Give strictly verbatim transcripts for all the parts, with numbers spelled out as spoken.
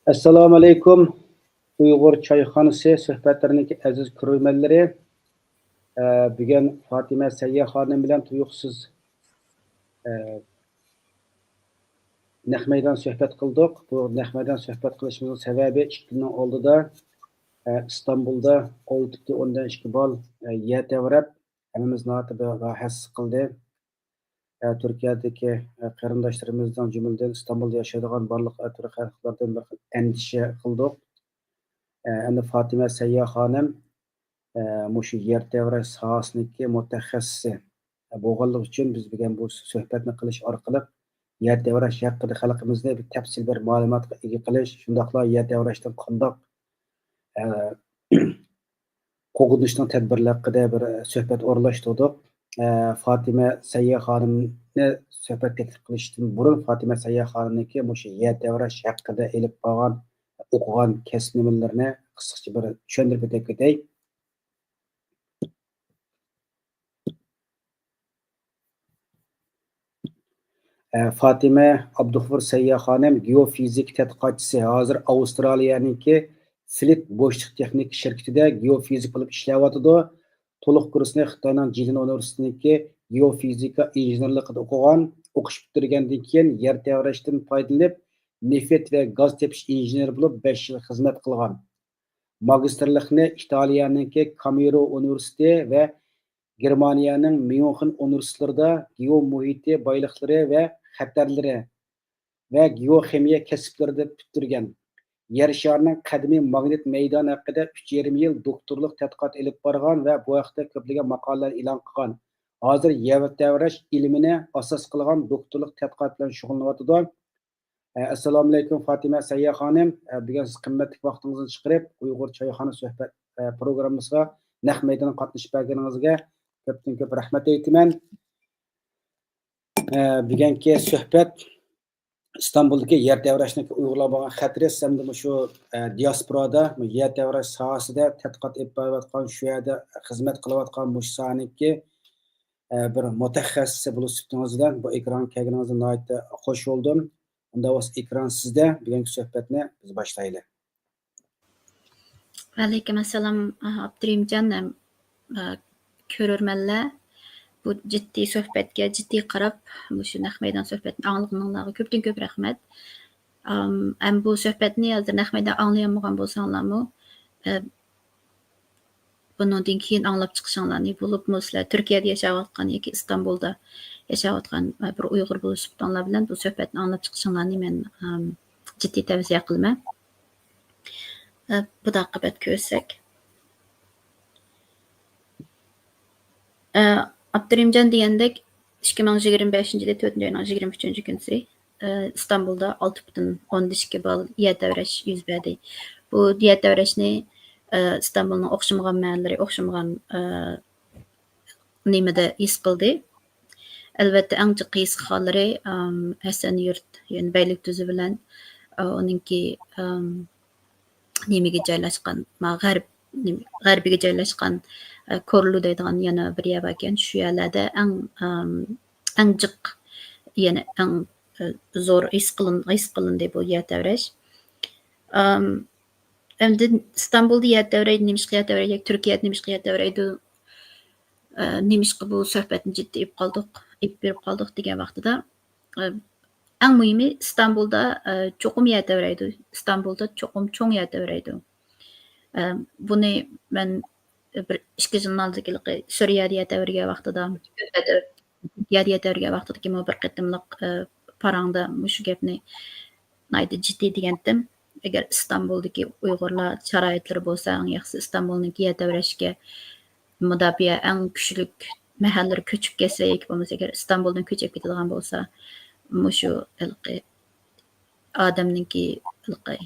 ئەسسالامۇ ئەلەيكۇم، ئۇيغۇر چايخانىسى سۆھبەتلىرىنىڭكى ئەزىز كۆرۈرمەنلىرى. ئە، بۈگۈن فاتىمە سەييە خانىم بىلەن تۇيۇقسىز، ئە، نەق مەيدان سۆھبەت قىلدۇق. بۇ نەق مەيدان سۆھبەت قىلىشىمىزنىڭ سەۋەبى، ئىككى كۈننىڭ ئالدىدا، ئە، ئىستانبۇلدا ئالتە پۈتۈن ئوندىن ئىككى بال، ئە، يەر تەۋرەپ، ھەممىمىز ناھايىتى بىر راھەتسىز قىلدى. ئە، تۈركىيەدىكى، ئە، قېرىنداشلىرىمىزنىڭ، جۈملىدىن ئىستانبۇلدا ياشايدىغان بارلىق، ئە، تۈرك خەلقلىرىدىن بىر خىل ئەندىشە قىلدۇق. ئە، ئەمدى فاتىمە سەييا خانىم، ئە، مۇشۇ يەر تەۋرەش ساھەسىنىڭكى مۇتەخەسسىسى، ئە، بولغانلىقى ئۈچۈن بىز بۈگۈن بۇ سۆھبەتنى قىلىش ئارقىلىق يەر تەۋرەش ھەققىدە خەلقىمىزنى بىر تەپسىلىي بىر مەلۇماتقا ئىگە قىلىش، شۇنداقلا يەر تەۋرەشتىن قانداق، ئە، قوغدىنىشنىڭ تەدبىرلىرى ھەققىدە بىر سۆھبەت ئورۇنلاشتۇردۇق. ئە، فاتىمە سەييە خانىمنى سۆھبەت تەكلىپ قىلىشتىن بۇرۇن، فاتىمە سەييە خانىمنىڭكى مۇشۇ يەر تەۋرەش ھەققىدە ئېلىپ بارغان، ئوقۇغان كەسىپ نېمىلىرىنى قىسقىچە بىر چۈشەندۈرۈپ ئۆتۈپ كېتەي. ئە، فاتىمە ئابدۇغۇفۇر سەييا خانىم گېئوفىزىكا تەتقىقاتچىسى، ھازىر ئاۋسترالىيەنىڭكى فلىت بوشلۇق تېخنىكا شىركىتىدە گېئوفىزىك بولۇپ ئىشلەۋاتىدۇ. تولۇق كۇرسنى خىتاينىڭ جىلىن ئۇنىۋېرسىتېتىنىڭكى گېئوفىزىكا ئىنژېنېرلىقىدا ئوقۇغان. ئوقۇش پۈتتۈرگەندىن كېيىن يەر تەۋرەشتىن پايدىلىنىپ، نېفىت ۋە گاز تېپىش ئىنژېنېرى بولۇپ بەش يىل خىزمەت قىلغان. ماگىستىرلىقنى ئىتالىيەنىڭكى كامېرو ئۇنىۋېرسىتېتى ۋە گېرمانىيەنىڭ ميۇنخېن ئۇنىۋېرسىتېتلىرىدا گېئومۇھىتى بايلىقلىرى ۋە خەتەرلىرى ۋە گېئوخىمىيە كەسىپلىرىدە پۈتتۈرگەن. يەر شارىنىڭ قەدىمىي ماگنىت مەيدانى ھەققىدە ئۈچ يېرىم يىل دوكتورلۇق تەتقىقات ئېلىپ بارغان ۋە بۇ ھەقتە كۆپلىگەن ماقالىلەر ئېلان قىلغان. ھازىر يەر تەۋرەش ئىلمىنى ئاساس قىلغان دوكتورلۇق تەتقىقات بىلەن شۇغۇللىنىۋاتىدۇ. ئە، ئەسسالامۇئەلەيكۇم، فاتىمە سەييا خانىم. ئە، بۈگۈن سىز قىممەتلىك ۋاقتىڭىزنى چىقىرىپ، ئۇيغۇر چايخانا سۆھبەت، ئە، پروگراممىسىغا نەق مەيدانغا قاتنىشىپ بەرگىنىڭىزگە كۆپتىن كۆپ رەھمەت ئېيتىمەن. ئە، بۈگۈنكى سۆھبەت ئىستانبۇلدىكى يەر تەۋرەشنىڭ ئۇيغۇرلارغا بولغان خەتىرى ھەمدە مۇشۇ، ئە، دىياسپورادا يەر تەۋرەش ساھەسىدە تەتقىقات ئېلىپ بېرىۋاتقان، شۇ يەردە خىزمەت قىلىۋاتقان مۇشۇ ساھەنىڭكى، ئە، بىر مۇتەخەسسىسى بولۇش سۈپىتىڭىز بىلەن بۇ ئېكرانغا كەلگىنىڭىزدىن ناھايىتى خۇش بولدۇم. ئۇنداق بولسا ئېكران سىزدە، بۈگۈنكى سۆھبەتنى بىز باشلايلى. ۋەئەلەيكۇم ئەسسالام، ئابدۇرېھىمجان ھەم، ئە، كۆرۈرمەنلەر. بۇ جىددىي سۆھبەتكە جىددىي قاراپ، مۇشۇ نەق مەيدان سۆھبەتنى ئاڭلىغىنىڭلارغا كۆپتىن كۆپ رەھمەت. ئام، ھەم بۇ سۆھبەتنى ھازىر نەق مەيدان ئاڭلىيالمىغان بولساڭلارمۇ، ئە، بۇنىڭدىن كېيىن ئاڭلاپ چىقىشىڭلارنى، بولۇپمۇ سىلەر تۈركىيەدە ياشاۋاتقان ياكى ئىستانبۇلدا ياشاۋاتقان، ئە، بىر ئۇيغۇر بولۇش سۈپىتىڭلار بىلەن بۇ سۆھبەتنى ئاڭلاپ چىقىشىڭلارنى مەن، ئام، جىددىي تەۋسىيە قىلىمەن. ئە، بۇدا قىممەت كۆرسەك. ئە، ئابدۇرېھىمجان دېگەندەك، ئىككى مىڭ يىگىرمە بەشىنچى يىلى تۆتىنچى ئاينىڭ يىگىرمە ئۈچىنچى كۈنى، ئە، ئىستانبۇلدا ئالتە پۈتۈن ئوندىن ئىككى بال يەر تەۋرەش يۈز بەردى. بۇ يەر تەۋرەشنى، ئە، ئىستانبۇلنىڭ ئوخشىمىغان مەھەللىلىرى، ئوخشىمىغان، ئە، نېمىدە ھېس قىلدى. ئەلۋەتتە، ئەڭ جىق ھېس قىلغانلىرى، ئەم، ھەسەنيۇرت، يەنى بەيلىكدۈزى بىلەن، ئە، ئۇنىڭكى، ئەم، نېمىگە جايلاشقان، ما، غەرب، نېمە، غەربىگە جايلاشقان، ئە، كورلۇ دەيدىغان يەنە بىر يەر باركەن. شۇ يەرلەردە ئەڭ، ئەم، ئەڭ جىق، يەنە ئەڭ، ئە، زور ھېس قىلىن-، ھېس قىلىندى بۇ يەر تەۋرەش. ئەم، ئەمدى ئىستانبۇلدا يەر تەۋرەيدۇ، نېمىشقا يەر تەۋرەيدۇ، تۈركىيەدە نېمىشقا يەر تەۋرەيدۇ، ئە، نېمىشقا بۇ سۆھبەتنى جىددىي ئېلىپ قالدۇق، ئېلىپ بېرىپ قالدۇق دېگەن ۋاقتىدا، ئە، ئەڭ مۇھىمى ئىستانبۇلدا، ئە، چوقۇم يەر تەۋرەيدۇ، ئىستانبۇلدا چوقۇم چوڭ يەر تەۋرەيدۇ. ئە، بۇنى مەن بىر ئىككى يىل ئالدىدىكى سۈرىيەدە يەر تەۋرىگەن ۋاقتىدا، تۈركىيەدە يەر تەۋرىگەن ۋاقتىدىكى بۇ بىر قېتىملىق، ئە، پاراڭدا مۇشۇ گەپنى ناھايىتى جىددىي دېگەنتىم. ئەگەر ئىستانبۇلدىكى ئۇيغۇرلار شارائىتلىرى بولسا، ئەڭ ياخشىسى ئىستانبۇلنىڭكى يەر تەۋرەشكە مۇداپىئە ئەڭ كۈچلۈك مەھەللىلىرى كۆچۈپ كەتسە ياكى بولمىسا ئەگەر ئىستانبۇلدىن كۆچۈپ كېتىدىغان بولسا، مۇشۇ ھېلىقى ئادەمنىڭكى ھېلىقى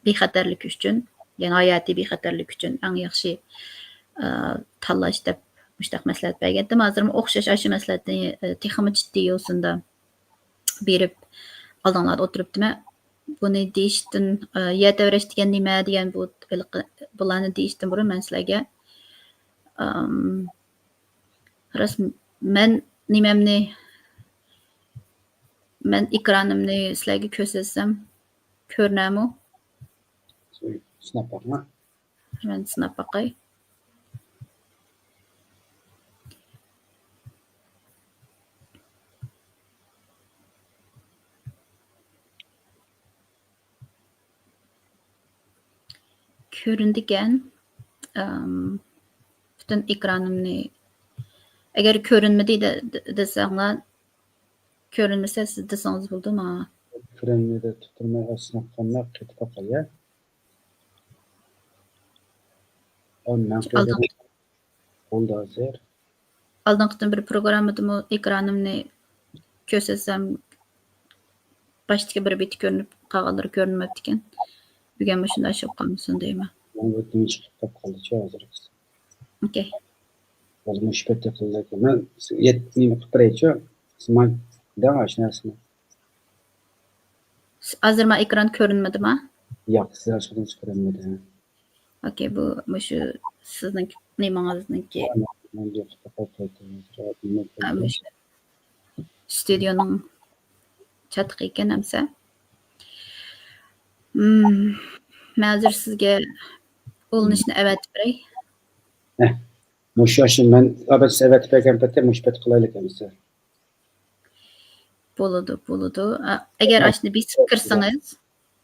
بىخەتەرلىكى ئۈچۈن، يەنى ھاياتىي بىخەتەرلىكى ئۈچۈن ئەڭ ياخشى، ئە، تاللاش دەپ مۇشۇنداق مەسلىھەت بەرگەنتىم. ھازىرمۇ ئوخشاش ئاشۇ مەسلىھەتنى، ئە، تېخىمۇ جىددىي يوسۇندا بېرىپ ئالدىڭلاردا ئولتۇرۇپتىمەن. بۇنى دېيىشتىن، ئە، يەر تەۋرەش دېگەن نېمە دېگەن بۇ، ھېلىقى، بۇلارنى دېيىشتىن بۇرۇن مەن سىلەرگە، ئەم، راست، مەن نېمەمنى، مەن ئېكرانىمنى سىلەرگە كۆرسەتسەم كۆرۈنەرمۇ؟ سىناپ باقما. مەن سىناپ باقاي. كۆرۈنىدىكەن. ئەم، پۈتۈن ئېكرانىمنى، ئەگەر كۆرۈنمىدى دە-، دە-، دېسەڭلار، كۆرۈنمىسە سىز دېسىڭىز بولىدۇ ماڭا. كۆرۈنمىدى، تۇتۇرماي سىناپ قالماي قېتىپ باقاي، يا؟ ئا، مەن ئالدىن قويدۇم. بولدى ھازىر. ئالدىنقى قېتىم بىر پروگراممىدىمۇ ئېكرانىمنى كۆرسەتسەم، باشتىكى بىر بېتى كۆرۈنۈپ، قالغانلىرى كۆرۈنمەپتىكەن. بۈگۈنمۇ شۇنداق ئىش بولۇپ قالمىسۇن دەيمەن. ماڭا ئۆتۈنۈش چىقىپ قالدىچۇ ھازىر. ئوكەي. ھازىر مۇشۇ پەتتە قىلدى. مەن يەت-، نېمە قىلىپ بېرەيچۇ؟ سىز ماڭا دەڭ ئاشۇ نەرسىنى. ھازىر ما ئېكران كۆرۈنمىدىما؟ ياق، سىز ئاشۇ كۆرۈنمىدى. ئوكەي، بۇ مۇشۇ سىزنىڭ نېمىڭىزنىڭكى، مەن بۇ ياققا قايتىپ قايتىمەن. ئا، مۇشۇ ستۇدىيونىڭ چاتىقى ئىكەن ئەمسە. مم، مەن ھازىر سىزگە ئۇلىنىشنى ئەۋەتىپ بېرەي. ھە، مۇشۇ، ئاشۇ مەن ئەۋەتىپ بەرگەن پەتتە مۇشۇ پەتتە قىلايلىك ئەمسە. بولىدۇ، بولىدۇ. ئا، ئەگەر ھە. ئاشۇنى بېسىپ كىرسىڭىز،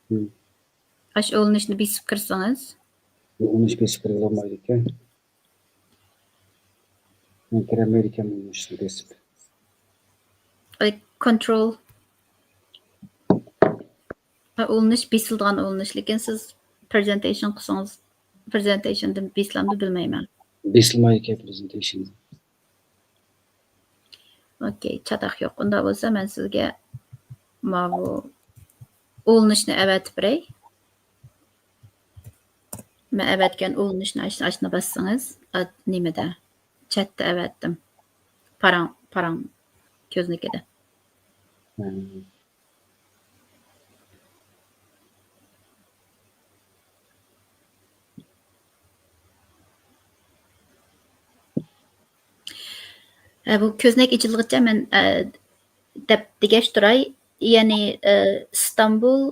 ھە. ئاشۇ ئۇلىنىشنى بېسىپ كىرسىڭىز. بۇ ئۇلىنىش بېسىپ كىرگىلى بولمايدىكەن. مەن كىرەلمەيدىكەن بۇ ئۇلىنىشنى بېسىپ. ئاي، كونترول. ئۇلىنىش بېسىلىدىغان ئۇلىنىش، لېكىن سىز پرېزېنتېيشن قىلسىڭىز، پرېزېنتېيشندىن بېسىلامدۇ بىلمەيمەن. بېسىلمايدىكەن پرېزېنتېيشن. ئوكەي، چاتاق يوق. ئۇنداق بولسا مەن سىزگە ماۋۇ ئۇلىنىشنى ئەۋەتىپ بېرەي. مەن ئەۋەتكەن ئۇلىنىشنى ئاش-، ئاشۇنى باسسىڭىز، ئا، نېمىدە؟ چەتتە ئەۋەتتىم. پاراڭ، پاراڭ كۆزنىكىدە. ھە. ھە، بۇ كۆزنەك ئېچىلغۇچە مەن، ئە، دەپ دېگەچ تۇراي. يەنى، ئە، ئىستانبۇل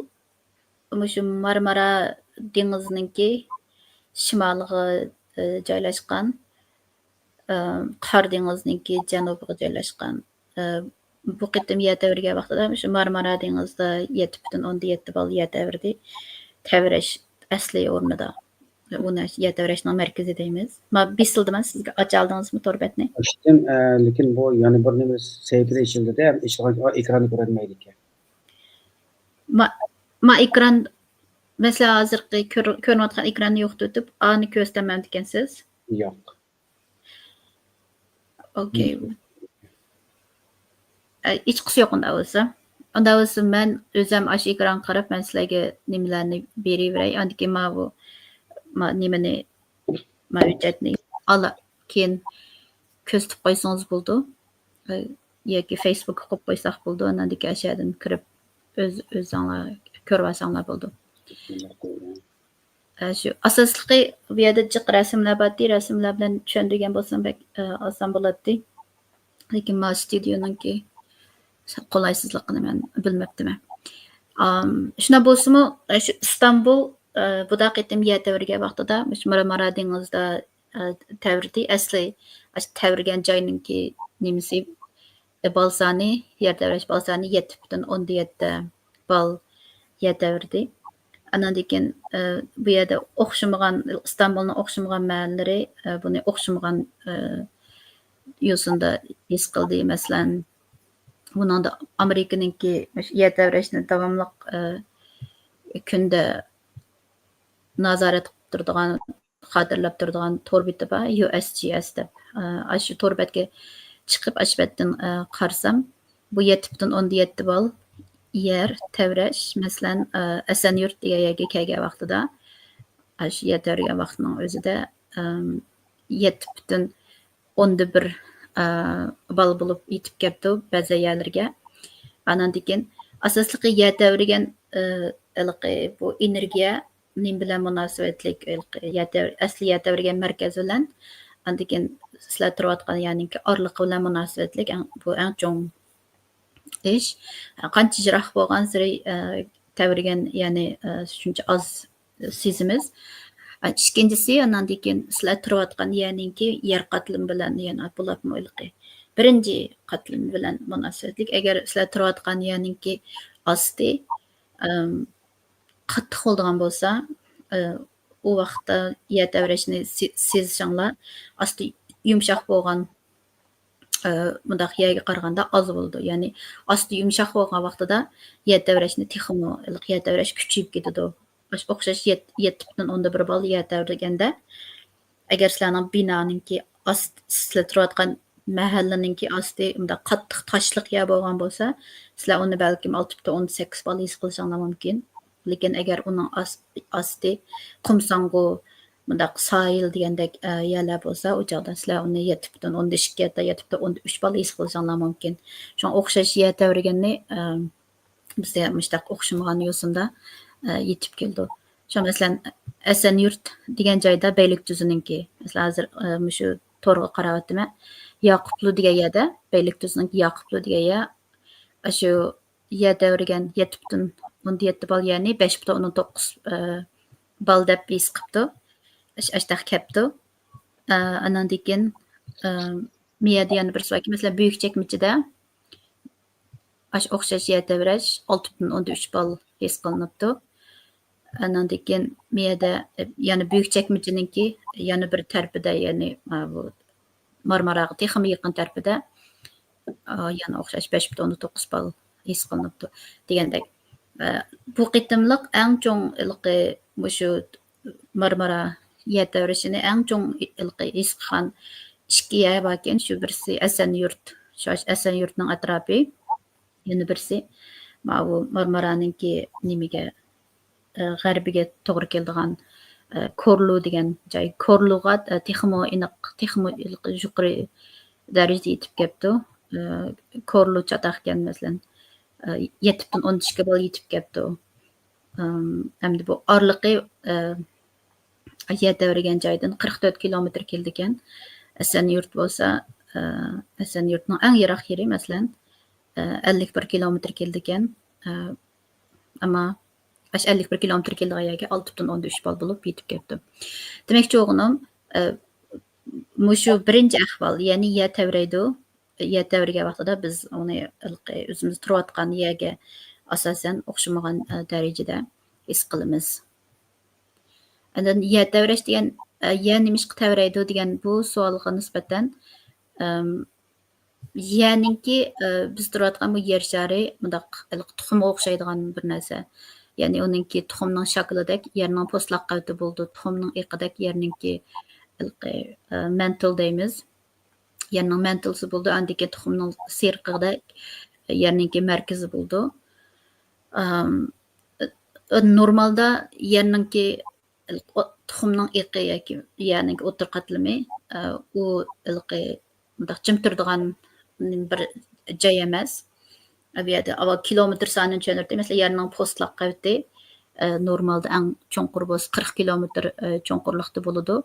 مۇشۇ مارمارا دېڭىزىنىڭكى شىمالىغا، ئە، جايلاشقان، ئە، قارا دېڭىزنىڭكى جەنۇبىغا جايلاشقان. ئە، بۇ قېتىم يەر تەۋرىگەن ۋاقتىدا مۇشۇ مارمارا دېڭىزىدا يەتتە پۈتۈن ئوندىن يەتتە بال يەر تەۋرىدى. تەۋرەش ئەسلى ئورنىدا. ئۇنى يەر تەۋرەشنىڭ مەركىزى دەيمىز. ما بېسىلدىما سىزگە؟ ئاچالدىڭىزمۇ تور بەتنى؟ ئاچتىم، ئە، لېكىن بۇ يەنە بىر نېمە سەھىپىدە ئېچىلدى-دە، ئېچىلغان ئېكراننى كۆرەلمەيدىكەن. ما، ما ئېكران، مەسىلەن، ھازىرقى كۆر-، كۆرۈنۈۋاتقان ئېكراننى يوقىتىۋېتىپ، ئانى كۆرسىتەلمەمدىكەنسىز؟ ياق. ئوكەي. ئە، ھېچقىسى يوق ئۇنداق بولسا. ئۇنداق بولسا مەن ئۆزۈم ئاشۇ ئېكرانغا قاراپ، مەن سىلەرگە نېمىلەرنى بېرىۋېرەي. ئاندىن كېيىن ماۋۇ، ما-، نېمىنى، ما ھۆججەتنى ئالا-، كېيىن كۆرسىتىپ قويسىڭىز بولىدۇ. ئە، ياكى فېيسبۇكقا قويۇپ قويساق بولىدۇ. ئاندىن كېيىن ئاشۇ يەردىن كىرىپ ئۆز-، ئۆزۈڭلار كۆرۈۋالساڭلار بولىدۇ. ئە، شۇ ئاساسلىقى بۇ يەردە جىق رەسىملەر بارتى، رەسىملەر بىلەن چۈشەندۈرگەن بولسام بەك، ئە، ئاسان بولاتتى. لېكىن ما ستۇدىيونىڭكى قولايسىزلىقىنى مەن بىلمەپتىمەن. ئام، شۇنداق بولسىمۇ، ئە، شۇ ئىستانبۇل، ئە، بۇدا قېتىم يەر تەۋرىگەن ۋاقتىدا مۇشۇ مارمارا دېڭىزىدا، ئە، تەۋرىدى. ئەسلى، ئاشۇ تەۋرىگەن جاينىڭكى نېمىسى، بال سانى، يەر تەۋرەش بال سانى يەتتە پۈتۈن ئوندىن يەتتە بال يەر تەۋرىدى. ئاناندىن كېيىن، ئە، بۇ يەردە ئوخشىمىغان، ئىستانبۇلنىڭ ئوخشىمىغان مەھەللىلىرى، ئە، بۇنى ئوخشىمىغان، ئە، يوسۇندا ھېس قىلدى. مەسىلەن، بۇنىڭدا ئامېرىكىنىڭكى مۇشۇ يەر تەۋرەشنى داۋاملىق، ئە، كۈندە نازارەت قىلىپ تۇرىدىغان، خاتىرىلەپ تۇرىدىغان تور بېتى بار، يۇ ئېس جى ئېس دەپ. ئاشۇ تور بەتكە چىقىپ، ئاشۇ بەتتىن، ئە، قارىسام، بۇ يەتتە پۈتۈن ئوندىن يەتتە بال يەر تەۋرەش، مەسىلەن، ئە، ئەسەنيۇرت دېگەن يەرگە كەلگەن ۋاقتىدا، ئاشۇ يەر تەۋرىگەن ۋاقتىنىڭ ئۆزىدە، ئەم، يەتتە پۈتۈن ئوندىن بىر، ئە، بال بولۇپ يېتىپ كەپتۇ بەزى يەرلەرگە. ئاناندىن كېيىن ئاساسلىقى يەر تەۋرىگەن، ئە، ھېلىقى بۇ ئېنېرگىيە نېمە بىلەن مۇناسىۋەتلىك؟ ھېلىقى يەر تەۋ-، ئەسلى يەر تەۋرىگەن مەركەز بىلەن، ئاندىن كېيىن سىلەر تۇرۇۋاتقان يەرنىڭكى ئارىلىقى بىلەن مۇناسىۋەتلىك ئەڭ، بۇ ئەڭ چوڭ ئىش. قانچە يىراق بولغانسېرى، ئە، تەۋرىگەن، يەنى، ئە، شۇنچە ئاز سېزىمىز. ئىككىنچىسى، ئاناندىن كېيىن سىلەر تۇرۇۋاتقان يەرنىڭكى يەر قاتلىمى بىلەن، يەنە بولۇپمۇ ھېلىقى بىرىنچى قاتلىمى بىلەن مۇناسىۋەتلىك. ئەگەر سىلەر تۇرۇۋاتقان يەرنىڭكى ئاستى، ئىم، قاتتىق بولىدىغان بولسا، ئى، ئۇ ۋاقىتتا يەر تەۋرەشنى سې-، سېزىشىڭلار ئاستى يۇمشاق بولغان، ئى، مۇنداق يەرگە قارىغاندا ئاز بولىدۇ. يەنى ئاستى يۇمشاق بولغان ۋاقتىدا يەر تەۋرەشنى تېخىمۇ، يەر تەۋرەش كۈچىيىپ كېتىدۇ. ئاش-، ئوخشاش يەت-، يەتتە پۈتۈن ئوندىن بىر بال يەر تەۋرىگەندە، ئەگەر سىلەرنىڭ بىنانىڭكى ئاست-، سىلەر تۇرۇۋاتقان مەھەللىنىڭكى ئاستى مۇنداق قاتتىق تاشلىق يەر بولغان بولسا، سىلەر ئۇنى بەلكىم ئالتە پۈتۈن ئوندىن سەككىز بال ھېس قىلىشىڭلار مۇمكىن. لېكىن ئەگەر ئۇنىڭ ئاس-، ئاستى قۇمساڭغۇ، مۇنداق ساھىل دېگەندەك، ئە، يەرلەر بولسا، ئۇ چاغدا سىلەر ئۇنى يەتتە پۈتۈن ئوندىن ئىككى يا يەتتە پۈتۈن ئوندىن ئۈچ بال ھېس قىلىشىڭلار مۇمكىن. شۇڭا ئوخشاش يەر تەۋرىگەننى، ئە، بىزدە مۇشتاق ئوخشىمىغان يوسۇندا، ئە، يېتىپ كېلىدۇ. شۇ مەسىلەن، ئەسەنيۇرت دېگەن جايدا بەگلىك تۈزىنىڭكى، مەسىلەن، ھازىر، ئە، مۇشۇ تورغا قاراۋاتىمەن. ياقۇپلۇ دېگەن يەردە، بەگلىك تۈزىنىڭكى ياقۇپلۇ دېگەن يەر، ئاشۇ يەر تەۋرىگەن يەتتە پۈتۈن ئوندىن يەتتە بال يەرنى بەش پۈتۈن ئوندىن توققۇز، ئە، بال دەپ ھېس قىپتۇ. ئاش-، ئاشتاق كەپتۇ. ئە، ئاناندىن كېيىن، ئە، مىيەدە يەنە بىرسى باركى، مەسىلەن، بۈيۈك چەكمىچىدە ئاش-، ئوخشاش يەر تەۋرەش ئالتە پۈتۈن ئوندىن ئۈچ بال ھېس قىلىنىپتۇ. ئاناندىن كېيىن مىيەدە، ئە، يەنە بۈيۈك چەكمىچىنىڭكى يەنە بىر تەرىپىدە، يەنى، ئە، بۇ مارماراغا تېخىمۇ يېقىن تەرىپىدە، ئا، يەنە ئوخشاش بەش پۈتۈن ئوندىن توققۇز بال ھېس قىلىنىپتۇ دېگەندەك. ئە، بۇ قېتىملىق ئەڭ چوڭ ھېلىقى مۇشۇ مارمارا يەر تەۋرىشىنى ئەڭ چوڭ ھېلىقى ھېس قىلغان ئىككى يەر باركەن، شۇ بىرسى ئەسەنيۇرت، شۇ ئەسەنيۇرتنىڭ ئەتراپى، يەنە بىرسى ماۋۇ مارمارانىڭكى نېمىگە، ئە، غەربىگە توغرا كېلىدىغان، ئە، كورلۇ دېگەن جاي. كورلۇغا، ئە، تېخىمۇ ئېنىق، تېخىمۇ يۇقىرى دەرىجىدە يېتىپ كەپتۇ. ئە، كورلۇ چاتاقكەن، مەسىلەن، ئە، يەتتە پۈتۈن ئوندىن ئىككى بال يېتىپ كەپتۇ. ئەم، ئەمدى بۇ ئارىلىقى، ئە، يەر تەۋرىگەن جايدىن قىرىق تۆت كىلومېتىر كېلىدىكەن. ئەسەنيۇرت بولسا، ئە، ئەسەنيۇرتنىڭ ئەڭ يىراق يېرى، مەسىلەن، ئە، ئەللىك بىر كىلومېتىر كېلىدىكەن. ئە، ئەمما ئاشۇ ئەللىك بىر كىلومېتىر كېلىدىغان يەرگە ئالتە پۈتۈن ئوندىن ئۈچ بال بولۇپ يېتىپ كەپتۇ. دېمەكچى بولغىنىم، ئە، مۇشۇ بىرىنچى ئەھۋال، يەنى يەر تەۋرەيدۇ. يەر تەۋرىگەن ۋاقتىدا بىز ئۇنى ھېلىقى ئۆزىمىز تۇرۇۋاتقان يەرگە ئاساسەن ئوخشىمىغان، ئە، دەرىجىدە ھېس قىلىمىز. ئاندىن يەر تەۋرەش دېگەن، ئە، يەر نېمىشقا تەۋرەيدۇ دېگەن بۇ سوئالغا نىسبەتەن، ئەم، يەرنىڭكى، ئە، بىز تۇرۇۋاتقان بۇ يەر شارى مۇنداق ھېلىقى تۇخۇمغا ئوخشايدىغان بىر نەرسە. يەنى ئۇنىڭكى تۇخۇمنىڭ شاكىلىدەك، يەرنىڭ پوستلاق قەۋىتى بولىدۇ، تۇخۇمنىڭ ئېقىدەك يەرنىڭكى ھېلىقى، ئە، مەنتىل دەيمىز. يەرنىڭ مەنتىلىسى بولىدۇ، ئاندىن كېيىن تۇخۇمنىڭ سېرىقىدەك يەرنىڭكى مەركىزى بولىدۇ. ئام، نورمالدا يەرنىڭكى، تۇخۇمنىڭ ئېقى ياكى يەرنىڭكى ئوتتۇرا قاتلىمى، ئە، ئۇ ھېلىقى مۇنداق جىم تۇرىدىغان بىر جاي ئەمەس. بۇ يەردە ئاۋۋال كىلومېتىر سانىنى چۈشەندۈردى. مەسىلەن، يەرنىڭ پوستلاق قەۋىتى، ئە، نورمالدا ئەڭ چوڭقۇر بولسا قىرىق كىلومېتىر، ئە، چوڭقۇرلۇقتا بولىدۇ.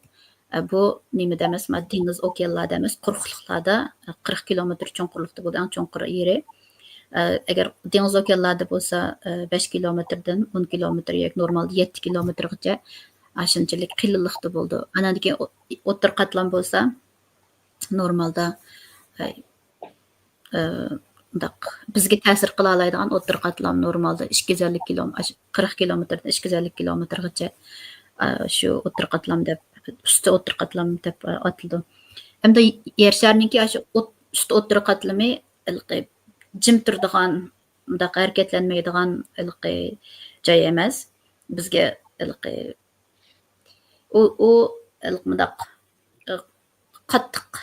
ئە، بۇ نېمىدە ئەمەس، مانا دېڭىز، ئوكيانلاردا ئەمەس، قۇرۇقلۇقلاردا، ئە، قىرىق كىلومېتىر چوڭقۇرلۇقتا بولىدۇ، ئەڭ چوڭقۇر يېرى. ئە، ئەگەر دېڭىز، ئوكيانلاردا بولسا، ئە، بەش كىلومېتىردىن ئون كىلومېتىر ياكى نورمالدا يەتتە كىلومېتىرغىچە ئاشۇنچىلىك قېلىنلىقتا بولىدۇ. ئانان كېيىن ئو-، ئوتتۇرا قاتلام بولسا، نورمالدا، ئە، ئە، مۇنداق بىزگە تەسىر قىلالايدىغان ئوتتۇرا قاتلام نورمالدا ئىككى يۈز ئەللىك كىلوم-، ئاش-، قىرىق كىلومېتىردىن ئىككى يۈز ئەللىك كىلومېتىرغىچە، ئە، شۇ ئوتتۇرا قاتلام دەپ، ئۈستى ئوتتۇرا قاتلام دەپ، ئە، ئاتىلىدۇ. ئەمدى يەر شارىنىڭكى ئاشۇ ئوت-، ئۈستى ئوتتۇرا قاتلىمى ھېلىقى جىم تۇرىدىغان، مۇنداق ھەرىكەتلەنمەيدىغان ھېلىقى جاي ئەمەس. بىزگە ھېلىقى ئۇ، ئۇ ھېلىقى مۇنداق، ئى، قاتتىق،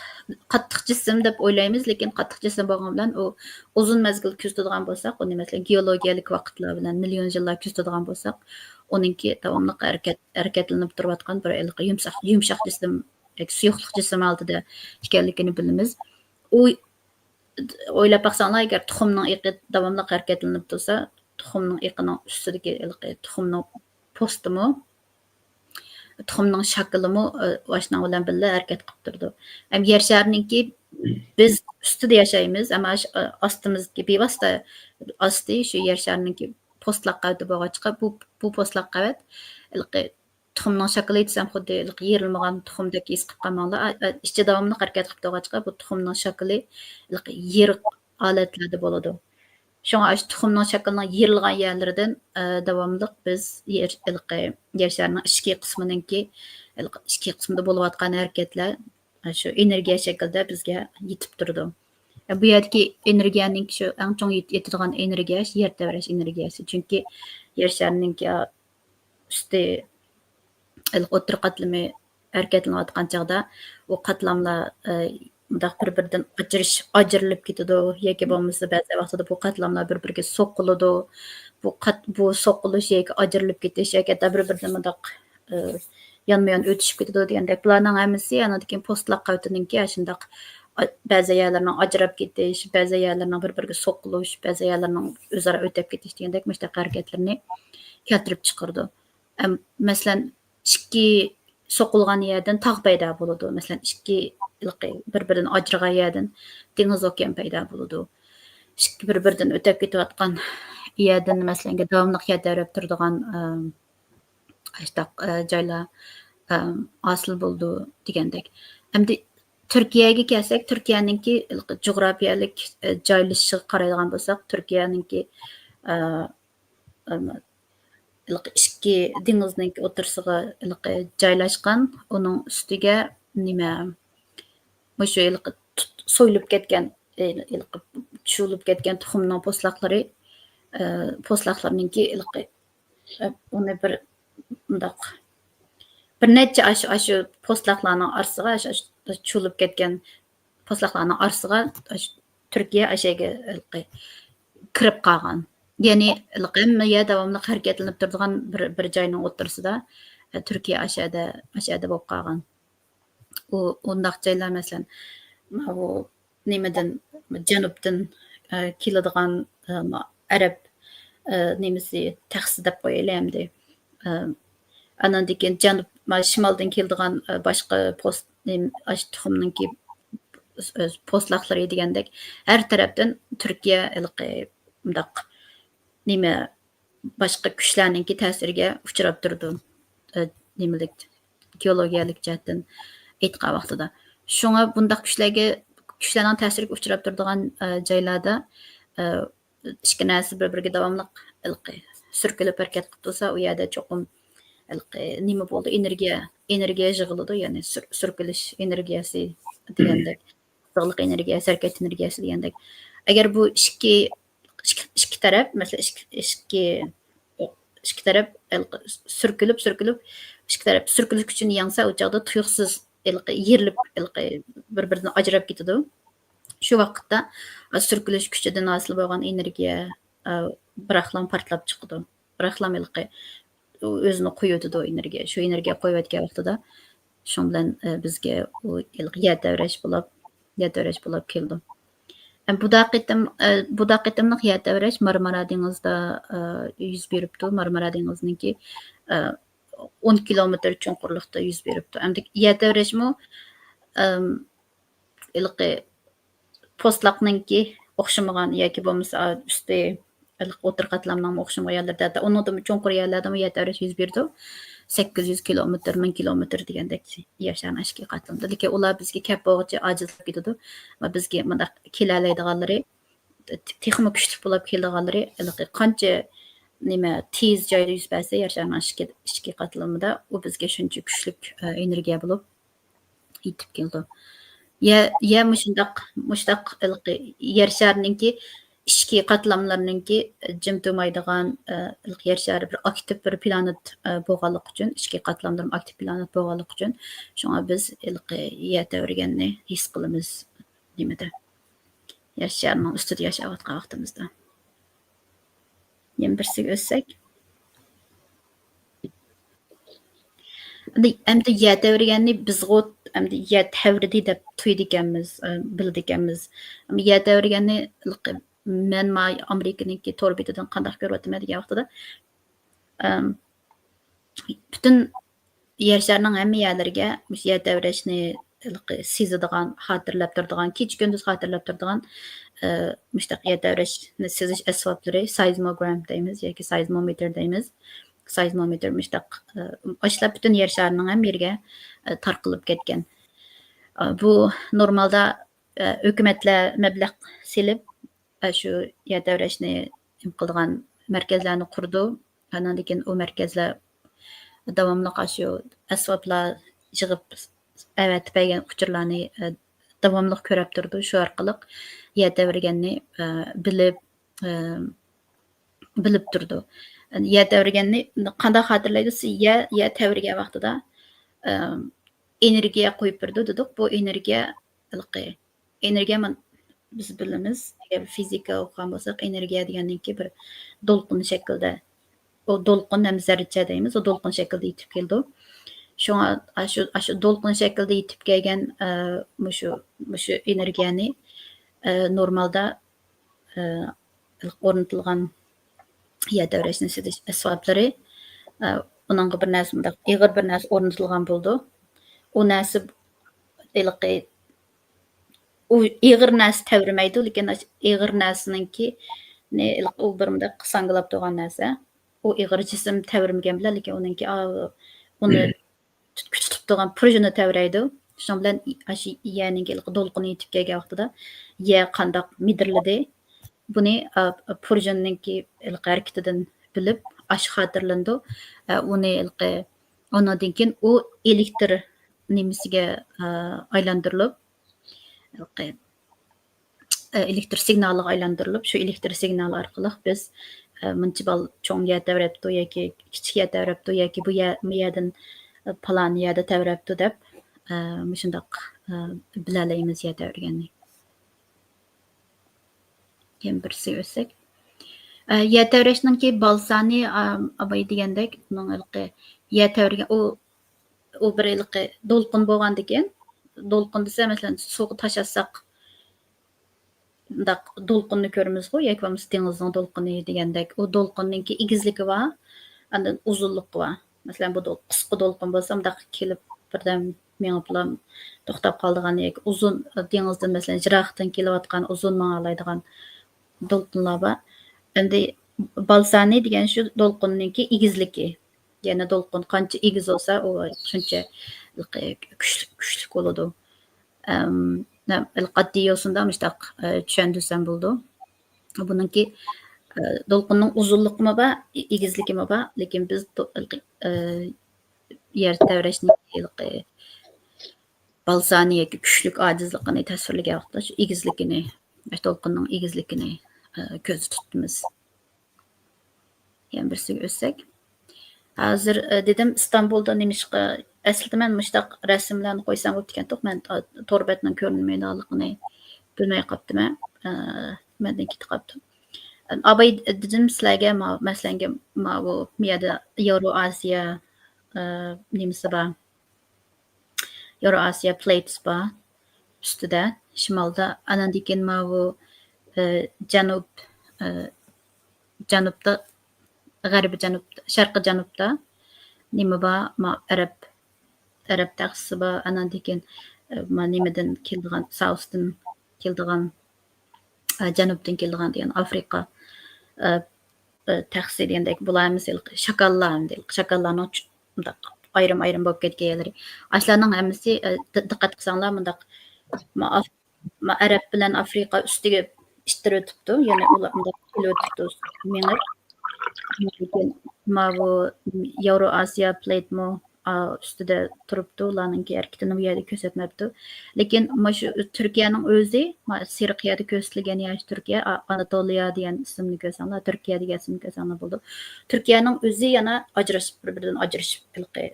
قاتتىق جىسىم دەپ ئويلايمىز، لېكىن قاتتىق جىسىم بولغان بىلەن ئۇ ئۇزۇن مەزگىل كۆزىتىدىغان بولساق، ئۇنى مەسىلەن گېئولوگىيەلىك ۋاقىتلار بىلەن مىليون يىللار كۆزىتىدىغان بولساق، ئۇنىڭكى داۋاملىق ھەرىكەت، ھەرىكەتلىنىپ تۇرۇۋاتقان بىر ھېلىقى يۇمشاق، يۇمشاق جىسىم ياكى سۇيۇقلۇق جىسىم ھالىتىدە ئىكەنلىكىنى بىلىمىز. ئۇ ئويلاپ باقساڭلار، ئەگەر تۇخۇمنىڭ ئېقى داۋاملىق ھەرىكەتلىنىپ تۇرسا، تۇخۇمنىڭ ئېقىنىڭ ئۈستىدىكى ھېلىقى تۇخۇمنىڭ پوستىمۇ، تۇخۇمنىڭ شاكىلىمۇ، ئاشۇنىڭ بىلەن بىللە ھەرىكەت قىلىپ تۇرىدۇ. ھەم يەر شارىنىڭكى بىز ئۈستىدە ياشايمىز، ئەمما ئاش-، ئاستىمىزدىكى بىۋاسىتە ئاستى شۇ يەر شارىنىڭكى پوستلاق قەۋىتى بولغاچقا، بۇ، بۇ پوستلاق قەۋەت ھېلىقى تۇخۇمنىڭ شاكىلى دېسەم، خۇددى ھېلىقى يېرىلمىغان تۇخۇمدەك ھېس قىلىپ قالماڭلار. ئا، ئا، ئىچى داۋاملىق ھەرىكەت قىلىپ تۇرغاچقا، بۇ تۇخۇمنىڭ شاكىلى ھېلىقى يېرىق ھالەتلەردە بولىدۇ. شۇڭا ئاشۇ تۇخۇمنىڭ شاكىلىنىڭ يېرىلغان يەرلىرىدىن، ئە، داۋاملىق بىز يەر، ھېلىقى يەر شارىنىڭ ئىچكى قىسمىنىڭكى، ھېلىقى ئىچكى قىسمىدا بولۇۋاتقان ھەرىكەتلەر، ئە، شۇ ئېنېرگىيە شەكلىدە بىزگە يېتىپ تۇرىدۇ. ئە، بۇ يەردىكى ئېنېرگىيەنىڭكى شۇ ئەڭ چوڭ يېت-، يېتىدىغان ئېنېرگىيە شۇ يەر تەۋرەش ئېنېرگىيەسى. چۈنكى يەر شارىنىڭكى، ئە، ئۈستى، ھېلىقى ئوتتۇرا قاتلىمى ھەرىكەتلىنىۋاتقان چاغدا، ئۇ قاتلاملار، ئە، مۇنداق بىر-بىرىدىن ئاجرىش-، ئاجرىلىپ كېتىدۇ ياكى بولمىسا بەزى ۋاقتىدا بۇ قاتلاملار بىر-بىرىگە سوقۇلىدۇ. بۇ قات-، بۇ سوقۇلۇش ياكى ئاجرىلىپ كېتىش ياكى ھەتتا بىر-بىرىدىن مۇنداق، ئە، يانمۇيان ئۆتۈشۈپ كېتىدۇ دېگەندەك. بۇلارنىڭ ھەممىسى ئانىڭدىن كېيىن پوستلاق قەۋىتىنىڭكى ئاشۇنداق، ئا-، بەزى يەرلىرىنىڭ ئاجراپ كېتىش، بەزى يەرلىرىنىڭ بىر-بىرىگە سوقۇلۇش، بەزى يەرلىرىنىڭ ئۆزئارا ئۆتەپ كېتىش دېگەندەك مۇشۇنداق ھەرىكەتلىرىنى كەلتۈرۈپ چىقىرىدۇ. ئەم، مەسىلەن، ئىككى سوقۇلغان يەردىن تاغ پەيدا بولىدۇ. مەسىلەن، ئىككى ھېلىقى بىر-بىرىدىن ئاجرىغان يەردىن دېڭىز، ئوكيان پەيدا بولىدۇ. ئىككى بىر-بىرىدىن ئۆتەپ كېتىۋاتقان يەردىن، مەسىلەن، داۋاملىق يەر تەۋرەپ تۇرىدىغان، ئەم، ئاشتاق، ئە، جايلار، ئەم، ھاسىل بولىدۇ دېگەندەك. ئەمدى تۈركىيەگە كەلسەك، تۈركىيەنىڭكى ھېلىقى جۇغراپىيەلىك، ئە، جايلىشىشىغا قارايدىغان بولساق، تۈركىيەنىڭكى، ئە، ئەم، ھېلىقى ئىككى دېڭىزنىڭكى ئوتتۇرىسىغا ھېلىقى جايلاشقان، ئۇنىڭ ئۈستىگە نېمە، مۇشۇ ھېلىقى تۇت-، سويۇلۇپ كەتكەن، ھېلىقى چۇۋۇلۇپ كەتكەن تۇخۇمنىڭ پوستلاقلىرى، ئە، پوستلاقلىرىنىڭكى ھېلىقى، ئە، ئۇنى بىر مۇنداق بىر نەچچە ئاشۇ، ئاشۇ پوستلاقلارنىڭ ئارىسىغا، ئاشۇ، ئاشۇ چۇۋۇلۇپ كەتكەن پوستلاقلارنىڭ ئارىسىغا ئاشۇ تۈركىيە ئاشەگە ھېلىقى كىرىپ قالغان. يەنى ھېلىقى ھەممە يەر داۋاملىق ھەرىكەتلىنىپ تۇرىدىغان بىر، بىر جاينىڭ ئوتتۇرىسىدا، ئە، تۈركىيە ئاشەدە، ئاشەدە بولۇپ قالغان. ئۇ، ئۇنداق جايلار، مەسىلەن، ماۋۇ نېمىدىن، جەنۇبتىن، ئە، كېلىدىغان، ئە، ئەرەب، ئە، نېمىسى، تەخسە دەپ قويايلى ئەمدى. ئە، ئاناندىن كېيىن جەنۇب، ما-، شىمالدىن كېلىدىغان، ئە، باشقا پوست، نېمە، ئاشۇ تۇخۇمنىڭكى ئۆز پوستلاقلىرى دېگەندەك، ھەر تەرەپتىن تۈركىيە ھېلىقى مۇنداق نېمە، باشقا كۈچلەرنىڭكى تەسىرىگە ئۇچراپ تۇرىدۇ. ئە، نېمىلىك، گېئولوگىيەلىك جەھەتتىن ئېيتقان ۋاقتىدا. شۇڭا بۇنداق كۈچلەرگە، كۈچلەرنىڭ تەسىرىگە ئۇچراپ تۇرىدىغان، ئە، جايلاردا، ئە، ئىككى نەرسە بىر-بىرىگە داۋاملىق ھېلىقى سۈركىلىپ ھەرىكەت قىلىپ تۇرسا، ئۇ يەردە چوقۇم ھېلىقى نېمە بولىدۇ، ئېنېرگىيە، ئېنېرگىيە يىغىلىدۇ، يەنى سۈر-، سۈركىلىش ئېنېرگىيەسى دېگەندەك، ئىسسىقلىق ئېنېرگىيەسى، ھەرىكەت ئېنېرگىيەسى دېگەندەك. ئەگەر بۇ ئىككى، ئىككى، ئىككى تەرەپ، مەسىلەن، ئىككى، ئىككى، ئىككى تەرەپ ھېلىقى سۈركىلىپ، سۈركىلىپ، ئىككى تەرەپ سۈركىلىش كۈچىنى يەڭسە، ئۇ چاغدا تۇيۇقسىز ھېلىقى يېرىلىپ، ھېلىقى بىر-بىرىدىن ئاجراپ كېتىدۇ. شۇ ۋاقىتتا سۈركىلىش كۈچىدىن ھاسىل بولغان ئېنېرگىيە، ئە، بىراقلا پارتلاپ چىقىدۇ. بىراقلا ھېلىقى ئۆزىنى قويۇۋېتىدۇ ئېنېرگىيە. شۇ ئېنېرگىيە قويۇۋەتكەن ۋاقتىدا، شۇنىڭ بىلەن، ئە، بىزگە ئۇ ھېلىقى يەر تەۋرەش بولاپ، يەر تەۋرەش بولاپ كېلىدۇ. ئە، بۇدا قېتىم، ئە، بۇدا قېتىملىق يەر تەۋرەش مارمارا دېڭىزىدا، ئە، يۈز بېرىپتۇ. مارمارا دېڭىزىنىڭكى، ئە، ئون كىلومېتىر چوڭقۇرلۇقتا يۈز بېرىپتۇ. ئەمدى يەر تەۋرەشمۇ، ئەم، ھېلىقى پوستلاقنىڭكى ئوخشىمىغان ياكى بولمىسا ئۈستى، ھېلىقى ئوتتۇرا قاتلامنىڭمۇ ئوخشىمىغان يەرلىرىدە، ھەتتا ئۇنىڭدىنمۇ چوڭقۇر يەرلەردىمۇ يەر تەۋرەش يۈز بېرىدۇ. سەككىز يۈز كىلومېتىر، مىڭ كىلومېتىر دېگەندەك يەر شارىنىڭ ئىچكى قاتلىمىدا. لېكىن ئۇلار بىزگە كەپ بولغۇچە ئاجىزلاپ كېتىدۇ. ۋە بىزگە مۇنداق كېلەلەيدىغانلىرى، تېخىمۇ كۈچلۈك بولۇپ كېلىدىغانلىرى، ھېلىقى قانچە نېمە تېز جايدا يۈز بەرسە، يەر شارىنىڭ ئىچكى، ئىچكى قاتلىمىدا، ئۇ بىزگە شۇنچە كۈچلۈك، ئە، ئېنېرگىيە بولۇپ يېتىپ كېلىدۇ. يە، يە مۇشۇنداق، مۇشۇنداق ھېلىقى يەر شارىنىڭكى ئىچكى قاتلاملىرىنىڭكى جىم تۇرمايدىغان، ئە، ھېلىقى يەر شارى بىر ئاكتىپ بىر پلانېت، ئە، بولغانلىقى ئۈچۈن، ئىچكى قاتلاملىرىمۇ ئاكتىپ پلانېت بولغانلىقى ئۈچۈن، شۇڭا بىز ھېلىقى يەر تەۋرىگەننى ھېس قىلىمىز نېمىدە. يەر شارىنىڭ ئۈستىدە ياشاۋاتقان ۋاقتىمىزدا. يەنە بىرسىگە ئۆتسەك. ئەمدى، ئەمدى يەر تەۋرىگەننى بىزغۇ، ئەمدى يەر تەۋرىدى دەپ تۇيىدىكەنمىز، ئە، بىلىدىكەنمىز. ئەمدى يەر تەۋرىگەننى مەن ما ئامېرىكىنىڭكى تور بېتىدىن قانداق كۆرۈۋاتىمەن دېگەن ۋاقتىدا، ئەم، پۈتۈن يەر شارىنىڭ ھەممە يەرلىرىگە مۇشۇ يەر تەۋرەشنى، ھېلىقى سېزىدىغان، خاتىرىلەپ تۇرىدىغان، كېچە-كۈندۈز خاتىرىلەپ تۇرىدىغان، ئى، مۇشۇنداق يەر تەۋرەشنى سېزىش ئەسۋابلىرى، سايزموگرام دەيمىز ياكى سايزمومېتىر دەيمىز. سايزمومېتىر مۇشۇنداق، ئى، ئاشۇلار پۈتۈن يەر شارىنىڭ ھەممە يېرىگە، ئى، تارقىلىپ كەتكەن. ئى، بۇ نورمالدا، ئى، ھۆكۈمەتلەر مەبلەغ سېلىپ، ئاشۇ يەر تەۋرەشنى نېمە قىلىدىغان مەركەزلەرنى قۇرىدۇ. ئاندىن كېيىن ئۇ مەركەزلەر داۋاملىق ئاشۇ ئەسۋابلار يىغىپ ئەۋەتىپ بەرگەن ئۇچۇرلارنى، ئە، داۋاملىق كۆرۈپ تۇرىدۇ. شۇ ئارقىلىق يەر تەۋرىگەننى، ئە، بىلىپ، ئە، بىلىپ تۇرىدۇ. يەر تەۋرىگەننى قانداق خاتىرىلەيدۇ؟ سىز يەر، يەر تەۋرىگەن ۋاقتىدا، ئە، ئېنېرگىيە قويۇپ بېرىدۇ دېدۇق. بۇ ئېنېرگىيە ھېلىقى ئېنېرگىيە، مانا، بىز بىلىمىز، ئەگەر فىزىكا ئوقۇغان بولساق، ئېنېرگىيە دېگەننىڭكى بىر دولقۇن شەكلىدە، ئۇ دولقۇن ھەم زەررىچە دەيمىز، ئۇ دولقۇن شەكلىدە يېتىپ كېلىدۇ. شۇڭا ئاشۇ، ئاشۇ دولقۇن شەكلىدە يېتىپ كەلگەن، ئە، مۇشۇ، مۇشۇ ئېنېرگىيەنى، ئە، نورمالدا، ئە، ئورنىتىلغان يەر تەۋرەشنى سېزىش ئەسۋابلىرى، ئە، ئۇنىڭغا بىر نەرسە، مۇنداق ئېغىر بىر نەرسە ئورنىتىلغان بولىدۇ. ئۇ نەرسە ھېلىقى ئۇ ئېغىر نەرسە تەۋرىمەيدۇ، لېكىن ئېغىر نەرسىنىڭكى، نى-، ئۇ بىر مۇنداق ساڭگىلاپ تۇرغان نەرسە. ئۇ ئېغىر جىسىم تەۋرىمىگەن بىلەن، لېكىن ئۇنىڭكى، ئا، ئۇنى تۇت-، كۈچ تۇتۇپ تۇرغان پۇرژىنى تەۋرەيدۇ. شۇنىڭ بىلەن ئاشۇ يەرنىڭكى دولقۇنى يېتىپ كەلگەن ۋاقتىدا يەر قانداق مىدىرلىدى، بۇنى، ئا، پۇرژىننىڭكى ھېلىقى ھەرىكىتىدىن بىلىپ، ئاشۇ خاتىرىلىنىدۇ. ئا، ئۇنى ھېلىقى، ئۇنىڭدىن كېيىن ئۇ ئېلېكتر نېمىسىگە، ئا، ئايلاندۇرۇلۇپ، ھېلىقى، ئە، ئېلېكتر سىگنالىغا ئايلاندۇرۇلۇپ، شۇ ئېلېكتر سىگنالى ئارقىلىق بىز، ئە، مۇنچە بال چوڭ يەر تەۋرەپتۇ ياكى كىچىك يەر تەۋرەپتۇ ياكى بۇ يەر، بۇ يەردىن، ئە، پالان يەردە تەۋرەپتۇ دەپ، ئە، مۇشۇنداق، ئە، بىلەلەيمىز يەر تەۋرىگەننى. يەنە بىرسىگە ئۆتسەك. ئە، يەر تەۋرەشنىڭكى بال سانى، ئا، ئاباي دېگەندەك، ئۇنىڭ ھېلىقى يەر تەۋرىگەن، ئۇ، ئۇ بىر ھېلىقى دولقۇن بولغاندىكىن، دولقۇن دېسە، مەسىلەن، سۇغا تاش ئاتساق، مۇنداق دولقۇننى كۆرىمىزغۇ، ياكى بولمىسا دېڭىزنىڭ دولقۇنى دېگەندەك، ئۇ دولقۇننىڭكى ئېگىزلىكى بار، ئاندىن ئۇزۇنلۇقى بار. مەسىلەن، بۇ دول-، قىسقا دولقۇن بولسا، مۇنداق كېلىپ بىردەم مېڭىپلا توختاپ قالىدىغان ياكى ئۇزۇن دېڭىزدىن، مەسىلەن، يىراقتىن كېلىۋاتقان، ئۇزۇن ماڭالايدىغان دولقۇنلار بار. ئەمدى بال سانى دېگەن شۇ دولقۇننىڭكى ئېگىزلىكى. يەنى دولقۇن قانچە ئېگىز بولسا، ئۇ شۇنچە كۈچلۈك، كۈچلۈك بولىدۇ. ئەم، ئەددىي يوسۇندا مۇشتاق، ئە، چۈشەندۈرسەم بولىدۇ. بۇنىڭكى، ئە، دولقۇننىڭ ئۇزۇنلۇقىمۇ بار، ئېگىزلىكىمۇ بار، لېكىن بىز دو-، ئە، يەر تەۋرەشنى ھېلىقى بال سانى ياكى كۈچلۈك ئاجىزلىقىنى تەسۋىرلىگەن ۋاقىتتا شۇ ئېگىزلىكىنى، دولقۇننىڭ ئېگىزلىكىنى، ئە، كۆزدە تۇتىمىز. يەنە بىرسىگە ئۆتسەك. ھازىر، ئە، دېدىم، ئىستانبۇلدا نېمىشقا، ئەسلىدە مەن مۇشۇنداق رەسىملەرنى قويسام بوپتىكەنتۇق، مەن، ئە، تور بەتنىڭ كۆرۈنمەيدىغانلىقىنى بىلمەي قاپتىمەن. ئە، مەندىن كېتىپ قاپتۇ. ئاباي، دېدىم سىلەرگە، ما-، مەسىلەنگە، ماۋۇ، مۇ يەردە ياۋرو ئاسىيا، ئە، نېمىسى بار. ياۋرو ئاسىيا پلېيتس بار ئۈستىدە، شىمالدا. ئاناندىن كېيىن ماۋۇ، ئە، جەنۇب، ئە، جەنۇبتا، غەربىي جەنۇبتا، شەرقىي جەنۇبتا نېمە بار؟ ما ئەرەب، ئەرەب تەخسىسى بار. ئاناندىن كېيىن، ئە، ما نېمىدىن كېلىدىغان، ساۋۇستىن كېلىدىغان، ئە، جەنۇبتىن كېلىدىغان دېگەن ئافرىقا، ئە، ئە، تەخسىسى دېگەندەك، بۇلار ھەممىسى ھېلىقى شاكاللار، ھەمدە ھېلىقى شاكاللارنىڭ چۈ-، مۇنداق ئايرىم-ئايرىم بولۇپ كەتكەن يەرلىرى. ئاشۇلارنىڭ ھەممىسى، ئە، د-، دىققەت قىلساڭلار، مۇنداق ما-، ئاف-، ما-، ئەرەب بىلەن ئافرىقا ئۈستىگە ئىتتىرىۋېتىپتۇ، يەنى ئۇلار مۇنداق كېلىۋېتىپتۇ مېڭىپ. لېكىن ماۋۇ ياۋرو ئاسىيا پلېيتمۇ، ئا، ئۈستىدە تۇرۇپتۇ، ئۇلارنىڭكى ھەرىكىتىنى بۇ يەردە كۆرسەتمەپتۇ. لېكىن مۇشۇ تۈركىيەنىڭ ئۆزى، ما-، سېرىق يەردە كۆرسىتىلگەن يەر تۈركىيە، ئا-، ئاناتولىيا دېگەن ئىسىمنى كۆرسەڭلار، تۈركىيە دېگەن ئىسىمنى كۆرسەڭلار بولىدۇ. تۈركىيەنىڭ ئۆزى يەنە ئاجرىشىپ، بىر-بىرىدىن ئاجرىشىپ، ھېلىقى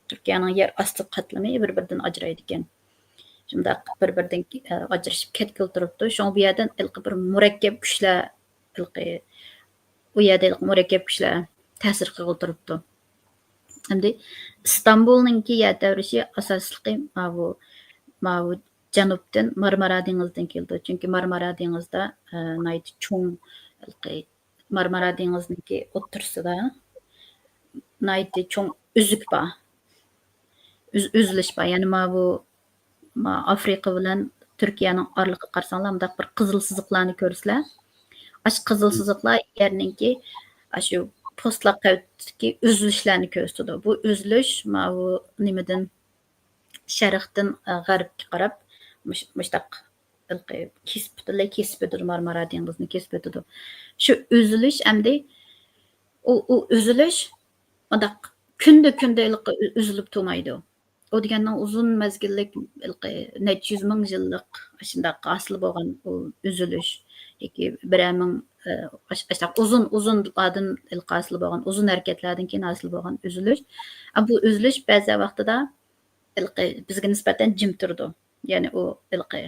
تۈركىيەنىڭ يەر ئاستى قاتلىمى بىر-بىرىدىن ئاجرايدىكەن. شۇنداق بىر-بىرىدىن، ئە، ئاجرىشىپ كەتكىلى تۇرۇپتۇ. شۇڭا بۇ يەردىن ھېلىقى بىر مۇرەككەپ كۈچلەر، ھېلىقى، ئۇ يەردە ھېلىقى مۇرەككەپ كۈچلەر تەسىر قىلغىلى تۇرۇپتۇ. ئەمدى ئىستانبۇلنىڭكى يەر تەۋرىشى ئاساسلىقى ماۋۇ، ماۋۇ جەنۇبتىن، مارمارا دېڭىزىدىن كېلىدۇ. چۈنكى مارمارا دېڭىزدا، ئە، ناھايىتى چوڭ، ھېلىقى مارمارا دېڭىزىنىڭكى ئوتتۇرىسىدا ناھايىتى چوڭ ئۈزۈك بار. ئۈز-، ئۈزۈلۈش بار. يەنى ماۋۇ ما-، ئافرىقا بىلەن تۈركىيەنىڭ ئارىلىقىغا قارىساڭلار، مۇنداق بىر قىزىل سىزىقلارنى كۆرىسىلەر. ئاشۇ قىزىل سىزىقلار يەرنىڭكى ئاشۇ پوستلاق قەۋىتىدىكى ئۈزۈلۈشلەرنى كۆرسىتىدۇ. بۇ ئۈزۈلۈش ماۋۇ نېمىدىن، شەرقتىن، ئە، غەربكە قاراپ مۇش-، مۇشتاق ھېلىقى كېسىپ، پۈتۈنلەي كېسىپ ئۆتىدۇ، مارمارا دېڭىزىنى كېسىپ ئۆتىدۇ. شۇ ئۈزۈلۈش ئەمدى ئۇ، ئۇ ئۈزۈلۈش مۇنداق كۈندە، كۈندە ھېلىقى ئۈ-، ئۈزۈلۈپ تۇرمايدۇ. ئۇ دېگەننىڭ ئۇزۇن مەزگىللىك ھېلىقى نەچچە يۈز مىڭ يىللىق ئاشۇنداق ھاسىل بولغان ئۇ ئۈزۈلۈش ياكى بىرەر مىڭ، ئە، ئاش-، ئاشۇنداق ئۇزۇن، ئۇزۇندىن ھېلىقى ھاسىل بولغان، ئۇزۇن ھەرىكەتلەردىن كېيىن ھاسىل بولغان ئۈزۈلۈش. ئە، بۇ ئۈزۈلۈش بەزى ۋاقتىدا ھېلىقى بىزگە نىسبەتەن جىم تۇرىدۇ. يەنى ئۇ ھېلىقى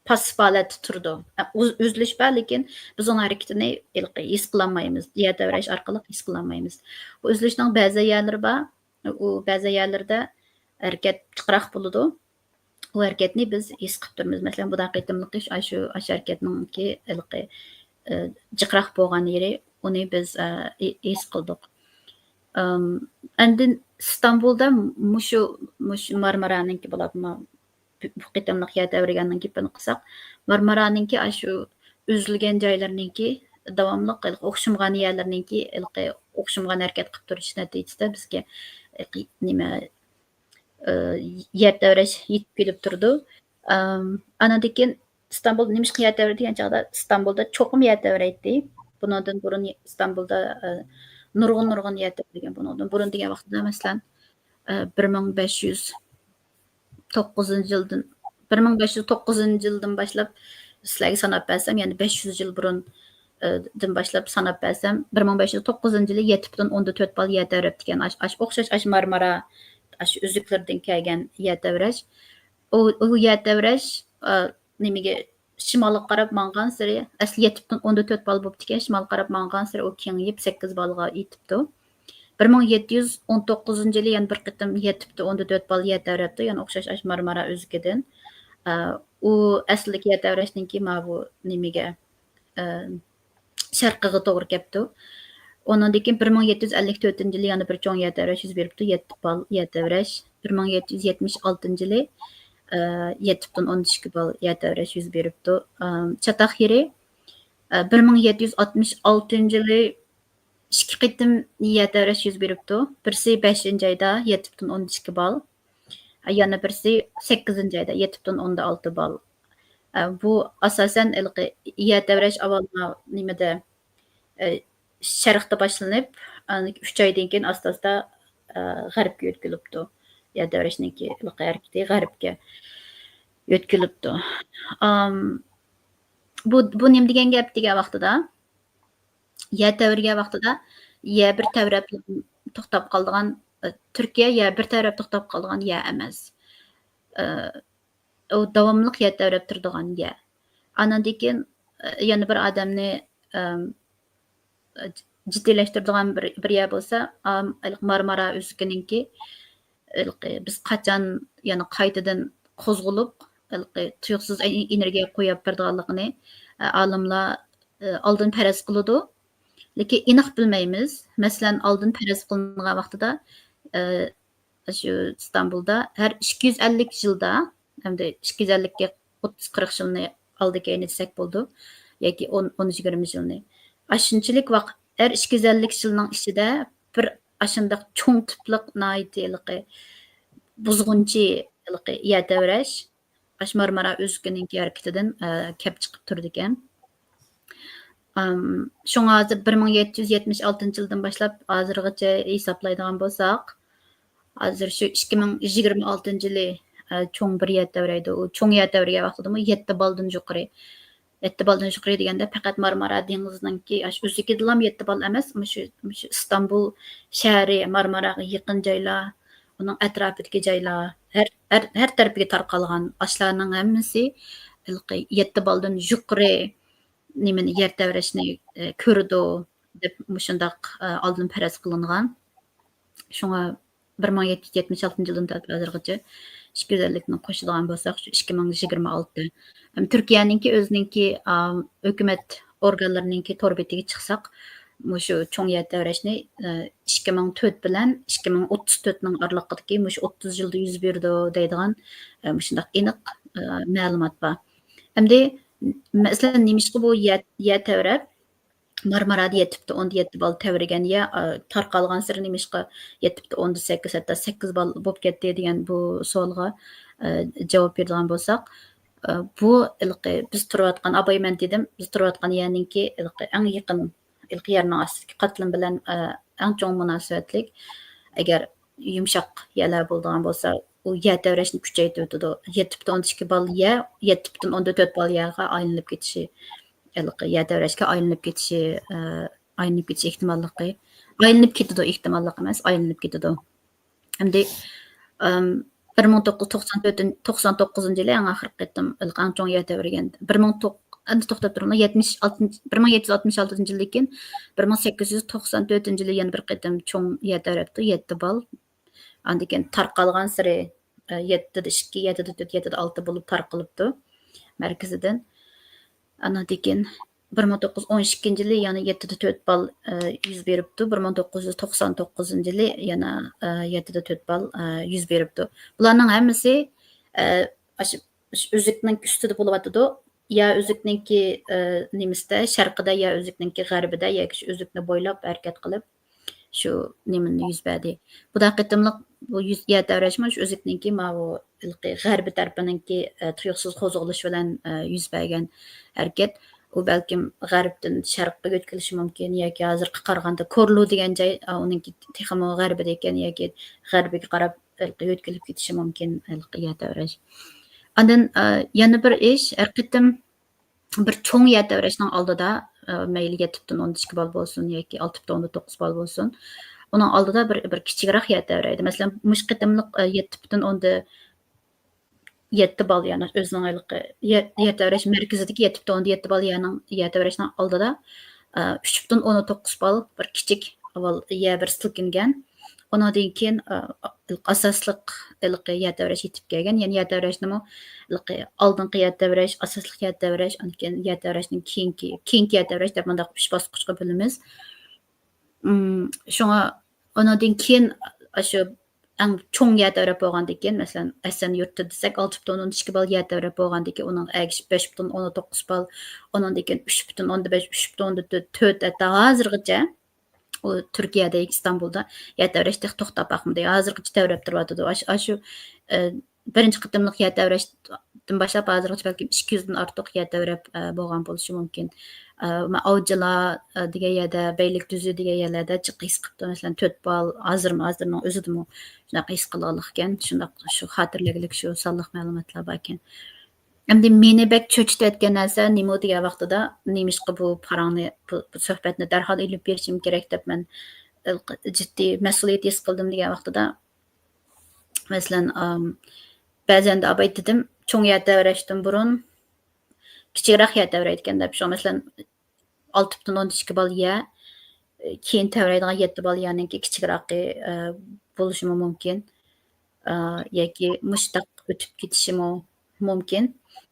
پاسسىپ ھالەتتە تۇرىدۇ. ئە، ئۈز-، ئۈزۈلۈش بار، لېكىن بىز ئۇنىڭ ھەرىكىتىنى ھېلىقى ھېس قىلالمايمىز. يەر تەۋرەش ئارقىلىق ھېس قىلالمايمىز. بۇ ئۈزۈلۈشنىڭ بەزى يەرلىرى بار، ئۇ بەزى يەرلىرىدە ھەرىكەت جىقراق بولىدۇ. ئۇ ھەرىكەتنى بىز ھېس قىلىپ تۇرىمىز. مەسىلەن، بۇدا قېتىملىقى شۇ، ئاشۇ، ئاشۇ ھەرىكەتنىڭكى ھېلىقى، ئە، جىقراق بولغان يېرى، ئۇنى بىز، ئە، ھېس قىلدۇق. ئەم، ئاندىن ئىستانبۇلدا مۇشۇ، مۇشۇ مارمارانىڭكى بولۇپمۇ، بۇ قېتىملىق يەر تەۋرىگەننىڭ گېپىنى قىلساق، مارمارانىڭكى ئاشۇ ئۈزۈلگەن جايلىرىنىڭكى داۋاملىق ھېلىقى ئوخشىمىغان يەرلىرىنىڭكى ھېلىقى ئوخشىمىغان ھەرىكەت قىلىپ تۇرۇشى نەتىجىسىدە بىزگە ھېلىقى نېمە، ئى، يەر تەۋرەش يېتىپ كېلىپ تۇرىدۇ. ئەم، ئانىڭدىن كېيىن ئىستانبۇل نېمىشقا يەر تەۋرىدى دېگەن چاغدا، ئىستانبۇلدا چوقۇم يەر تەۋرەيتتى. بۇنىڭدىن بۇرۇن ئىستانبۇلدا، ئە، نۇرغۇن، نۇرغۇن يەر تەۋرىگەن. بۇنىڭدىن بۇرۇن دېگەن ۋاقتىدا، مەسىلەن، ئە، بىر مىڭ بەش يۈز توققۇزىنچى يىلدىن، بىر مىڭ بەش يۈز توققۇزىنچى يىلدىن باشلاپ سىلەرگە ساناپ بەرسەم، يەنى بەش يۈز يىل بۇرۇن، ئە، دىن باشلاپ ساناپ بەرسەم، بىر مىڭ بەش يۈز توققۇزىنچى يىلى يەتتە پۈتۈن ئوندىن تۆت بال يەر تەۋرەپتىكەن. ئاش-، ئاش-، ئوخشاش ئاش مارمارا، ئاش ئۈزۈكلىرىدىن كەلگەن يەر تەۋرەش. ئۇ، ئۇ يەر تەۋرەش، ئا، نېمىگە، شىمالغا قاراپ ماڭغانسېرى، ئەسلى يەتتە پۈتۈن ئوندىن تۆت بال بوپتىكەن، شىمالغا قاراپ ماڭغانسېرى ئۇ كېڭىيىپ سەككىز بالغا يېتىپتۇ. بىر مىڭ يەتتە يۈز ئون توققۇزىنچى يىلى يەنە بىر قېتىم يەتتە پۈتۈن ئوندىن تۆت بال يەر تەۋرەپتۇ، يەنە ئوخشاش ئاشۇ مارمارا ئۈزۈكىدىن. ئا، ئۇ ئەسلىدىكى يەر تەۋرەشنىڭكى ماۋۇ نېمىگە، ئە، شەرقىگە توغرا كەپتۇ. ئۇنىڭدىن كېيىن بىر مىڭ يەتتە يۈز ئەللىك تۆتىنچى يىلى يەنە بىر چوڭ يەر تەۋرەش يۈز بېرىپتۇ، يەتتە بال يەر تەۋرەش. بىر مىڭ يەتتە يۈز يەتمىش ئالتىنچى يىلى، ئە، يەتتە پۈتۈن ئوندىن ئىككى بال يەر تەۋرەش يۈز بېرىپتۇ. ئە، چاتاق يېرى، ئە، بىر مىڭ يەتتە يۈز ئاتمىش ئالتىنچى يىلى ئىككى قېتىم يەر تەۋرەش يۈز بېرىپتۇ. بىرسى بەشىنچى ئايدا، يەتتە پۈتۈن ئوندىن ئىككى بال. يەنە بىرسى سەككىزىنچى ئايدا، يەتتە پۈتۈن ئوندىن ئالتە بال. ئە، بۇ ئاساسەن ھېلىقى يەر تەۋرەش ئاۋۋال نېمىدە، ئە، شەرقتە باشلىنىپ، ئاندىن ئۈچ ئايدىن كېيىن ئاستا-ئاستا، ئە، غەربكە يۆتكىلىپتۇ. يەر تەۋرەشنىڭكى ھېلىقى ھەرىكىتى غەربكە يۆتكىلىپتۇ. ئام، بۇ، بۇ نېمە دېگەن گەپ دېگەن ۋاقتىدا، يەر تەۋرىگەن ۋاقتىدا يەر بىر تەۋرەپ توختاپ قالىدىغان، ئە، تۈركىيە يەر بىر تەۋرەپ توختاپ قالىدىغان يەر ئەمەس. ئە، ئۇ داۋاملىق يەر تەۋرەپ تۇرىدىغان يەر. ئانىڭدىن كېيىن، ئە، يەنە بىر ئادەمنى، ئەم، جىددىيلەشتۈرىدىغان بىر، بىر يەر بولسا، ئام، مارمارا ئۈزۈكىنىڭكى، ھېلىقى بىز قاچان يەنە قايتىدىن قوزغىلىپ، ھېلىقى تۇيۇقسىز ئېنېرگىيە قويۇپ بېرىدىغانلىقىنى، ئە، ئالىملار، ئە، ئالدىن پەرەز قىلىدۇ. لېكىن ئېنىق بىلمەيمىز. مەسىلەن، ئالدىن پەرەز قىلىنغان ۋاقتىدا، ئە، شۇ ئىستانبۇلدا ھەر ئىككى يۈز ئەللىك يىلدا، ئەمدى ئىككى يۈز ئەللىككە ئوتتۇز قىرىق يىلنى ئالدى كەينى دېسەك بولىدۇ، ياكى ئون، ئون يىگىرمە يىلنى. ئاشۇنچىلىك ۋاق-، ھەر ئىككى يۈز ئەللىك يىلنىڭ ئىچىدە بىر ئاشۇنداق چوڭ تىپلىق، ناھايىتى ھېلىقى بۇزغۇنچى ھېلىقى يەر تەۋرەش، ئاشۇ مارمارا ئۆزىنىڭكى ھەرىكىتىدىن، ئە، كەپ چىقىپ تۇرىدىكەن. ئام، شۇڭا ھازىر بىر مىڭ يەتتە يۈز يەتمىش ئالتىنچى يىلدىن باشلاپ ھازىرغىچە ھېسابلايدىغان بولساق، ھازىر شۇ ئىككى مىڭ يىگىرمە ئالتىنچى يىلى، ئە، چوڭ بىر يەر تەۋرەيدۇ. ئۇ چوڭ يەر تەۋرىگەن ۋاقتىدىمۇ يەتتە بالدىن يۇقىرى. يەتتە بالدىن يۇقىرى دېگەندە، پەقەت مارمارا دېڭىزىنىڭكى ئاشۇ ئۆزىكىدىلا يەتتە بال ئەمەس، مۇشۇ، مۇشۇ ئىستانبۇل شەھىرى، مارماراغا يېقىن جايلار، ئۇنىڭ ئەتراپىدىكى جايلار، ھەر، ھەر، ھەر تەرىپىگە تارقالغان ئاشۇلارنىڭ ھەممىسى ھېلىقى يەتتە بالدىن يۇقىرى نېمىنى، يەر تەۋرەشنى، ئە، كۆرىدۇ دەپ مۇشۇنداق، ئە، ئالدىن پەرەز قىلىنغان. شۇڭا بىر مىڭ يەتتە يۈز يەتمىش ئالتىنچى يىلدىن تارتىپ ھازىرغىچە ئىككى يۈز ئەللىكنى قوشىدىغان بولساق، شۇ ئىككى مىڭ يىگىرمە ئالتە. ھەم تۈركىيەنىڭكى ئۆزىنىڭكى، ئا، ھۆكۈمەت ئورگانلىرىنىڭكى تور بېتىگە چىقساق، مۇشۇ چوڭ يەر تەۋرەشنى، ئىككى مىڭ تۆت بىلەن ئىككى مىڭ ئوتتۇز تۆتنىڭ ئارىلىقىدىكى مۇشۇ ئوتتۇز يىلدا يۈز بېرىدۇ دەيدىغان، مۇشۇنداق ئېنىق، مەلۇمات بار. ئەمدى، مەسىلەن، نېمىشقا بۇ يەر، يەر تەۋرەپ، مارمارادا يەتتە پۈتۈن ئوندىن يەتتە بال تەۋرىگەن يەر، تارقالغانسېرى نېمىشقا يەتتە پۈتۈن ئوندىن سەككىز، ھەتتا سەككىز بال بولۇپ كەتتى دېگەن بۇ سوئالغا، جاۋاب بېرىدىغان بولساق، بۇ ھېلىقى بىز تۇرۇۋاتقان، ئاباي مەن دېدىم، بىز تۇرۇۋاتقان يەرنىڭكى ھېلىقى ئەڭ يېقىن، ھېلىقى يەرنىڭ ئاستىدىكى قاتلىمى بىلەن، ئەڭ چوڭ مۇناسىۋەتلىك. ئەگەر يۇمشاق يەرلەر بولىدىغان بولسا، ئۇ يەر تەۋرەشنى كۈچەيتىۋېتىدۇ. يەتتە پۈتۈن ئوندىن ئىككى بال يەر، يەتتە پۈتۈن ئوندىن تۆت بال يەرگە ئايلىنىپ كېتىشى، ھېلىقى يەر تەۋرەشكە ئايلىنىپ كېتىشى، ئايلىنىپ كېتىش ئېھتىماللىقى، ئايلىنىپ كېتىدۇ، ئېھتىماللىق ئەمەس، ئايلىنىپ كېتىدۇ. ئەمدى، ئەم، بىر مىڭ توققۇز يۈز توقسان تۆتىنچى، توقسان توققۇزىنچى يىلى ئەڭ ئاخىرقى قېتىم ھېلىقى ئەڭ چوڭ يەر تەۋرىگەن. بىر مىڭ توق-، ئەمدى توختاپ تۇرۇڭلار، يەتمىش ئالتىنچى، بىر مىڭ يەتتە يۈز ئاتمىش ئالتىنچى يىلدىن كېيىن بىر مىڭ سەككىز يۈز توقسان تۆتىنچى يىلى يەنە بىر قېتىم چوڭ يەر تەۋرەپتۇ، يەتتە بال. ئاندىن كېيىن تارقالغانسېرى، ئە، يەتتىدە ئىككى، يەتتىدە تۆت، يەتتىدە ئالتە بولۇپ تارقىلىپتۇ مەركىزىدىن. ئاندىن كېيىن بىر مىڭ توققۇز يۈز ئون ئىككىنچى يىلى يەنە يەتتىدە تۆت بال، ئە، يۈز بېرىپتۇ. بىر مىڭ توققۇز يۈز توقسان توققۇزىنچى يىلى يەنە، ئە، يەتتىدە تۆت بال، ئە، يۈز بېرىپتۇ. بۇلارنىڭ ھەممىسى، ئە، ئاشۇ، ئاشۇ ئۈزۈكنىڭ ئۈستىدە بولۇۋاتىدۇ. يا ئۈزۈكنىڭكى، ئە، نېمىسىدە، شەرقىدە، يا ئۈزۈكنىڭكى غەربىدە، ياكى شۇ ئۈزۈكنى بويلاپ ھەرىكەت قىلىپ، شۇ نېمىنى يۈز بەردى. بۇ دا قېتىملىق بۇ يۈز، يەر تەۋرەشمۇ شۇ ئۈزۈكنىڭكى ماۋۇ ھېلىقى غەربىي تەرىپىنىڭكى، ئە، تۇيۇقسىز قوزغىلىش بىلەن، ئە، يۈز بەرگەن ھەرىكەت. ئۇ بەلكىم غەربتىن شەرققە يۆتكىلىشى مۇمكىن ياكى ھازىرقى قارىغاندا كورلۇ دېگەن جاي، ئە، ئۇنىڭكى تېخىمۇ غەربىدە ئىكەن ياكى غەربىگە قاراپ ھېلىقى يۆتكىلىپ كېتىشى مۇمكىن ھېلىقى يەر تەۋرەش. ئاندىن، ئە، يەنە بىر ئىش، ھەر قېتىم بىر چوڭ يەر تەۋرەشنىڭ ئالدىدا، ئە، مەيلى يەتتە پۈتۈن ئوندىن ئىككى بال بولسۇن ياكى ئالتە پۈتۈن ئوندىن توققۇز بال بولسۇن، ئۇنىڭ ئالدىدا بىر، بىر كىچىكرەك يەر تەۋرەيدۇ. مەسىلەن، مۇشۇ قېتىملىق، ئە، يەتتە پۈتۈن ئوندىن يەتتە بال، يەنى ئۆزىنىڭ ھېلىقى يەر، يەر تەۋرەش مەركىزىدىكى يەتتە پۈتۈن ئوندىن يەتتە بال يەرنىڭ، يەر تەۋرەشنىڭ ئالدىدا، ئە، ئۈچ پۈتۈن ئوندىن توققۇز بال بىر كىچىك ئاۋۋال يەر بىر سىلكىنگەن. ئۇنىڭدىن كېيىن، ئە، ئاساسلىق ھېلىقى يەر تەۋرەش يېتىپ كەلگەن. يەنى يەر تەۋرەشنىمۇ ھېلىقى ئالدىنقى يەر تەۋرەش، ئاساسلىق يەر تەۋرەش، ئاندىن كېيىن يەر تەۋرەشنىڭ كېيىنكى، كېيىنكى يەر تەۋرەش دەپ مۇنداق ئۈچ باسقۇچقا بۆلىمىز. ئىم، شۇڭا ئۇنىڭدىن كېيىن ئاشۇ ئەڭ چوڭ يەر تەۋرەپ بولغاندىن كېيىن، مەسىلەن، ھەسەن يۇرتى دېسەك، ئالتە پۈتۈن ئوندىن ئىككى بال يەر تەۋرەپ بولغاندىن كېيىن، ئۇنىڭ ئەگىشىپ بەش پۈتۈن ئوندىن توققۇز بال، ئۇنىڭدىن كېيىن ئۈچ پۈتۈن ئوندىن بەش، ئۈچ پۈتۈن ئوندىن تۆت، ھەتتا ھازىرغىچە ئۇ تۈركىيەدە، ئىستانبۇلدا يەر تەۋرەش تېخى توختاپ باقمىدى. ھازىرغىچە تەۋرەپ تۇرۇۋاتىدۇ. ئاش-، ئاشۇ، ئە، بىرىنچى قېتىملىق يەر تەۋرەشتىن باشلاپ ھازىرغىچە بەلكىم ئىككى يۈزدىن ئارتۇق يەر تەۋرەپ، ئە، بولغان بولۇشى مۇمكىن. ئە، مە-، ئاۋچىلار، ئە، دېگەن يەردە، بەيلىك تۈزى دېگەن يەرلەردە جىق ھېس قىپتۇ. مەسىلەن، تۆت بال، ھازىرمۇ، ھازىرنىڭ ئۆزىدىمۇ شۇنداق ھېس قىلغانلىق ئىكەن. شۇنداق شۇ خاتىرىلەرگىلىك شۇ سانلىق مەلۇماتلار باركەن. ئەمدى مېنى بەك چۆچۈتۈۋەتكەن نەرسە نېمە دېگەن ۋاقتىدا، نېمىشقا بۇ پاراڭنى، بۇ، بۇ سۆھبەتنى دەرھال ئېلىپ بېرىشىم كېرەك دەپ مەن جىددىي مەسئۇلىيەت ھېس قىلدىم دېگەن ۋاقتىدا، مەسىلەن، ئام، بەزەندە ئاباي دېدىم، چوڭ يەر تەۋرەشتىن بۇرۇن كىچىكرەك يەر تەۋرەيدىكەن دەپ. شۇڭا، مەسىلەن، ئالتە پۈتۈن ئوندىن ئىككى بال يەر، كېيىن تەۋرەيدىغان يەتتە بال يەرنىڭكى كىچىكرەكى، ئە، بولۇشىمۇ مۇمكىن. ئە، ياكى مۇشۇنداق ئۆتۈپ كېتىشىمۇ مۇمكىن.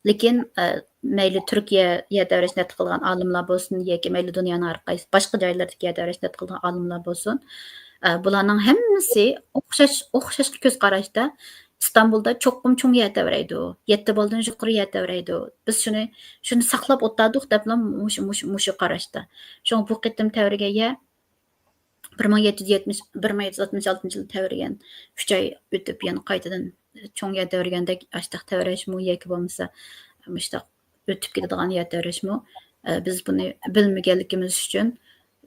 لېكىن، ئە، مەيلى تۈركىيە يەر تەۋرەشنى رەت قىلغان ئالىملار بولسۇن ياكى مەيلى دۇنيانىڭ ھەر قايسى باشقا جايلىرىدىكى يەر تەۋرەشنى رەت قىلغان ئالىملار بولسۇن، ئە، بۇلارنىڭ ھەممىسى ئوخشاش، ئوخشاش كۆز قاراشتا ئىستانبۇلدا چوقۇم چوڭ يەر تەۋرەيدۇ، يەتتە بالدىن يۇقىرى يەر تەۋرەيدۇ. بىز شۇنى، شۇنى ساقلاپ ئولتۇردۇق دەپلا مۇشۇ، مۇشۇ، مۇشۇ قاراشتا. شۇڭا بۇ قېتىم تەۋرىگەن يەر بىر مىڭ يەتتە يۈز يەتمىش، بىر مىڭ يەتتە يۈز ئاتمىش ئالتىنچى يىلى تەۋرىگەن، ئۈچ ئاي ئۆتۈپ يەنە قايتىدىن چوڭ يەر تەۋرىگەندەك، ئاشتاق تەۋرەشمۇ ياكى بولمىسا مۇشتاق ئۆتۈپ كېتىدىغان يەر تەۋرەشمۇ، ئە، بىز بۇنى بىلمىگەنلىكىمىز ئۈچۈن،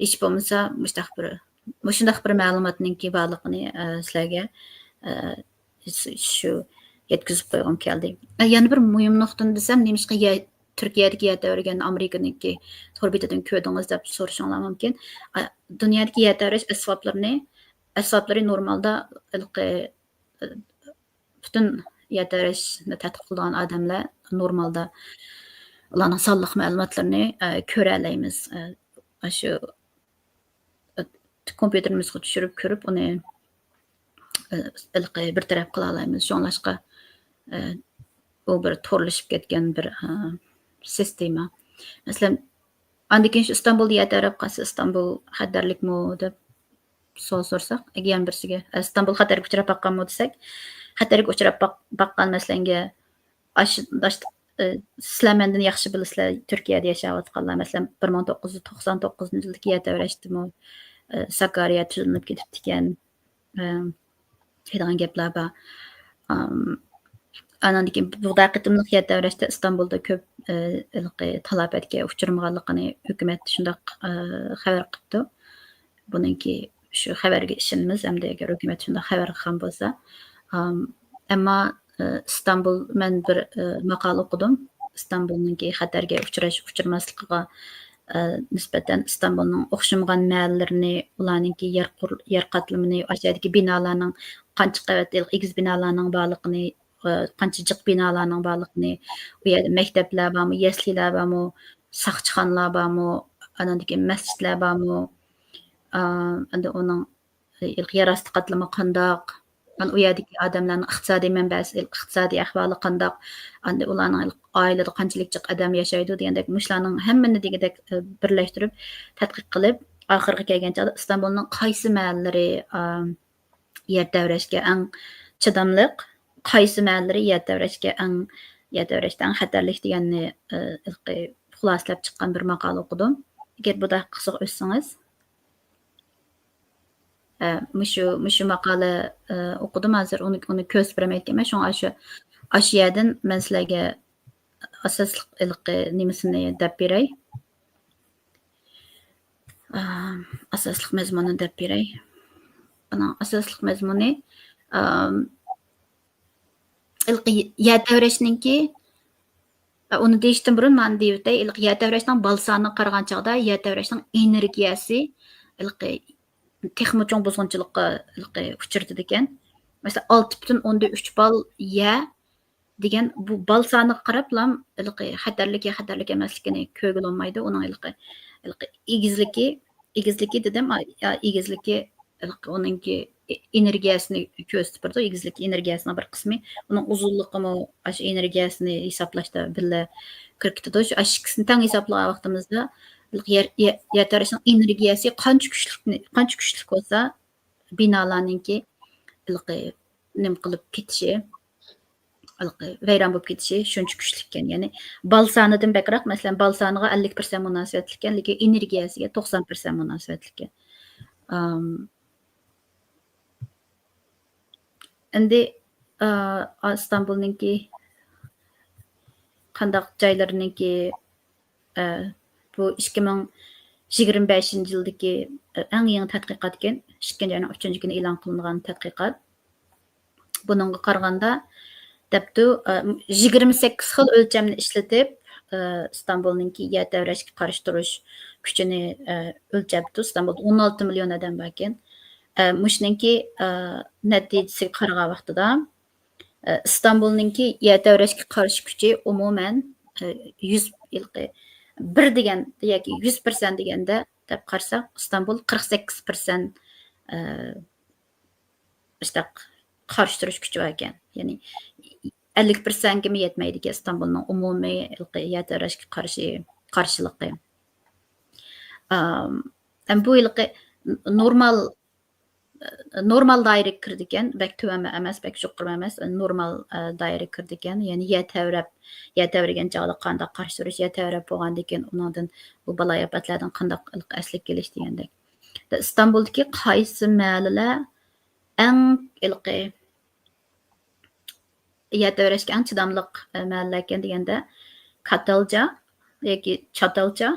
ھېچ بولمىسا مۇشتاق بىر، مۇشۇنداق بىر مەلۇماتنىڭكى بارلىقىنى، ئە، سىلەرگە، ئە، شۇ يەتكۈزۈپ قويغۇم كەلدى. ئە، يەنە بىر مۇھىم نۇقتىنى دېسەم، نېمىشقا يە-، تۈركىيەدىكى يەر تەۋرىگەننى ئامېرىكىنىڭكى تور بېتىدىن كۆردىڭىز دەپ سورىشىڭلار مۇمكىن. ئە، دۇنيادىكى يەر تەۋرەش ئەسۋابلىرىنى، ئەسۋابلىرى نورمالدا ھېلىقى، ئە، پۈتۈن يەر تەۋرەشنى تەتقىق قىلىدىغان ئادەملەر نورمالدا ئۇلارنىڭ سانلىق مەلۇماتلىرىنى، ئە، كۆرەلەيمىز. ئە، ئاشۇ، ئە، كومپيۇتېرىمىزغا چۈشۈرۈپ كۆرۈپ، ئۇنى، ئە، ھېلىقى بىر تەرەپ قىلالايمىز. شۇڭلاشقا، ئە، ئۇ بىر تورلىشىپ كەتكەن بىر، ئە، سىستېما. مەسىلەن، ئاندىن كېيىن شۇ ئىستانبۇلدا يەر تەۋرەپ قالسا، ئىستانبۇل خەتەرلىكمۇ دەپ سوئال سورىساق، يەنە بىرسىگە، ئىستانبۇل خەتەرگە ئۇچراپ باققانمۇ دېسەك، خەتەرگە ئۇچراپ باق-، باققان مەسىلەنگە، ئاش-، داش-، ئى، سىلەر مەندىن ياخشى بىلىسىلەر، تۈركىيەدە ياشاۋاتقانلار، مەسىلەن، بىر مىڭ توققۇز يۈز توقسان توققۇزىنچى يىلدىكى يەر تەۋرەشتىمۇ، ئى، ساكاريا تۈزلىنىپ كېتىپتىكەن. ئى، دەيدىغان گەپلەر بار. ئام، ئاناندىن كېيىن بۇ قېتىملىق يەر تەۋرەشتە ئىستانبۇلدا كۆپ، ئى، ھېلىقى تالاپەتكە ئۇچرىمىغانلىقىنى ھۆكۈمەت شۇنداق، ئى، خەۋەر قىپتۇ. بۇنىڭكى شۇ خەۋەرگە ئىشىنىمىز، ئەمدى ئەگەر ھۆكۈمەت شۇنداق خەۋەر قىلغان بولسا. ئام، ئەمما، ئى، ئىستانبۇل، مەن بىر، ئى، ماقالە ئوقۇدۇم. ئىستانبۇلنىڭكى خەتەرگە ئۇچراش، ئۇچرىماسلىقىغا، ئى، نىسبەتەن ئىستانبۇلنىڭ ئوخشىمىغان مەھەللىلىرىنى، ئۇلارنىڭكى يەر قۇر-، يەر قاتلىمىنى، ئاشۇ يەردىكى بىنالارنىڭ قانچە قەۋەت ئېگىز بىنالارنىڭ بارلىقىنى، ئى، قانچە جىق بىنالارنىڭ بارلىقىنى، ئۇ يەردە مەكتەپلەر بارمۇ، يەسلىلەر بارمۇ، ساقچىخانىلار بارمۇ، ئاناندىن كېيىن مەسچىتلەر بارمۇ، ئا، ئەمدى ئۇنىڭ يەر ئاستى قاتلىمى قانداق؟ ئان-، ئۇ يەردىكى ئادەملەرنىڭ ئىقتىسادىي مەنبەسى، ئىقتىسادىي ئەھۋالى قانداق؟ ئاندىن ئۇلارنىڭ ئائىلىدە قانچىلىك جىق ئادەم ياشايدۇ دېگەندەك، مۇشۇلارنىڭ ھەممىنى دېگۈدەك، ئە، بىرلەشتۈرۈپ تەتقىق قىلىپ، ئاخىرىغا كەلگەن چاغدا ئىستانبۇلنىڭ قايسى مەھەللىلىرى، ئا، يەر تەۋرەشكە ئەڭ چىداملىق، قايسى مەھەللىلىرى يەر تەۋرەشكە ئەڭ، يەر تەۋرەشتە ئەڭ خەتەرلىك دېگەننى، ئە، خۇلاسىلەپ چىققان بىر ماقالە ئوقۇدۇم. ئەگەر بۇنداق قىزىق ئۆتسىڭىز. ئە، مۇشۇ، مۇشۇ ماقالە، ئە، ئوقۇدۇم ھازىر، ئۇنى، ئۇنى كۆرسىتىپ بېرەلمەيدىكەنمەن، شۇڭا ئاشۇ، ئاشۇ يەردىن مەن سىلەرگە ئاساسلىق ھېلىقى نېمىسىنى دەپ بېرەي. ئە، ئاساسلىق مەزمۇنىنى دەپ بېرەي. ئۇنىڭ ئاساسلىق مەزمۇنى، ئە، ھېلىقى يەر تەۋرەشنىڭكى، ئۇنى دېيىشتىن بۇرۇن مانا دېيىۋېتەي، ھېلىقى يەر تەۋرەشنىڭ بال سانىغا قارىغان چاغدا يەر تەۋرەشنىڭ ئېنېرگىيەسى ھېلىقى تېخىمۇ چوڭ بۇزغۇنچىلىققا ھېلىقى ئۇچرىتىدىكەن. مەسىلەن، ئالتە پۈتۈن ئوندىن ئۈچ بال يەر دېگەن بۇ بال سانىغا قاراپلا ھېلىقى خەتەرلىك يا خەتەرلىك ئەمەسلىكىنى كۆرگىلى بولمايدۇ. ئۇنىڭ ھېلىقى، ھېلىقى ئېگىزلىكى، ئېگىزلىكى دېدىم، ئا، يا ئېگىزلىكى، ھېلىقى ئۇنىڭكى ئېنېرگىيەسىنى كۆرسىتىپ بېرىدۇ، ئېگىزلىكى ئېنېرگىيەسىنىڭ بىر قىسمى. ئۇنىڭ ئۇزۇنلۇقىمۇ ئاشۇ ئېنېرگىيەسىنى ھېسابلاشتا بىللە كىرىپ كېتىدۇ. شۇ ئىككىسىنى تەڭ ھېسابلىغان ۋاقتىمىزدا، ھېلىقى يەر، يەر، يەر تەۋرەشنىڭ ئېنېرگىيەسى قانچە كۈچلۈك، قانچە كۈچلۈك بولسا، بىنالارنىڭكى ھېلىقى نېمە قىلىپ كېتىشى، ھېلىقى ۋەيران بولۇپ كېتىشى شۇنچە كۈچلۈككەن. يەنى بال سانىدىن بەكرەك، مەسىلەن، بال سانىغا ئەللىك پىرسەنت مۇناسىۋەتلىككەن، لېكىن ئېنېرگىيەسىگە توقسان پىرسەنت مۇناسىۋەتلىككەن. ئام، ئەمدى، ئا، ئىستانبۇلنىڭكى قانداق جايلىرىنىڭكى، ئە، بۇ ئىككى مىڭ يىگىرمە بەشىنچى يىلدىكى، ئە، ئەڭ يېڭى تەتقىقاتكەن، ئىككىنچى ئاينىڭ ئۈچىنچى كۈنى ئېلان قىلىنغان تەتقىقات. بۇنىڭغا قارىغاندا، دەپتۇ، ئە، يىگىرمە سەككىز خىل ئۆلچەمنى ئىشلىتىپ، ئە، ئىستانبۇلنىڭكى يەر تەۋرەشكە قارشى تۇرۇش كۈچىنى، ئە، ئۆلچەپتۇ. ئىستانبۇلدا ئون ئالتە مىليون ئادەم باركەن. ئە، مۇشۇنىڭكى، ئە، نەتىجىسىگە قارىغان ۋاقتىدا، ئىستانبۇلنىڭكى يەر تەۋرەشكە قارشى كۈچى ئومۇمەن، يۈز، بىر دېگەن ياكى يۈز پىرسەنت دېگەندە دەپ قارىساق، ئىستانبۇل قىرىق سەككىز پىرسەنت، ئىشتاق قارشى تۇرۇش كۈچى بار ئىكەن. يەنى ئەللىك پىرسەنتكىمۇ يەتمەيدىكەن ئىستانبۇلنىڭ ئومۇمىي يەر تەۋرەشكە قارشى، قارشىلىقى. ئام، بۇ ھېلىقى نورمال نورمال دائىرىگە كىرىدىكەن، بەك تۆۋەنمۇ ئەمەس، بەك يۇقىرىمۇ ئەمەس، نورمال، ئە، دائىرىگە كىرىدىكەن. يەنى يەر تەۋرەپ، يەر تەۋرىگەن چاغدا قانداق قارشى تۇرۇش، يەر تەۋرەپ بولغاندىن كېيىن ئۇنىڭدىن بۇ بالايىئاپەتلەردىن قانداق ھېلىقى ئەسلىگە كېلىش دېگەندەك. ئىستانبۇلدىكى قايسى مەھەللىلەر ئەڭ ھېلىقى يەر تەۋرەشكە ئەڭ چىداملىق، ئە، مەھەللىلەركەن دېگەندە، كاتالجا ياكى چاتالچا،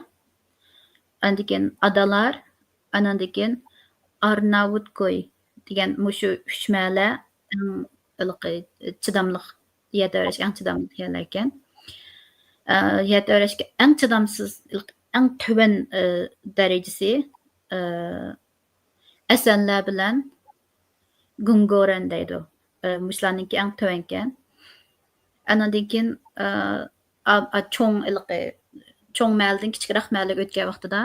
ئاندىن كېيىن ئادالار، ئاناندىن كېيىن ئارناۋۇتكوي دېگەن مۇشۇ ئۈچ مەھەللە ئەڭ ھېلىقى چىداملىق، يەر تەۋرەشكە ئەڭ چىداملىق يەرلەركەن. ئە، يەر تەۋرەشكە ئەڭ چىدامسىز، ئەڭ تۆۋەن، ئە، دەرىجىسى، ئە، ئەسەنلەر بىلەن گۇڭگورەن دەيدۇ. ئە، مۇشۇلارنىڭكى ئەڭ تۆۋەنكەن. ئانىڭدىن كېيىن، ئە، ئا-، ئا-، چوڭ ھېلىقى، چوڭ مەھەللىدىن كىچىكرەك مەھەللىگە ئۆتكەن ۋاقتىدا،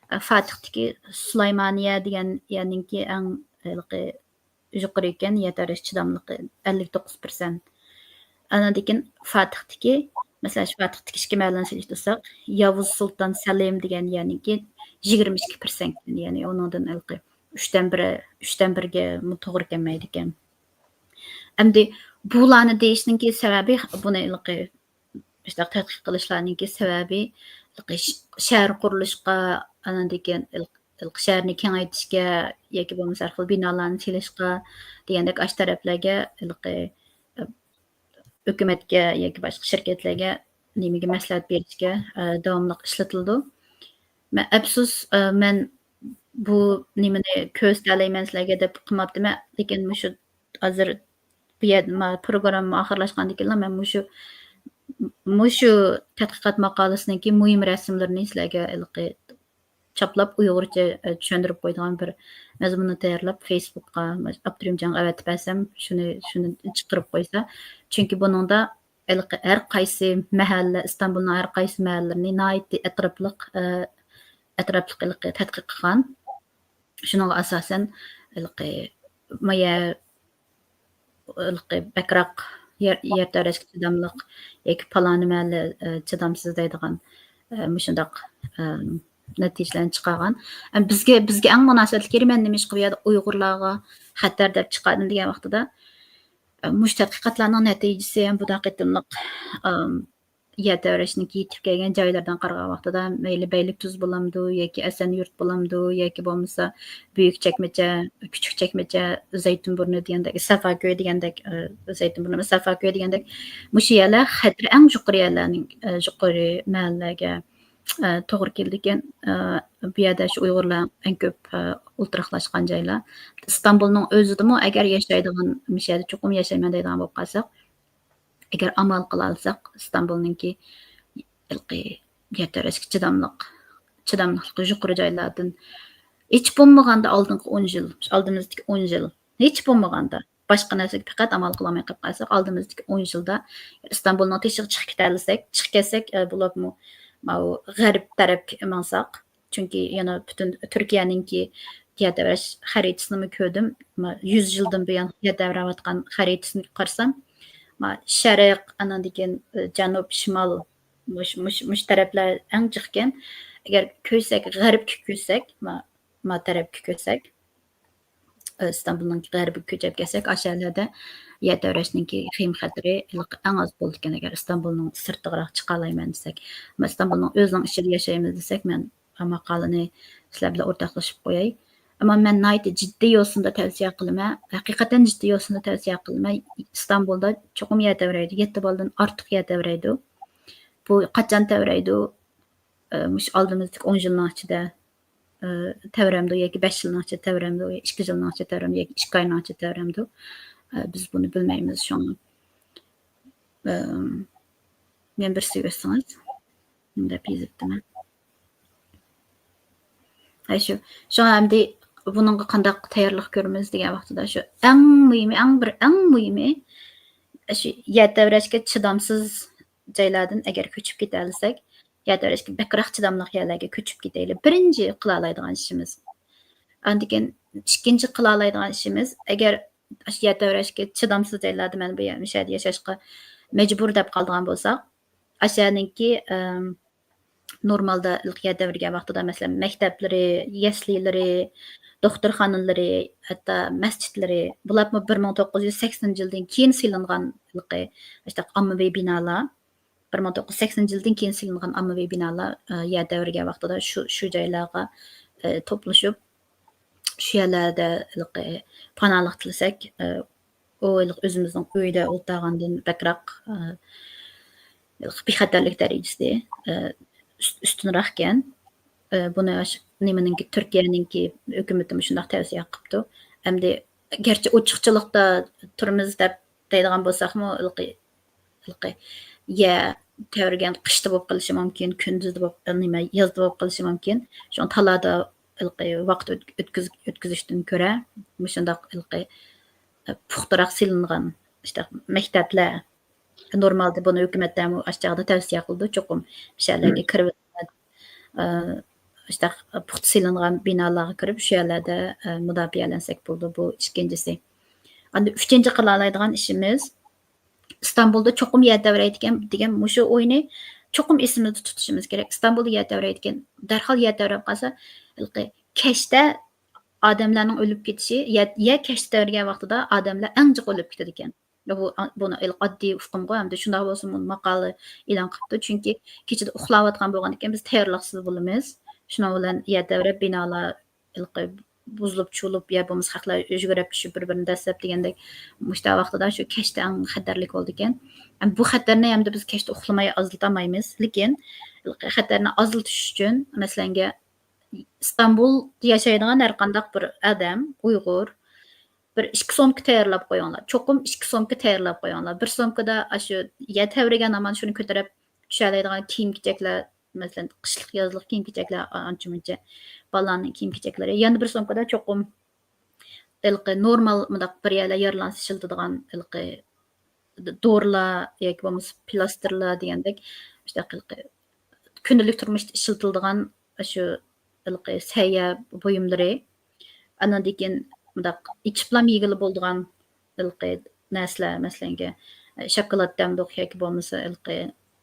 ئە، فاتىھتىكى سۇلايمانىيە دېگەن يەرنىڭكى ئەڭ ھېلىقى يۇقىرى ئىكەن، يەر تەۋرەش چىداملىقى ئەللىك توققۇز پىرسەنت. ئانىڭدىن كېيىن فاتىھتىكى مەسىلەن، شۇ ۋاقىتتا تىكىشكە مەلۇم سېلىشتۇرساق، ياۋۇز سۇلتان سەلىم دېگەن يەرنىڭكى يىگىرمە ئىككى پىرسەنت، يەنى ئۇنىڭدىن ھېلىقى ئۈچتىن بىرى، ئۈچتىن بىرىگە توغرا كەلمەيدىكەن. ئەمدى بۇلارنى دېيىشنىڭكى سەۋەبى، بۇنى ھېلىقى مۇشۇنداق تەتقىق قىلىشلارنىڭكى سەۋەبى، ھېلىقى ش-، شەھەر قۇرۇلۇشقا، ئاندىن كېيىن ھېلىقى شەھەرنى كېڭەيتىشكە ياكى بولمىسا ھەر خىل بىنالارنى سېلىشقا دېگەندەك ئاشۇ تەرەپلەرگە ھېلىقى، ئە، ھۆكۈمەتكە ياكى باشقا شىركەتلەرگە نېمىگە مەسلىھەت بېرىشكە، ئە، داۋاملىق ئىشلىتىلىدۇ. مەن، ئەپسۇس، ئە، مەن بۇ نېمىنى كۆرسىتەلەيمەن سىلەرگە دەپ قىلماپتىمەن، لېكىن مۇشۇ ھازىر بۇ يەر-، ما-، پروگرامما ئاخىرلاشقاندىن كېيىنلا مەن مۇشۇ، مۇشۇ تەتقىقات ماقالىسىنىڭكى مۇھىم رەسىملىرىنى سىلەرگە ھېلىقى چاپلاپ، ئۇيغۇرچە، ئە، چۈشەندۈرۈپ قويىدىغان بىر مەزمۇننى تەييارلاپ، فېيسبۇكقا ئابدۇرېھىمجانغا ئەۋەتىپ بەرسەم، شۇنى، شۇنى چىقىرىپ قويسا. چۈنكى بۇنىڭدا ھېلىقى ھەر قايسى مەھەللە، ئىستانبۇلنىڭ ھەر قايسى مەھەللىلىرىنى ناھايىتى ئەتراپلىق، ئە، ئەتراپلىق ھېلىقى تەتقىق قىلغان. شۇنىڭغا ئاساسەن، ھېلىقى ما يەر، ھېلىقى بەكرەك يەر، يەر تەۋرەشكە چىداملىق ياكى پالانى مەھەللە، ئە، چىدامسىز دەيدىغان، ئە، مۇشۇنداق، ئە، نەتىجىلەرنى چىقارغان. ئە، بىزگە، بىزگە ئەڭ مۇناسىۋەتلىك يېرى، مەن نېمىشقا بۇ يەردە ئۇيغۇرلارغا خەتەر دەپ چىقاردىم دېگەن ۋاقتىدا، ئە، مۇشۇ تەتقىقاتلارنىڭ نەتىجىسى ھەم بۇ قېتىملىق، ئە، يەر تەۋرەشنىڭكى يېتىپ كەلگەن جايلىرىدىن قارىغان ۋاقتىدا، مەيلى بەيلىكدۈز بولامدۇ ياكى ئەسەنيۇرت بولامدۇ ياكى بولمىسا بۈيۈك چەكمىچە، كىچىك چەكمىچە، زەيتۇن بۇرنى دېگەندەك، سافاكۆي دېگەندەك، ئە، زەيتۇن بۇرنى ئەمەس، سافاكۆي دېگەندەك، مۇشۇ يەرلەر خەتىرى ئەڭ يۇقىرى يەرلەرنىڭ، ئە، يۇقىرى مەھەللىلەرگە، ئە، توغرا كېلىدىكەن. ئە، بۇ يەردە شۇ ئۇيغۇرلار ئەڭ كۆپ، ئە، ئولتۇراقلاشقان جايلار. ئىستانبۇلنىڭ ئۆزىدىمۇ ئەگەر ياشايدىغان، مۇشۇ يەردە چوقۇم ياشايمەن دەيدىغان بولۇپ قالساق، ئەگەر ئامال قىلالىساق، ئىستانبۇلنىڭكى ھېلىقى يەر تەۋرەشكە چىداملىق، چىداملىقلىقى يۇقىرى جايلاردىن ھېچ بولمىغاندا ئالدىنقى ئون يىل، ئالدىمىزدىكى ئون يىل، ھېچ بولمىغاندا باشقا نەرسىگە پەقەت ئامال قىلالماي قېلىپ قالساق، ئالدىمىزدىكى ئون يىلدا ئىستانبۇلنىڭ تېشىغا چىقىپ كېتەلىسەك، چىقىپ كەتسەك، ئە، بولۇپمۇ ماۋۇ غەرب تەرەپكە ماڭساق، چۈنكى يەنە پۈتۈن تۈركىيەنىڭكى يەر تەۋرەش خەرىتىسىنىمۇ كۆردۈم. ما، يۈز يىلدىن بۇيان يەر تەۋرەۋاتقان خەرىتىسىنى قارىسام، ما، شەرق، ئاناندىن كېيىن، ئە، جەنۇب، شىمال، مۇش-، مۇش-، مۇشۇ تەرەپلەر ئەڭ جىقكەن. ئەگەر كۆرسەك، غەربكە كۆرسەك، ما، ما تەرەپكە كۆرسەك، ئىستانبۇلنىڭ غەربىگە كۆچۈپ كەتسەك، ئاشۇ يەرلەردە يەر تەۋرەشنىڭكى خېيىم خەتىرى ھېلىقى ئەڭ ئاز بولىدىكەن، ئەگەر ئىستانبۇلنىڭ سىرتىغىراق چىقالايمەن دېسەك. ئەمما ئىستانبۇلنىڭ ئۆزىنىڭ ئىچىدە ياشايمىز دېسەك، مەن ماقالىنى سىلەر بىلەن ئورتاقلىشىپ قوياي. ئەمما مەن ناھايىتى جىددىي يوسۇندا تەۋسىيە قىلىمەن، ھەقىقەتەن جىددىي يوسۇندا تەۋسىيە قىلىمەن. ئىستانبۇلدا چوقۇم يەر تەۋرەيدۇ، يەتتە بالىدىن ئارتۇق يەر تەۋرەيدۇ. بۇ قاچان تەۋرەيدۇ؟ ئە، مۇشۇ ئالدىمىزدىكى ئون يىلنىڭ ئىچىدە، ئە، تەۋرەمدۇ ياكى بەش يىلنىڭ ئىچىدە تەۋرەمدۇ، ئىككى يىلنىڭ ئىچىدە تەۋرەمدۇ ياكى ئىككى ئاينىڭ ئىچىدە تەۋرەمدۇ؟ ئە، بىز بۇنى بىلمەيمىز. شۇڭا، ئە، مەن بىرسىگە ئۆتسىڭىز دەپ يېزىپتىمەن. ھەي، شۇ. شۇڭا ئەمدى بۇنىڭغا قانداق تەييارلىق كۆرىمىز دېگەن ۋاقتىدا، شۇ ئەڭ مۇھىمى، ئەڭ بىر، ئەڭ مۇھىمى، شۇ يەر تەۋرەشكە چىدامسىز جايلاردىن ئەگەر كۆچۈپ كېتەلىسەك، يەر تەۋرەشكە بەكرەك چىداملىق يەرلەرگە كۆچۈپ كېتەيلى. بىرىنچى قىلالايدىغان ئىشىمىز. ئاندىن كېيىن ئىككىنچى قىلالايدىغان ئىشىمىز، ئەگەر ئاشۇ يەر تەۋرەشكە چىدامسىز جايلاردا مەن بۇ يەر، مۇشۇ يەردە ياشاشقا مەجبۇر دەپ قالىدىغان بولساق، ئاشۇ يەرنىڭكى، ئەم، نورمالدا يەر تەۋرىگەن ۋاقتىدا، مەسىلەن، مەكتەپلىرى، يەسلىلىرى، دوختۇرخانىلىرى، ھەتتا مەسچىتلىرى، بۇلارمۇ بىر مىڭ توققۇز يۈز سەكسىنىنچى يىلدىن كېيىن سېلىنغان ھېلىقى ئاشۇنداق ئاممىۋى بىنالار. بىر مىڭ توققۇز يۈز سەكسىنىنچى يىلدىن كېيىن سېلىنغان ئاممىۋى بىنالار، ئە، يەر تەۋرىگەن ۋاقتىدا شۇ، شۇ جايلارغا، ئە، توپلىشىپ، شۇ يەرلەردە ھېلىقى پاناھلىق تىلىسەك، ئە، ئۇ ھېلىقى ئۆزىمىزنىڭ ئۆيدە ئولتۇرغاندىن بەكرەك، ئە، ھېلىقى بىخەتەرلىك دەرىجىسى، ئە، ئۈست-، ئۈستۈنرەككەن. ئە، بۇنى ئاشۇ نېمىنىڭكى، تۈركىيەنىڭكى ھۆكۈمىتىمۇ شۇنداق تەۋسىيە قىپتۇ. ئەمدى گەرچە ئوچۇقچىلىقتا تۇرىمىز دەپ دەيدىغان بولساقمۇ، ھېلىقى، ھېلىقى يەر تەۋرىگەن قىشتا بولۇپ قېلىشى مۇمكىن، كۈندۈزدە بولۇپ، نېمە، يازدا بولۇپ قېلىشى مۇمكىن. شۇڭا تالادا ھېلىقى ۋاقىت ئۆت-، ئۆتكۈز-، ئۆتكۈزۈشتىن كۆرە، مۇشۇنداق ھېلىقى، ئە، پۇختىراق سېلىنغان، ئىشتە، مەكتەپلەر، نورمالدا بۇنى ھۆكۈمەتلەرمۇ ئاشۇ چاغدا تەۋسىيە قىلىدۇ، چوقۇم شەھەرلەرگە كىرىۋېلىڭلار، ئە، ئاشۇنداق پۇختا سېلىنغان بىنالارغا كىرىپ، شۇ يەرلەردە، ئە، مۇداپىئەلەنسەك بولىدۇ. بۇ ئىككىنچىسى. ئاندىن ئۈچىنچى قىلالايدىغان ئىشىمىز، ئىستانبۇلدا چوقۇم يەر تەۋرەيدىكەن دېگەن مۇشۇ ئوينى چوقۇم ئېسىمىزدە تۇتۇشىمىز كېرەك. ئىستانبۇلدا يەر تەۋرەيدىكەن، دەرھال يەر تەۋرەپ قالسا، ھېلىقى كەچتە ئادەملەرنىڭ ئۆلۈپ كېتىشى، يەر، يەر كەچتە تەۋرىگەن ۋاقتىدا ئادەملەر ئەڭ جىق ئۆلۈپ كېتىدىكەن. بۇ، بۇنى ئاددىي ئۇقۇم-غۇ، ھەمدە شۇنداق بولسىمۇ ماقالە ئېلان قىپتۇ. چۈنكى كېچىدە ئۇخلاۋاتقان بولغاندىكىن بىز تەييارلىقسىز بولىمىز. شۇنىڭ بىلەن يەر تەۋرەپ بىنالار ھېلىقى بۇزۇلۇپ، چۇۋۇلۇپ، يا بولمىسا خەقلەر يۈگۈرۈپ چۈشۈپ، بىر-بىرىنى دەسسەپ دېگەندەك، مۇشۇنداق ۋاقتىدا شۇ كەچتە ئەڭ خەتەرلىك بولىدىكەن. ئەمما بۇ خەتەرنى ئەمدى بىز كەچتە ئۇخلىماي ئازلىتالمايمىز. لېكىن خەتەرنى ئازلىتىش ئۈچۈن، مەسىلەنگە، ئىستانبۇلدا ياشايدىغان ھەر قانداق بىر ئادەم، ئۇيغۇر، بىر ئىككى سومكا تەييارلاپ قويۇڭلار. چوقۇم ئىككى سومكا تەييارلاپ قويۇڭلار. بىر سومكىدا ئاشۇ يەر تەۋرىگەن ھامان شۇنى كۆتۈرۈپ چۈشەلەيدىغان كىيىم-كېچەكلەر، مەسىلەن، قىشلىق، يازلىق كىيىم-كېچەكلەر ئانچە-مۇنچە، بالىلارنىڭ كىيىم-كېچەكلىرى. يەنە بىر سومكىدا چوقۇم ھېلىقى نورمال مۇنداق بىر يەرلەر يارىلانسا ئىشلىتىدىغان ھېلىقى دورىلار ياكى بولمىسا پىلاستىرلار دېگەندەك، مۇشۇنداق ھېلىقى كۈندىلىك تۇرمۇشتا ئىشلىتىلىدىغان ئاشۇ ھېلىقى سەھىيە بۇيۇملىرى، ئاندىن كېيىن مۇنداق ئېچىپلام يېگىلى بولىدىغان ھېلىقى نەرسىلەر، مەسىلەنگە، شاكىلات دەمدۇق ياكى بولمىسا ھېلىقى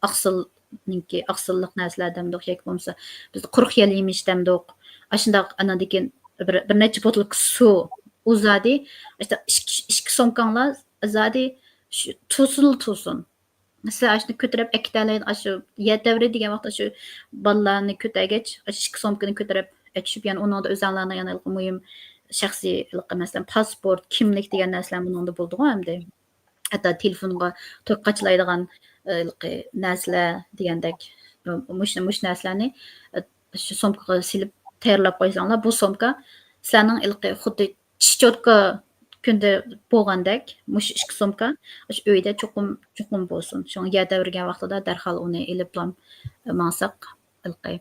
ئاقسىلنىڭكى، ئاقسىللىق نەرسىلەر دەمدۇق ياكى بولمىسا بىزدە قۇرۇق يەل يېمىش دەمدۇق. ئاشۇنداق ئاناندىن كېيىن بىر، بىر نەچچە بوتۇلكا سۇ، ئۇ زادى، ئىككى، ئىككى سومكاڭلار زادى شۇ تۇرسۇنلا تۇرسۇن. سىلەر ئاشۇنى كۆتۈرۈپ ئەكېتەلەيدۇ، ئاشۇ يەر تەۋرىدى دېگەن ۋاقىتتا شۇ بالىلارنى كۆتەرگەچ، ئاشۇ ئىككى سومكىنى كۆتۈرۈپ ئەكىشىپ، يەنە ئۇنىڭدا ئۆزەڭلارنىڭ يەنە مۇھىم شەخسىي، مەسىلەن، پاسپورت، كىملىك دېگەن نەرسىلەر بۇنىڭدا بولىدىغۇ ئەمدى. ھەتتا تېلېفونغا توك قاچىلايدىغان، ئى، نەرسىلەر دېگەندەك، مۇشۇ، مۇشۇ نەرسىلەرنى، ئى، شۇ سومكىغا سېلىپ تەييارلاپ قويساڭلار، بۇ سومكا سىلەرنىڭ ھېلىقى خۇددى چىچوتكا كۈندە بولغاندەك، مۇشۇ ئىككى سومكا ئاشۇ ئۆيدە چوقۇم، چوقۇم بولسۇن. شۇڭا يەر تەۋرىگەن ۋاقتىدا دەرھال ئۇنى ئېلىپلا ماڭساق، ھېلىقى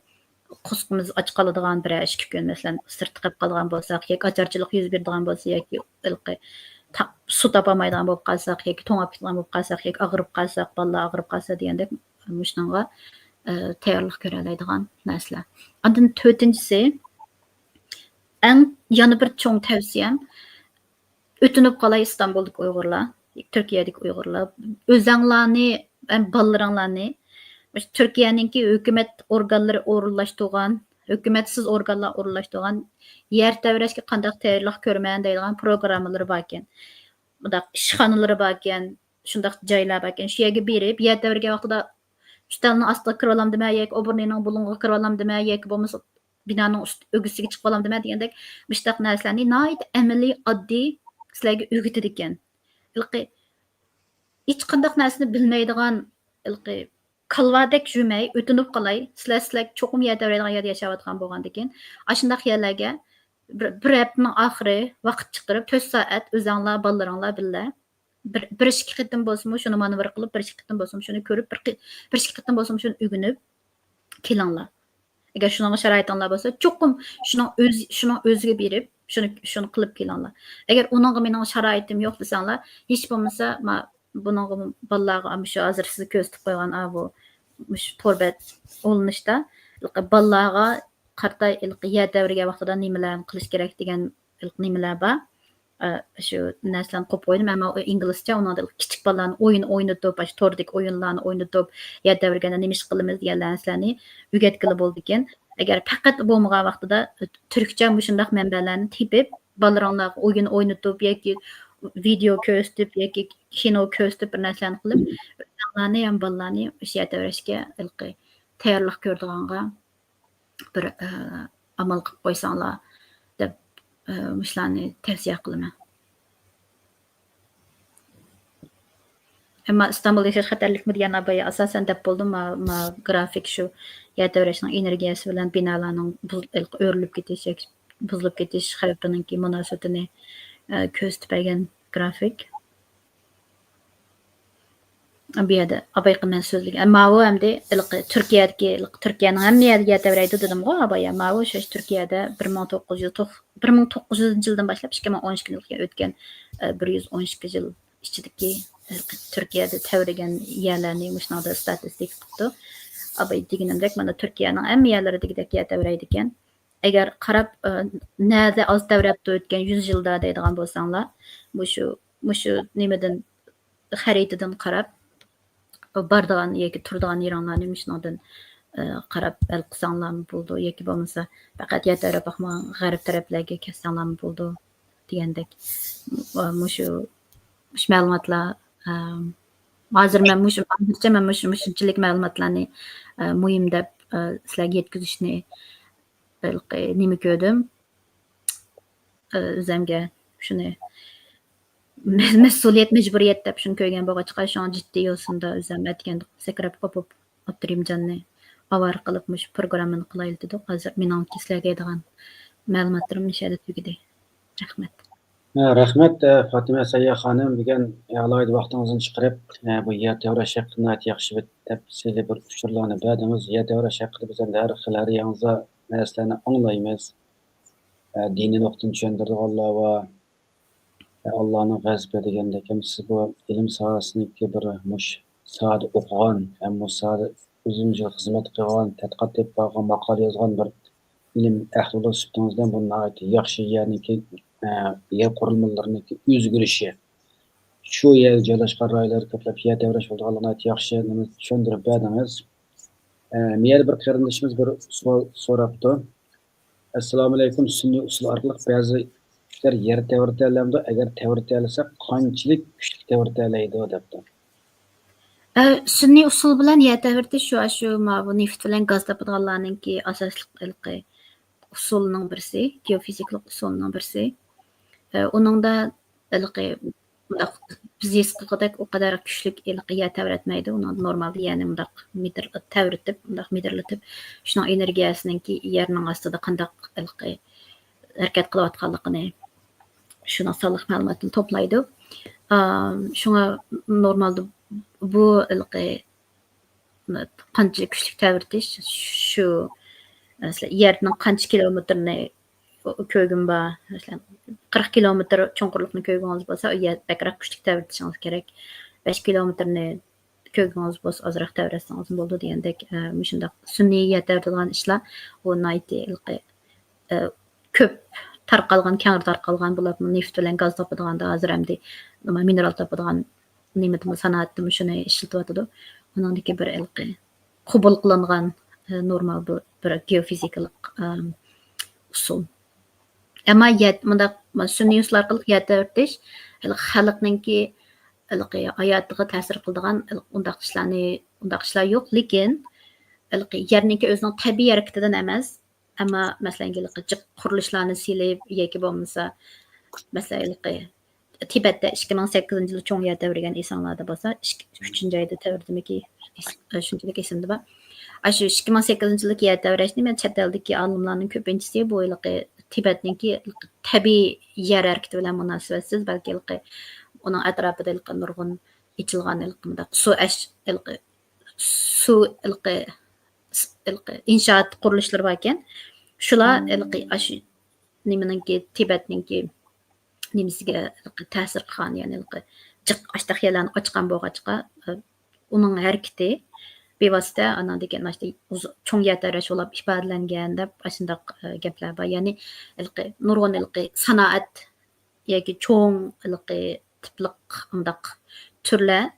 قورسىقىمىز ئاچ قالىدىغان بىرەر ئىككى كۈن، مەسىلەن، سىرتتا قېلىپ قالغان بولساق ياكى ئاچارچىلىق يۈز بېرىدىغان بولسا ياكى ھېلىقى تا-، سۇ تاپالمايدىغان بولۇپ قالساق ياكى توڭاپ كېتىدىغان بولۇپ قالساق ياكى ئاغرىپ قالساق، بالىلار ئاغرىپ قالسا دېگەندەك، مۇشۇنىڭغا، ئە، تەييارلىق كۆرەلەيدىغان نەرسىلەر. ئاندىن تۆتىنچىسى، ئەڭ يەنە بىر چوڭ تەۋسىيەم، ئۆتۈنۈپ قالاي ئىستانبۇلدىكى ئۇيغۇرلار، تۈركىيەدىكى ئۇيغۇرلار، ئۆزەڭلارنى، ئەم، بالىلىرىڭلارنى مۇشۇ تۈركىيەنىڭكى ھۆكۈمەت ئورگانلىرى ئورۇنلاشتۇرغان، ھۆكۈمەتسىز ئورگانلار ئورۇنلاشتۇرغان يەر تەۋرەشكە قانداق تەييارلىق كۆرىمەن دەيدىغان پروگراممىلىرى باركەن، مۇنداق ئىشخانىلىرى باركەن، شۇنداق جايلار باركەن. شۇ يەرگە بېرىپ، يەر تەۋرىگەن ۋاقتىدا ئۈستەلنىڭ ئاستىغا كىرىۋالامدىمەن ياكى ئوبورنىينىڭ بۇلۇڭىغا كىرىۋالامدىمەن ياكى بولمىسا بىنانىڭ ئۈست-، ئۆگزىسىگە چىقىۋالامدىمەن دېگەندەك مۇشۇنداق نەرسىلەرنى ناھايىتى ئەمەلىي، ئاددىي سىلەرگە ئۆگىتىدىكەن. ھېلىقى ھېچقانداق نەرسىنى بىلمەيدىغان، ھېلىقى كالۋادەك يۈرمەي، ئۆتۈنۈپ قالاي، سىلەر، سىلەر چوقۇم يەر تەۋرەيدىغان يەردە ياشاۋاتقان بولغاندىكىن، ئاشۇنداق يەرلەرگە بىر، بىر ھەپتىنىڭ ئاخىرى ۋاقىت چىقىرىپ، تۆت سائەت ئۆزەڭلار، بالىلىرىڭلار بىللە بىر، بىر ئىككى قېتىم بولسىمۇ شۇنى مانېۋىر قىلىپ، بىر ئىككى قېتىم بولسىمۇ شۇنى كۆرۈپ، بىر قې-، بىر ئىككى قېتىم بولسىمۇ شۇنى ئۆگىنىپ كېلىڭلار. ئەگەر شۇنىڭغا شارائىتىڭلار بولسا، چوقۇم شۇنىڭ ئۆز-، شۇنىڭ ئۆزىگە بېرىپ، شۇنى، شۇنى قىلىپ كېلىڭلار. ئەگەر ئۇنىڭغا مېنىڭ شارائىتىم يوق دېسەڭلار، ھېچ بولمىسا، ما-، بۇنىڭغا، بالىلارغا مۇشۇ ھازىر سىزگە كۆرسىتىپ قويغان، ئا، بۇ، مۇشۇ تور بەت ئۇلىنىشتا بالىلارغا قارىتا ھېلىقى يەر تەۋرىگەن ۋاقتىدا نېمىلەرنى قىلىش كېرەك دېگەن ھېلىقى نېمىلەر بار. ئە، شۇ نەرسىلەرنى قويۇپ قويدۇم. ئەمما ئۇ ئىنگلىزچە، ئۇنىڭدا كىچىك بالىلارنى ئويۇن ئوينىتىپ، ئاشۇ توردىكى ئويۇنلارنى ئوينىتىپ، يەر تەۋرىگەندە نېمە ئىش قىلىمىز دېگەن نەرسىلەرنى ئۆگەتكىلى بولىدىكەن. ئەگەر پەقەت بولمىغان ۋاقتىدا تۈركچە مۇشۇنداق مەنبەلەرنى تېپىپ، بالىلىرىڭلارغا ئويۇن ئوينىتىپ ياكى ۋىدېئو كۆرسىتىپ ياكى كىنو كۆرسىتىپ بىر نەرسىلەرنى قىلىپ، ئۆزۈڭلارنى ھەم بالىلارنى ئاشۇ يەر تەۋرەشكە ھېلىقى تەييارلىق كۆرىدىغانغا بىر، ئە، ئامال قىلىپ قويساڭلار دەپ، ئە، مۇشۇلارنى تەۋسىيە قىلىمەن. ئەمما ئىستانبۇلدا ياشاش خەتەرلىكمۇ دېگەن بايا ئاساسەن دەپ بولدۇم. ما، ما گرافىك شۇ يەر تەۋرەشنىڭ ئېنېرگىيەسى بىلەن بىنالارنىڭ بۇز-، ئۆرۈلۈپ كېتىش ياكى بۇزۇلۇپ كېتىش خەۋپىنىڭكى مۇناسىۋىتىنى، ئە، كۆرسىتىپ بەرگەن گرافىك. بۇ يەردە ئابايقا مەن سۆزلىگەن. ماۋۇ ئەمدى ھېلىقى تۈركىيەدىكى، ھېلىقى تۈركىيەنىڭ ھەممە يەرگە يەر تەۋرەيدۇ دېدىمغۇ ئابايا. ماۋۇ شۇ تۈركىيەدە بىر مىڭ توققۇز يۈز، بىر مىڭ توققۇز يۈزىنچى يىلدىن باشلاپ ئىككى مىڭ ئون ئىككىنچى يىلغا ئۆتكەن، ئە، بىر يۈز ئون ئىككى يىل ئىچىدىكى، ئە، تۈركىيەدە تەۋرىگەن يەرلەرنى مۇشۇنىڭدا ستاتىستىكا قىپتۇ. ئاباي دېگىنىمدەك، مانا تۈركىيەنىڭ ھەممە يەرلىرى دېگۈدەك يەر تەۋرەيدىكەن. ئەگەر قاراپ، ئە، نەدە ئاز تەۋرەپتۇ ئۆتكەن يۈز يىلدا دەيدىغان بولساڭلار، مۇشۇ، مۇشۇ نېمىدىن خەرىتىدىن قاراپ، بارىدىغان ياكى تۇرىدىغان يېرىڭلارنى مۇشۇنىڭدىن، ئە، قاراپ ھەل قىلساڭلارمۇ بولىدۇ. ياكى بولمىسا پەقەت يەر تەۋرەپ باقماڭ، غەرب تەرەپلەرگە كەتسەڭلارمۇ بولىدۇ دېگەندەك. مۇشۇ، مۇشۇ مەلۇماتلار، ئە، ھازىر مەن مۇشۇ، ھازىرچە مەن مۇشۇ، مۇشۇنچىلىك مەلۇماتلارنى، ئە، مۇھىم دەپ، ئە، سىلەرگە يەتكۈزۈشنى ھېلىقى نېمە كۆردۈم. ئۆزەمگە شۇنى مەسئۇلىيەت، مەجبۇرىيەت دەپ شۇنى كۆرگەن بولغاچقا، شۇڭا جىددىي يوسۇندا ئۆزەم ئەتىگەندە سەكرەپ قوپۇپ ئولتۇرۇيمجاننى ئاۋارە قىلىپ مۇشۇ پروگراممىنى قىلايلى دېدۇق. ھازىر مېنىڭكى سىلەرگە دەيدىغان مەلۇماتلىرىم مۇشۇ يەردە تۈگىدى. رەھمەت. ھە، رەھمەت، ئە، فاتىمە سەييا خانىم، بۈگۈن ئالاھىدە ۋاقتىڭىزنى چىقىرىپ، ئە، بۇ يەر تەۋرەش ھەققىدە ناھايىتى ياخشى بىر تەپسىلىي بىر ئۇچۇرلارنى بەردىڭىز. يەر تەۋرەش ھەققىدە بىز ئەمدى ھەر خىل، ھەر ياڭزا نەرسىلەرنى ئاڭلايمىز. ئە، دىنىي نۇقتىدىن چۈشەندۈرىدىغانلار بار. ئە، ئاللانىڭ غەزىپى دېگەندەك، ھەم سىز بۇ ئىلىم ساھەسىنىڭكى بىر مۇش ساھەدە ئوقۇغان، ھەم مۇش ساھەدە ئۇزۇن يىل خىزمەت قىلغان، تەتقىقات ئېلىپ بارغان، ماقالە يازغان بىر ئىلىم ئەھلى بولۇش سۈپىتىڭىز بىلەن بۇ ناھايىتى ياخشى يەرنىڭكى، ئە، يەر قۇرۇلمىلىرىنىڭكى ئۆزگىرىشى، شۇ يەرگە جايلاشقان رايونلار كۆپلەپ يەر تەۋرەش بولىدىغانلىقىنى ناھايىتى ياخشى نېمە چۈشەندۈرۈپ بەردىڭىز. ئە، مۇ يەردە بىر قېرىندىشىمىز بىر سوئال سوراپتۇ. ئەسسالامۇئەلەيكۇم، سۈنئىي ئۇسۇل ئارقىلىق بەزى كۈچلەر يەر تەۋرىتەلەمدۇ؟ ئەگەر تەۋرىتەلىسە، قانچىلىك كۈچلۈك تەۋرىتەلەيدۇ دەپتۇ. ئە، سۈنئىي ئۇسۇل بىلەن يەر تەۋرىتىش شۇ، شۇ ماۋۇ نېفىت بىلەن گاز تاپىدىغانلارنىڭكى ئاساسلىق ھېلىقى ئۇسۇلىنىڭ بىرسى، گېئوفىزىكىلىق ئۇسۇلنىڭ بىرسى. ئە، ئۇنىڭدا ھېلىقى مۇنداق بىز ھېس قىلغۇدەك ئۇ قەدەر كۈچلۈك ھېلىقى يەر تەۋرەتمەيدۇ. ئۇنىڭدا نورمالدا يەرنى مۇنداق مىدىر-، تەۋرىتىپ، مۇنداق مىدىرلىتىپ، شۇنىڭ ئېنېرگىيەسىنىڭكى يەرنىڭ ئاستىدا قانداق ھېلىقى ھەرىكەت قىلىۋاتقانلىقىنى، شۇنىڭ سانلىق مەلۇماتىنى توپلايدۇ. ئا، شۇڭا نورمالدا بۇ ھېلىقى قانچە كۈچلۈك تەۋرىتىش، شۇ، مەسىلەن، يەرنىڭ قانچە كىلومېتىرنى كۆرگۈم بار، مەسىلەن، قىرىق كىلومېتىر چوڭقۇرلۇقنى كۆرگۈڭىز بولسا، ئۇ يەر بەكرەك كۈچلۈك تەۋرىتىشىڭىز كېرەك. بەش كىلومېتىرنى كۆرگۈڭىز بولسا، ئازراق تەۋرەتسىڭىزمۇ بولىدۇ دېگەندەك، ئە، مۇشۇنداق سۈنئىي يەر تەۋرىتىدىغان ئىشلار، ئۇ ناھايىتى ھېلىقى، ئە، كۆپ تارقالغان، كەڭرى تارقالغان، بولۇپمۇ نېفىت بىلەن گاز تاپىدىغاندا، ھازىر ئەمدى نېمە، مىنېرال تاپىدىغان نېمىدىمۇ، سانائەتتىمۇ شۇنى ئىشلىتىۋاتىدۇ. ئۇنىڭدىكى بىر ھېلىقى قوبۇل قىلىنغان، ئە، نورمال بىر، بىر گېئوفىزىكىلىق، ئە، ئۇسۇل. ئەمما يەر، مۇنداق سۈنئىي ئۇسۇل ئارقىلىق يەر تەۋرىتىش، ھېلىقى خەلقنىڭكى ھېلىقى ھاياتىغا تەسىر قىلىدىغان ھېلىقى ئۇنداق ئىشلارنى، ئۇنداق ئىشلار يوق. لېكىن ھېلىقى يەرنىڭكى ئۆزىنىڭ تەبىئىي ھەرىكىتىدىن ئەمەس، ئەمما مەسىلەن، ھېلىقى جىق قۇرۇلۇشلارنى سېلىپ ياكى بولمىسا، مەسىلەن، ھېلىقى تىبەتتە ئىككى مىڭ سەككىزىنچى يىلى چوڭ يەر تەۋرىگەن ئېسىڭلاردا بولسا، ئىككى، ئۈچىنچى ئايدا تەۋرىدىمىكى، ئېس-، شۇنچىلىك ئېسىمدە بار. ئاشۇ ئىككى مىڭ سەككىزىنچى يىللىق يەر تەۋرەشنى مەن چەت ئەلدىكى ئالىملارنىڭ كۆپىنچىسى بۇ ھېلىقى تىبەتنىڭكى تەبىئىي يەر ھەرىكىتى بىلەن مۇناسىۋەتسىز، بەلكى ھېلىقى ئۇنىڭ ئەتراپىدا ھېلىقى نۇرغۇن ئېچىلغان ھېلىقى مۇنداق سۇ ئەش-، ھېلىقى سۇ ھېلىقى، ھېلىقى ئىنشائات قۇرۇلۇشلىرى باركەن. شۇلار ھېلىقى ئاشۇ نېمىنىڭكى، تىبەتنىڭكى نېمىسىگە ھېلىقى تەسىر قىلغان، يەنى ھېلىقى جىق ئاشتاق يەرلەرنى ئاچقان بولغاچقا، ئۇنىڭ ھەرىكىتى بىۋاسىتە ئاناندىن كېيىن مانا شۇ ئۇز-، چوڭ يەر تەۋرەش بولۇپ ئىپادىلەنگەن دەپ ئاشۇنداق، ئە، گەپلەر بار. يەنى ھېلىقى نۇرغۇن ھېلىقى سانائەت ياكى چوڭ ھېلىقى تىپلىق ئۇنداق تۈرلەر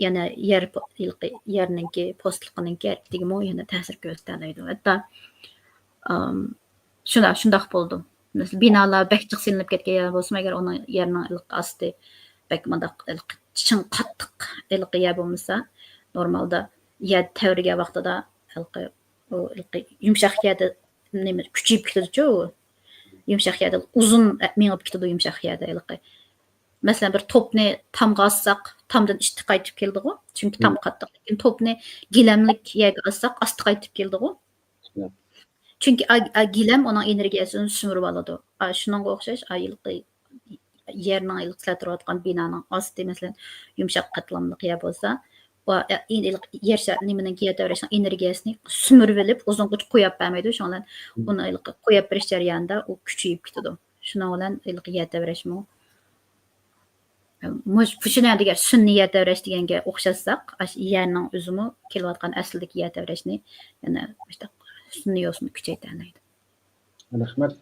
يەنە يەر پو-، ھېلىقى يەرنىڭكى پوستلۇقىنىڭكى ھەرىكىتىگىمۇ يەنە تەسىر كۆرسىتەلەيدۇ. ھەتتا، ئام، شۇنداق، شۇنداق بولىدۇ. مەسىلەن، بىنالار بەك جىق سېلىنىپ كەتكەن يەر بولسىمۇ، ئەگەر ئۇنىڭ يەرنىڭ ھېلىقى ئاستى بەك مۇنداق ھېلىقى چىڭ قاتتىق ھېلىقى يەر بولمىسا، نورمالدا يەر تەۋرىگەن ۋاقتىدا ھېلىقى، ئۇ ھېلىقى يۇمشاق يەردە نېمە، كۈچىيىپ كېتىدۇچۇ ئۇ. يۇمشاق يەردە ئۇزۇن مېڭىپ كېتىدۇ، يۇمشاق يەردە ھېلىقى. مەسىلەن، بىر توپنى تامغا ئاسساق، تامدىن ئۈستى قايتىپ كېلىدىغۇ، چۈنكى تام قاتتىق. لېكىن توپنى گىلەملىك يەرگە ئاسساق، ئاستى قايتىپ كېلىدىغۇ. چۈنكى ئا-، ئا-، گىلەم ئۇنىڭ ئېنېرگىيەسىنى سۈمۈرۈۋالىدۇ. ئا، شۇنىڭغا ئوخشاش، ئا، ھېلىقى يەرنىڭ ھېلىقى سىلەر تۇرۇۋاتقان بىنانىڭ ئاستى، مەسىلەن، يۇمشاق قاتلاملىق يەر بولسا، ئۇ، ئا، ئېن-، ھېلىقى يەر شار-، نېمىنىڭكى، يەر تەۋرەشنىڭ ئېنېرگىيەسىنى سۈمۈرۈۋېلىپ، ئۇزۇنغىچە قويۇپ بەرمەيدۇ. شۇنىڭ بىلەن ئۇنى ھېلىقى قويۇپ بېرىش جەريانىدا ئۇ كۈچىيىپ كېتىدۇ. شۇنىڭ بىلەن ھېلىقى يەر تەۋرەشمۇ مۇش-، مۇشۇنى دېگەن سۈنئىي يەر تەۋرەش دېگەنگە ئوخشاتساق، ئاشۇ يەرنىڭ ئۆزىمۇ كېلىۋاتقان ئەسلىدىكى يەر تەۋرەشنى يەنە مۇشۇنداق سۈنئىي يوسۇندا كۈچەيتەلەيدۇ. رەھمەت.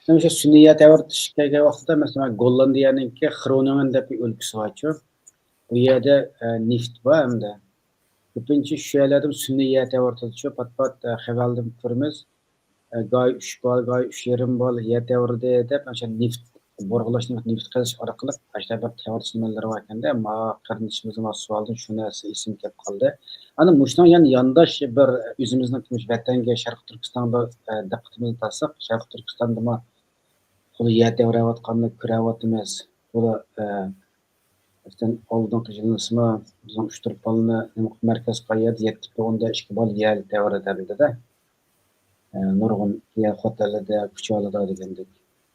ئەمدى شۇ سۈنئىي يەر تەۋرىتىش كەلگەن ۋاقتىدا، مەسىلەن، گوللاندىيەنىڭكى گرونىڭېن دەپ بىر ئۆلكىسى بارچۇ. بۇ يەردە، ئە، نېفىت بار ھەمدە. كۆپىنچە شۇ يەرلەردە سۈنئىي يەر تەۋرىتىدۇ، پات-پات، ئە، خەۋەردىن كۆرىمىز. ئە، گاھى ئۈچ بال، گاھى ئۈچ يېرىم بال يەر تەۋرىدى دەپ، ئاشۇ نېفىت بۇرغىلاش، نېفىت، نېفىت قېزىش ئارقىلىق ئاشۇنداق بىر تەۋرىتىش نېمىلىرى باركەن-دە، ما قېرىندىشىمىزنىڭ سوئالىدىن شۇ نەرسە ئېسىمگە كېلىپ قالدى. ئەنە مۇشۇنىڭ يەنە يانداش بىر ئۆزىمىزنىڭ مۇشۇ ۋەتەنگە، شەرقىي تۈركىستانغا، ئە، دىققىتىمىزنى تارتساق، شەرقىي تۈركىستاندىمۇ تولا يەر تەۋرەۋاتقاننى كۆرۈۋاتىمىز. تولا، ئە، مەسىلەن، ئالدىنقى يىللىسىمۇ بىزنىڭ ئۇچتۇرپاننى نېمە قىلىپ، مەركەز قايەردە يەتتە پۈتۈن ئوندىن ئىككى بال يەر تەۋرىدى دەيدۇ-دە. ئە، نۇرغۇن يەر خوتەنلىدە، كۇچالىدا دېگەندەك.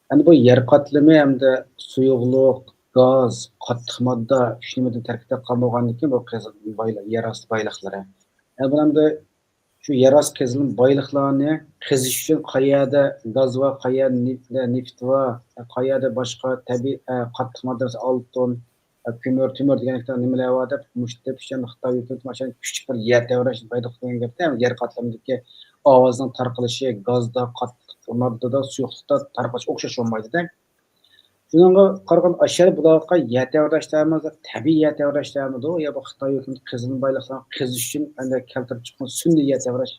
ئەمدى بۇ يەر قاتلىمى ھەمدە سۇيۇقلۇق، گاز، قاتتىق ماددا، ئۈچ نېمىدىن تەركىب تاپقان بولغاندىن كېيىن بۇ قېزىل بايلىق، يەر ئاستى بايلىقلىرى. ئە، بۇ ئەمدى شۇ يەر ئاستى قېزىلما بايلىقلارنى قېزىش ئۈچۈن قەيەردە گاز بار، قەيەردە نېفىت، نېفىت بار، قەيەردە باشقا تەبىئىي، ئە، قاتتىق ماددا، مەسىلەن، ئالتۇن، ئە، كۆمۈر، تۆمۈر دېگەندەك نېمىلەر بار دەپ، مۇشۇ تېپىش ئۈچۈن خىتاي ھۆكۈمىتى ماشۇنداق كۈچلۈك بىر يەر تەۋرەش بايلىق دېگەن گەپتە، يەر قاتلىمىدىكى ئاۋازنىڭ تارقىلىشى، گازدا، قاتتىق ماددىدا، سۇيۇقلۇقتا تارقىلىش ئوخشاش بولمايدۇ-دە. شۇنىڭغا قارىغاندا، ئاشۇ يەردە بۇلارغا يەر تەۋرەشلەرمۇ، تەبىئىي يەر تەۋرەشلەرمىدۇ يا بۇ خىتاي ھۆكۈمىتى قېزىلما بايلىقلارنى قېزىش ئۈچۈن ئەندە كەلتۈرۈپ چىققان سۈنئىي يەر تەۋرەش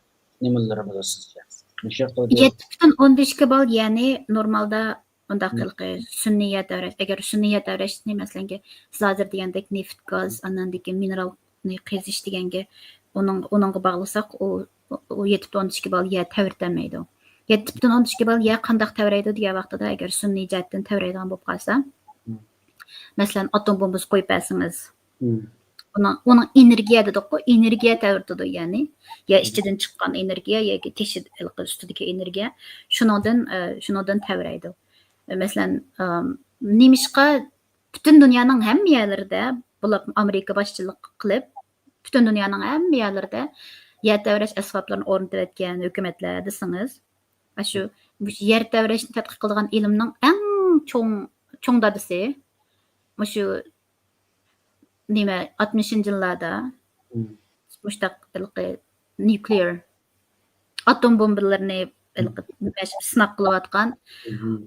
نېمىلىرىمىدۇ سىزچە؟ مۇشۇ ھەققىدە بىر يەتتە پۈتۈن ئوندىن ئىككى بال، يەنى نورمالدا ئۇنداق مم. ھېلىقى سۈنئىي يەر تەۋرەش، ئەگەر سۈنئىي يەر تەۋرەشنى، مەسىلەنكى، سىز ھازىر دېگەندەك نېفىت، گاز، ئاندىن كېيىن مىنېرالنى قېزىش دېگەنگە، ئۇنىڭ، ئۇنىڭغا باغلىساق، ئۇ، ئۇ يەتتە پۈتۈن ئوندىن ئىككى بال يەر تەۋرىتەلمەيدۇ. يەتتە پۈتۈن ئوندىن ئىككى بال يەر قانداق تەۋرەيدۇ دېگەن ۋاقتىدا، ئەگەر سۈنئىي جەھەتتىن تەۋرەيدىغان بولۇپ قالسا، مم. مەسىلەن، ئاتوم بومبىسى قويۇپ بەرسىڭىز، مم. ئۇنىڭ، ئۇنىڭ ئېنېرگىيە دېدۇققۇ، ئېنېرگىيە تەۋرىتىدۇ، يەنى يەر مم. ئىچىدىن چىققان ئېنېرگىيە ياكى تېشى ھېلىقى ئۈستىدىكى ئېنېرگىيە شۇنىڭدىن، ئە، شۇنىڭدىن تەۋرەيدۇ. مەسىلەن، ئەم، نېمىشقا پۈتۈن دۇنيانىڭ ھەممە يەرلىرىدە، بولۇپمۇ ئامېرىكا باشچىلىق قىلىپ، پۈتۈن دۇنيانىڭ ھەممە يەرلىرىدە يەر تەۋرەش ئەسۋابلىرىنى ئورنىتىۋەتكەن ھۆكۈمەتلەر دېسىڭىز، ئاشۇ، مۇشۇ يەر تەۋرەشنى تەتقىق قىلىدىغان ئىلىمنىڭ ئەڭ چوڭ، چوڭ دادىسى، مۇشۇ نېمە، ئاتمىشىنچى يىللاردا مم. مۇشتاق ھېلىقى نيۇكلېئېر ئاتوم بومبىلىرىنى ھېلىقى نېمە، سىناق قىلىۋاتقان مم.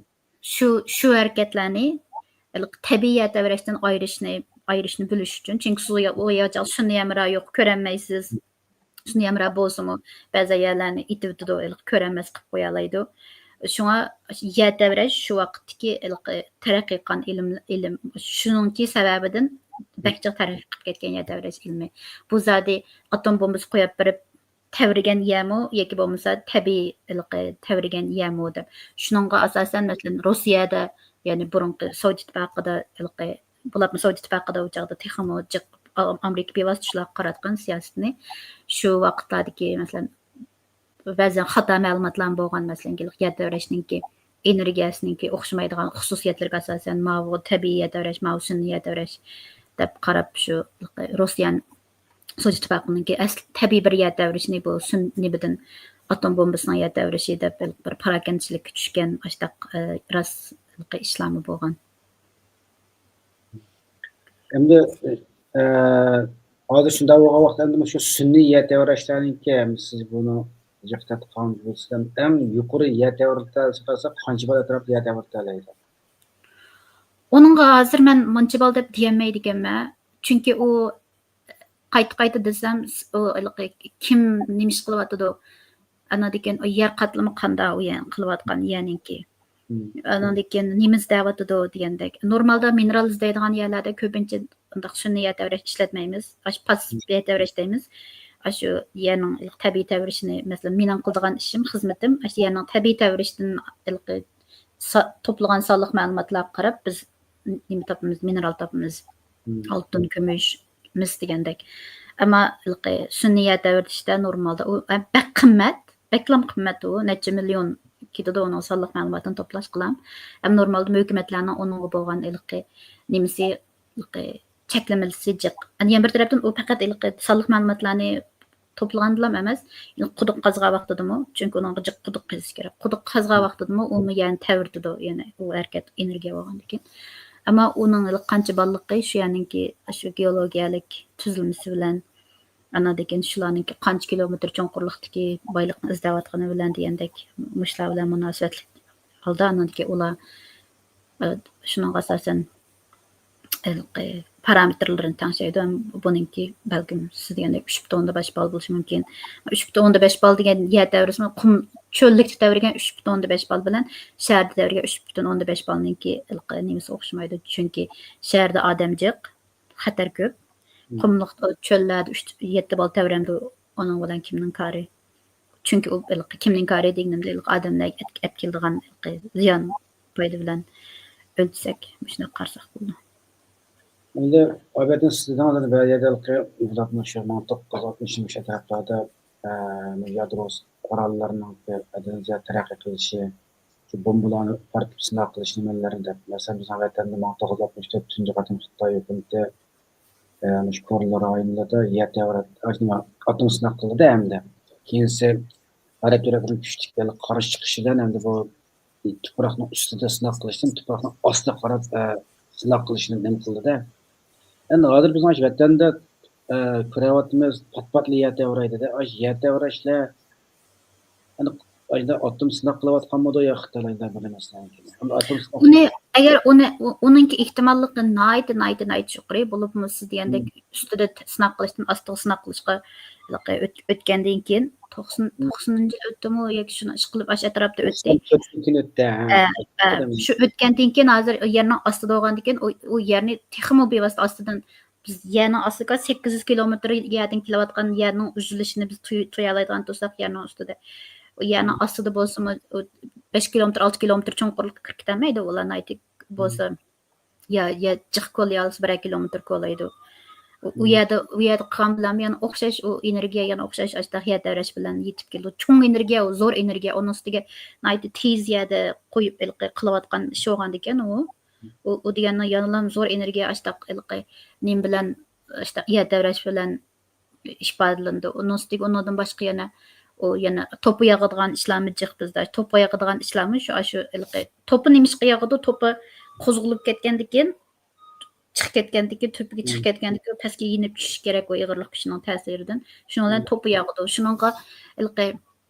شۇ، شۇ ھەرىكەتلەرنى ھېلىقى تەبىئىي يەر تەۋرەشتىن ئايرىشنى، ئايرىشنى بىلىش ئۈچۈن. چۈنكى سۇ يا-، ئۇ ياچاق سۈنئىي ھەمراھ يوق، كۆرەلمەيسىز. سۈنئىي ھەمراھ بولسىمۇ، بەزى يەرلەرنى ئېتىۋېتىدۇ، ھېلىقى كۆرەلمەس قىلىپ قويالايدۇ. شۇڭا يەر تەۋرەش شۇ ۋاقىتتىكى ھېلىقى تەرەققىي قىلغان ئىلىم، ئىلىم. شۇنىڭكى سەۋەبىدىن بەك جىق تەرەققىي قىلىپ كەتكەن يەر تەۋرەش ئىلمى. بۇ زادى ئاتوم بومبىسى قويۇپ بېرىپ، تەۋرىگەن يەرمۇ ياكى بولمىسا تەبىئىي ھېلىقى تەۋرىگەن يەرمۇ دەپ. شۇنىڭغا ئاساسەن، مەسىلەن، روسىيەدە، يەنى بۇرۇنقى سوۋېت ئىتتىپاقىدا ھېلىقى، بولۇپمۇ سوۋېت ئىتتىپاقىدا ئۇ چاغدا تېخىمۇ جىق ئا-، ئامېرىكا بىۋاسىتە شۇلارغا قاراتقان سىياسىتىنى شۇ ۋاقىتلاردىكى، مەسىلەن، بەزەن خاتا مەلۇماتلارمۇ بولغان، مەسىلەن، يەر تەۋرەشنىڭكى ئېنېرگىيەسىنىڭكى ئوخشىمايدىغان خۇسۇسىيەتلىرىگە ئاساسەن، ماۋۇ تەبىئىي يەر تەۋرەش، ماۋۇ سۈنئىي يەر تەۋرەش دەپ قاراپ، شۇ روسىيەن سوۋېت ئىتتىپاقىنىڭكى ئەسلى تەبىئىي بىر يەر تەۋرىشىنى بۇ سۈن-، نېمىدىن، ئاتوم بومبىسىنىڭ يەر تەۋرىشى دەپ بىر پاراكەندىچىلىككە چۈشكەن ئاشتاق، ئە، راست ئىشلارمۇ بولغان. ئەمدى، ئە، ھازىر شۇنداق بولغان ۋاقىتتا ئەمدى مۇشۇ سۈنئىي يەر تەۋرەشلەرنىڭكى، ئەمدى سىز بۇنى جىق تەتقىق قىلغان بولسىڭىز، ئەڭ يۇقىرى يەر تەۋرىتەلىسە قانچە بال ئەتراپىدا يەر تەۋرىتەلەيدۇ؟ ئۇنىڭغا ھازىر مەن مۇنچە بال دەپ دېيەلمەيدىكەنمەن. چۈنكى ئۇ قايتا-قايتا دېسەم، ئۇ ھېلىقى كىم نېمە ئىش قىلىۋاتىدۇ؟ ئاناندىن كېيىن ئۇ يەر قاتلىمى قانداق ئۇ يەر قىلىۋاتقان يەرنىڭكى؟ مم. ئاناندىن كېيىن نېمە ئىزدەۋاتىدۇ دېگەندەك. نورمالدا مىنېرال ئىزدەيدىغان يەرلەردە كۆپىنچە ئۇنداق سۈنئىي يەر تەۋرەش ئىشلەتمەيمىز. ئاشۇ پاسسىپ يەر تەۋرەش دەيمىز. ئاشۇ يەرنىڭ تەبىئىي تەۋرىشىنى، مەسىلەن، مېنىڭ قىلىدىغان ئىشىم، خىزمىتىم، ئاشۇ يەرنىڭ تەبىئىي تەۋرىشىدىن ھېلىقى سا-، توپلىغان سانلىق مەلۇماتلارغا قاراپ بىز نېمە تاپىمىز، مىنېرال تاپىمىز. مم. ئالتۇن، كۈمۈش، مىس دېگەندەك. ئەمما ھېلىقى سۈنئىي يەر تەۋرىتىشتە نورمالدا ئۇ بەك قىممەت، بەكلا قىممەت ئۇ، نەچچە مىليون كېتىدۇ ئۇنىڭ سانلىق مەلۇماتىنى توپلاشقىلا. ئەمما نورمالدا ھۆكۈمەتلەرنىڭ ئۇنىڭغا بولغان ھېلىقى نېمىسى، ھېلىقى چەكلىمىسى جىق. ئەنە يەنە بىر تەرەپتىن ئۇ پەقەت ھېلىقى سانلىق مەلۇماتلارنى توپلىغاندىلا ئەمەس، قۇدۇق قازغان ۋاقتىدىمۇ، چۈنكى ئۇنىڭغا جىق قۇدۇق قېزىش كېرەك. قۇدۇق قازغان ۋاقتىدىمۇ ئۇمۇ يەنى تەۋرىتىدۇ، يەنى ئۇ ھەرىكەت ئېنېرگىيە بولغاندىكىن. ئەمما ئۇنىڭ ھېلىقى قانچە باللىقى شۇ يەرنىڭكى شۇ گېئولوگىيەلىك تۈزۈلمىسى بىلەن، ئاناندىن كېيىن شۇلارنىڭكى قانچە كىلومېتىر چوڭقۇرلۇقتىكى بايلىقنى ئىزدەۋاتقىنى بىلەن دېگەندەك مۇشۇلار بىلەن مۇناسىۋەتلىك ھالدا ئاناندىن كېيىن ئۇلار، ئە، شۇنىڭغا ئاساسەن ھېلىقى پارامېتىرلىرىنى تەڭشەيدۇ. ھەم بۇنىڭكى بەلكىم سىز دېگەندەك ئۈچ پۈتۈن ئوندىن بەش بال بولۇشى مۇمكىن. ئۈچ پۈتۈن ئوندىن بەش بال دېگەن يەر تەۋرىسىمۇ قۇم، چۆللۈكتە تەۋرىگەن ئۈچ پۈتۈن ئوندىن بەش بال بىلەن شەھەردە تەۋرىگەن ئۈچ پۈتۈن ئوندىن بەش بالنىڭكى ھېلىقى نېمىسى ئوخشىمايدۇ. چۈنكى شەھەردە ئادەم جىق، خەتەر كۆپ. مم. قۇملۇق، چۆللەردە ئۈچ، يەتتە بال تەۋرەمدۇ، ئۇنىڭ بىلەن كىمنىڭ كارى؟ چۈنكى ئۇ ھېلىقى كىمنىڭ كارى دېگىنىمدە، ھېلىقى ئادەملەرگە ئەپ-، ئەپ كېلىدىغان ھېلىقى زىيان پايدا بىلەن ئۆلچىسەك، مۇشۇنداق قارىساق بولىدۇ. ئەمدى ئابىدىن سىز دېدىڭىز، بىر يەردە ھېلىقى ئۇزاتما شۇ مىڭ توققۇز يۈز ئاتمىش ئەتراپلاردا، ئە، يادرو قوراللىرىنىڭ ئەدەن زىيادە تەرەققىي قىلىشى، شۇ بومبىلارنى پارتلاپ سىناق قىلىش نېمىلىرىنى دەپ. مەسىلەن، بىزنىڭ ۋەتەندە مىڭ توققۇز يۈز ئاتمىش تۆت تۇنجى قېتىم خىتاي ھۆكۈمىتى، ئە، مۇشۇ كورلا رايونلىرىدا يەر تەۋرەت-، ئاتوم سىناق قىلدى ئەمدى. كېيىنسى غەرب تەرەپنىڭ كۈچلۈك قارشى چىقىشى بىلەن ئەمدى بۇ تۇپراقنىڭ ئۈستىدە سىناق قىلىشتىن تۇپراقنىڭ ئاستىغا قاراپ، ئە، سىناق قىلىشنى نېمە قىلدى-دە. ئەمدى ھازىر بىز مانا شۇ ۋەتەندە، ئە، كۆرۈۋاتىمىز، پات-پاتلا يەر تەۋرەيدۇ-دە. ئاشۇ يەر تەۋرەشلەر، ئەمدى ئاشۇنداق ئاتوم سىناق قىلىۋاتقانمىدۇ يا خىتايلار بىر نەرسىلەرنى؟ ئەمدى ئاتوم سىناق ئۇنى، ئەگەر ئۇنى، ئۇ-، ئۇنىڭكى ئېھتىماللىقى ناھايىتى، ناھايىتى، ناھايىتى يۇقىرى. بولۇپمۇ سىز دېگەندەك مم. ئۈستىدە ت-، سىناق قىلىشتىن ئاستىغا سىناق قىلىشقا ھېلىقى ئۆت-، ئۆتكەندىن كېيىن، توقسان، مم. توقسىنىنچى يىل ئۆتتىمۇ ياكى شۇنى ئىشقىلىپ ئاشۇ ئەتراپتا ئۆتتى. توقسان تۆتتىن كېيىن ئۆتتى، ھە. ئە، ئە، شۇ ئۆتكەندىن كېيىن ھازىر يەرنىڭ ئاستىدا بولغاندىكىن، ئۇ، ئۇ يەرنى تېخىمۇ بىۋاسىتە ئاستىدىن، بىز يەرنىڭ ئاستىغا سەككىز يۈز كىلومېتىر يەردىن كېلىۋاتقان يەرنىڭ ئۈزۈلۈشىنى بىز تۇي-، تۇيالايدىغان تۇرساق يەرنىڭ ئۈستىدە. ئۇ يەرنىڭ مم. ئاستىدا بولسىمۇ، ئۇ بەش كىلومېتىر، ئالتە كىلومېتىر چوڭقۇرلۇققا كىرىپ كېتەلمەيدۇ. ئۇلار ناھايىتى مم. بولسا، يا، يا جىق كولا يالىسى بىرەر كىلومېتىر كولايدۇ. ئۇ، ئۇ مم. يەردە، ئۇ يەردە قىلغان بىلەن يەنە ئوخشاش، ئۇ ئېنېرگىيە يەنە ئوخشاش، ئاشتاق يەر تەۋرەش بىلەن يېتىپ كېلىدۇ. چوڭ ئېنېرگىيە، ئۇ زور ئېنېرگىيە، ئۇنىڭ ئۈستىگە ناھايىتى تېز يەردە قويۇپ ھېلىقى قىلىۋاتقان ئىش بولغاندىكىن ئۇ. ئۇ، ئۇ دېگەننىڭ يەنىلا زور ئېنېرگىيە ئاشتاق ھېلىقى نېمە بىلەن، ئاشتاق يەر تەۋرەش بىلەن ئىپادىلىنىدۇ. ئۇنىڭ ئۈستىگە ئۇنىڭدىن باشقا يەنە، ئۇ يەنە توپا ياغىدىغان ئىشلارمۇ جىق بىزدە. توپا ياغىدىغان ئىشلارمۇ شۇ، ئاشۇ ھېلىقى توپا نېمىشقا ياغىدۇ؟ توپا قوزغىلىپ كەتكەندىكىن، چىقىپ كەتكەندىكىن، تۆپىگە چىقىپ مم. كەتكەندىكىن پەسكە يېنىپ چۈشۈشى كېرەك، ئۇ ئېغىرلىق كۈچىنىڭ تەسىرىدىن. شۇنىڭ بىلەن مم. توپا ياغىدۇ. شۇنىڭغا ھېلىقى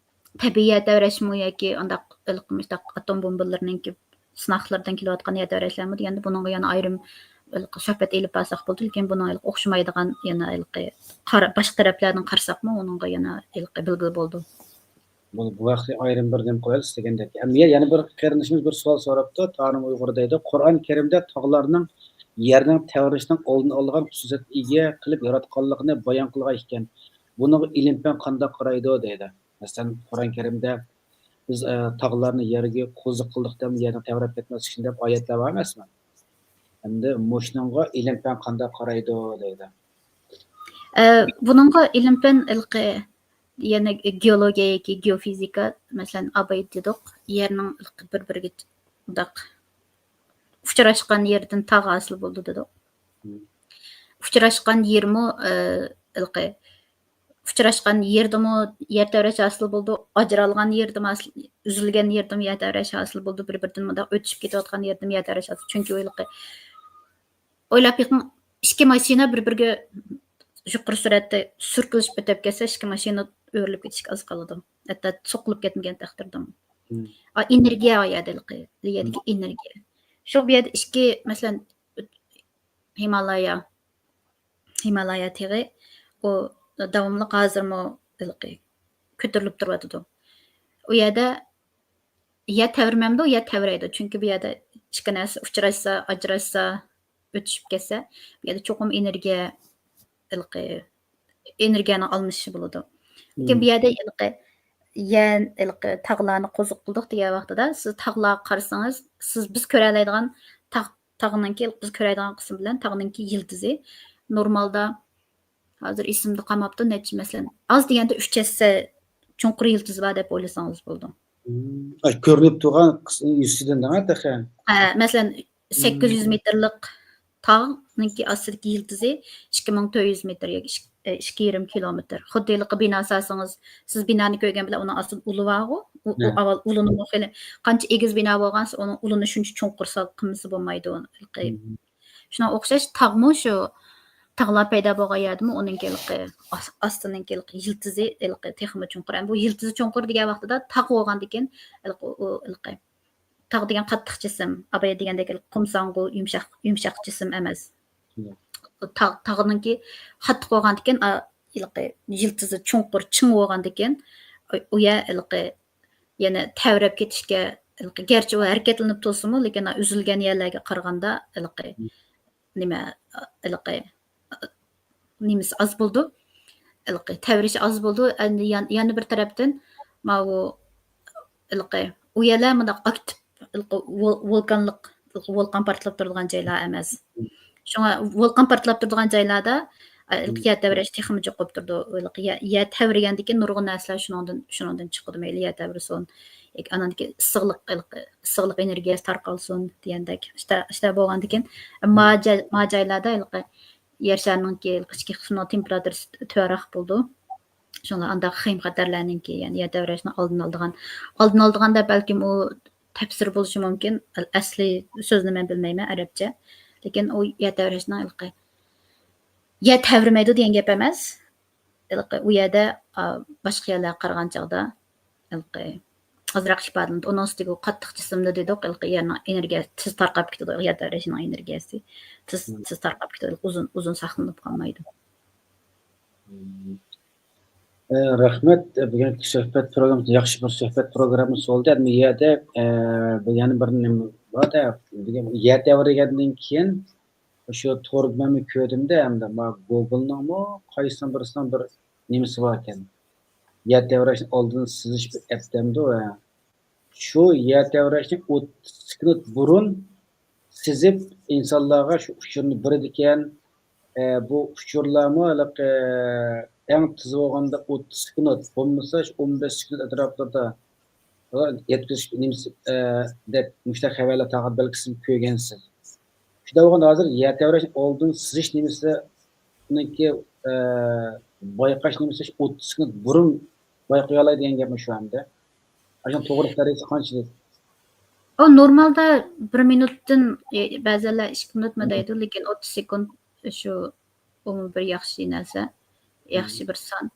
تەبىئىي يەر تەۋرەشمۇ ياكى ئانداق ھېلىقى مۇشۇنداق ئاتوم بومبىلىرىنىڭكى سىناقلىرىدىن كېلىۋاتقان يەر تەۋرەشلەرمۇ دېگەندە، بۇنىڭغا يەنە ئايرىم ھېلىقى سۆھبەت ئېلىپ بارساق بولىدۇ، لېكىن بۇنىڭ ھېلىقى ئوخشىمايدىغان يەنە ھېلىقى قارا-، باشقا تەرەپلەردىن قارىساقمۇ ئۇنىڭغا يەنە ھېلىقى بىلگىلى بولىدۇ. بۇ، بۇ ھەقتە ئايرىم بىر نېمە قويايلى سىز دېگەندەك. ئەمدى يەنە بىر قېرىندىشىمىز بىر سوئال سوراپتۇ، تارىم ئۇيغۇر دەيدۇ، قۇرئان كەرىمدە تاغلارنىڭ يەرنىڭ تەۋرىشىنىڭ ئالدىنى ئالىدىغان خۇسۇسىيەتكە ئىگە قىلىپ ياراتقانلىقىنى بايان قىلغان ئىكەن. بۇنىڭغا ئىلىم پەن قانداق قارايدۇ دەيدۇ. مەسىلەن، قۇرئان كەرىمدە بىز، ئە، تاغلارنى يەرگە قوزۇق قىلدۇق دەپ يەرنىڭ تەۋرەپ كەتمەسلىكى ئۈچۈن دەپ ئايەتلەر بار ئەمەسمۇ؟ ئەمدى مۇشۇنىڭغا ئىلىم پەن قانداق قارايدۇ دەيدۇ. ئە، بۇنىڭغا ئىلىم پەن ھېلىقى يەنە گېئولوگىيە ياكى گېئوفىزىكا، مەسىلەن، ئابايا دېدۇق، يەرنىڭ ھېلىقى بىر-بىرىگە مۇنداق ئۇچراشقان يېرىدىن تاغ ھاسىل بولىدۇ دېدۇق. مم. ئۇچراشقان يېرىمۇ، ئە، ھېلىقى ئۇچراشقان يېرىدىمۇ يەر تەۋرەش ھاسىل بولىدۇ، ئاجرالغان يېرىدىمۇ ھاسىل، ئۈزۈلگەن يېرىدىمۇ يەر تەۋرەش ھاسىل بولىدۇ، بىر-بىرىدىن مۇنداق ئۆتۈشۈپ كېتىۋاتقان يېرىدىمۇ يەر تەۋرەش ھاسىل. چۈنكى ھېلىقى ئويلاپ بېقىڭ، ئىككى ماشىنا بىر-بىرىگە يۇقىرى سۈرئەتتە سۈركىلىشىپ ئۆتۈپ كەتسە، ئىككى ماشىنا ئۆرۈلۈپ كېتىشكە ئاز قالىدۇ. ھەتتا سوقۇلۇپ كەتمىگەن تەقدىردىمۇ. مم. ئا، ئېنېرگىيە ئۇ يەردە ھېلىقى، يەردىكى مم. ئېنېرگىيە. شۇ بۇ يەردە ئىككى، مەسىلەن، ھىمالايا، ھىمالايا تېغى، ئۇ داۋاملىق ھازىرمۇ ھېلىقى كۆتۈرۈلۈپ تۇرۇۋاتىدۇ. ئۇ يەردە يەر تەۋرىمەمدۇ؟ يەر تەۋرەيدۇ. چۈنكى بۇ يەردە ئىككى نەرسە ئۇچراشسا، ئاجراشسا، ئۆتۈشۈپ كەتسە، بۇ يەردە چوقۇم ئېنېرگىيە، ھېلىقى، ئېنېرگىيەنىڭ ئالمىشىشى بولىدۇ. لېكىن بۇ مم. يەردە ھېلىقى يەر، ھېلىقى تاغلارنى قوزۇق قىلدۇق دېگەن ۋاقتىدا، سىز تاغلارغا قارىسىڭىز، سىز، بىز كۆرەلەيدىغان تاغ، تاغنىڭكى، بىز كۆرەلەيدىغان قىسىم بىلەن تاغنىڭكى يىلتىزى نورمالدا، ھازىر ئېسىمدە قالماپتۇ، نەچچە، مەسىلەن، ئاز دېگەندە ئۈچ ھەسسە چوڭقۇر يىلتىزى بار دەپ ئويلىسىڭىز بولىدۇ. مم. ئاي، كۆرۈنۈپ تۇرغان قىس-، يۈزىدىن دەڭە تېخى. ھە، مەسىلەن، مم. سەككىز يۈز مېتىرلىق تاغنىڭكى ئاستىدىكى يىلتىزى ئىككى مىڭ تۆت يۈز مېتىر ياكى ئىككى، ئىككى يېرىم كىلومېتىر. خۇددى ھېلىقى بىنا سالسىڭىز، سىز بىنانى كۆرگەن بىلەن ئۇنىڭ ئاستىدا ئۇلى بارغۇ، ئۇ، ئۇ ھە. ئاۋۋال ئۇلىنىمۇ خېلى، قانچە ئېگىز بىنا بولغانسېرى ئۇنىڭ ئۇلىنى شۇنچە چوڭقۇر سال-، قىلمىسا بولمايدۇ. ھېلىقى مم. شۇنىڭغا ئوخشاش تاغمۇ شۇ، تاغلار پەيدا بولغان يەردىمۇ ئۇنىڭكى ھېلىقى ئاس-، ئاستىنىڭكى ھېلىقى يىلتىزى ھېلىقى تېخىمۇ چوڭقۇر. ئەمدى بۇ يىلتىزى چوڭقۇر دېگەن ۋاقتىدا تاغ بولغاندىكىن ھېلىقى ئۇ، ئۇ ھېلىقى تاغ دېگەن قاتتىق جىسىم، ئابايا دېگەندەك ھېلىقى قۇمساڭغۇ، يۇمشاق، يۇمشاق جىسىم ئەمەس. مم. تاغ، تاغنىڭكى قاتتىق بولغاندىكىن، ھېلىقى يىلتىزى چوڭقۇر، چىڭ بولغاندىكىن، ئۇ يەر ھېلىقى يەنە تەۋرەپ كېتىشكە، ھېلىقى گەرچە ئۇ ھەرىكەتلىنىپ تۇرسىمۇ، لېكىن ئۈزۈلگەن يەرلەرگە قارىغاندا ھېلىقى نېمە، ھېلىقى نېمىسى ئاز بولىدۇ. ھېلىقى تەۋرىشى ئاز بولىدۇ. ئەمدى يان-، يەنە بىر تەرەپتىن ماۋۇ ھېلىقى ئۇ يەرلەر مۇنداق ئاكتىپ، ھېلىقى ۋول-، ۋولكانلىق، ھېلىقى ۋولقان پارتلاپ تۇرىدىغان جايلار ئەمەس. شۇڭا ۋولقان پارتلاپ تۇرىدىغان جايلاردا، ئە، ھېلىقى يەر تەۋرەش تېخىمۇ جۇقۇپ تۇرىدۇ. ھېلىقى يە-، يەر تەۋرىگەندىن كېيىن نۇرغۇن نەرسىلەر شۇنىڭدىن، شۇنىڭدىن چىقىدۇ. مەيلى يەر تەۋرىسۇن، ياكى ئانان كېيىن ئىسسىقلىق، ھېلىقى ئىسسىقلىق ئېنېرگىيەسى تارقالسۇن دېگەندەك ئىشلار، ئىشلار بولغاندىكىن، ما جاي-، ما جايلاردا ھېلىقى يەر شارىنىڭكى ئىچكى قىسمىنىڭ تېمپېراتۇرىسى تۆۋەنرەك بولىدۇ. شۇڭا ئانداق خېيىم خەتەرلەرنىڭكى، يەنى يەر تەۋرەشنىڭ ئالدىنى ئالىدىغان، ئالدىنى ئالىدىغان دەپ بەلكىم ئۇ تەپسىر بولۇشى مۇمكىن. ئەسلى سۆزنى مەن بىلمەيمەن ئەرەبچە. لېكىن ئۇ يەر تەۋرەشنىڭ ھېلىقى يەر تەۋرىمەيدۇ دېگەن گەپ ئەمەس. ھېلىقى ئۇ يەردە، ئا، باشقا يەرلەرگە قارىغان چاغدا ھېلىقى ئازراق ئىپادىلىنىدۇ. ئۇنىڭ ئۈستىگە ئۇ قاتتىق جىسىمنى دېدۇق، ھېلىقى يەرنىڭ ئېنېرگىيەسى تېز تارقاپ كېتىدۇ، يەر تەۋرەشنىڭ ئېنېرگىيەسى تېز، تېز تارقاپ كېتىدۇ، ئۇزۇن، ئۇزۇن ساقلىنىپ قالمايدۇ. ئە، رەھمەت. بۈگۈنكى سۆھبەت پروگراممىسى ياخشى بىر سۆھبەت پروگراممىسى بولدى. ئەمدى يەردە، ئە، بىر يەنە بىر نېمە بار-دە، دېگەن يەر تەۋرىگەندىن كېيىن شۇ توردا مەنمۇ كۆردۈم-دە، ئەمدى ما گوگلنىڭمۇ قايسىنىڭ بىرسىنىڭ بىر نېمىسى باركەن. يەر تەۋرەشنىڭ ئالدىنى سىزىش بىر ئەپ دەمدۇ، ھە. شۇ يەر تەۋرەشنىڭ ئوتتۇز سېكۇنت بۇرۇن سىزىپ، ئىنسانلارغا شۇ ئۇچۇرنى بېرىدىكەن. ئە، بۇ ئۇچۇرلارمۇ ھېلىقى ئەڭ تېز بولغاندا ئوتتۇز سېكۇنت، بولمىسا شۇ ئون بەش سېكۇنت ئەتراپلىرىدا يەتكۈزۈش نېمىسى، ئە، دەپ مۇشۇنداق خەۋەرلەر تارقىتىپ بەلكى سىز كۆرگەنسىز. شۇنداق بولغاندا ھازىر يەر تەۋرەشنىڭ ئالدىنى سىزىش نېمىسىنىڭكى، ئە، بايقاش نېمىسى شۇ ئوتتۇز سېكۇنت بۇرۇن بايقىيالايدۇ دېگەن گەپمۇ شۇ ئەمدى. ئاشۇنىڭ توغرىلىق دەرىجىسى قانچىلىك؟ ئۇ نورمالدا بىر مىنۇتتىن، ئى، بەزىلەر ئىككى مىنۇتمۇ دەيدۇ، لېكىن ئوتتۇز سېكۇنت شۇ، ئۇمۇ بىر ياخشى نەرسە، ياخشى بىر سان.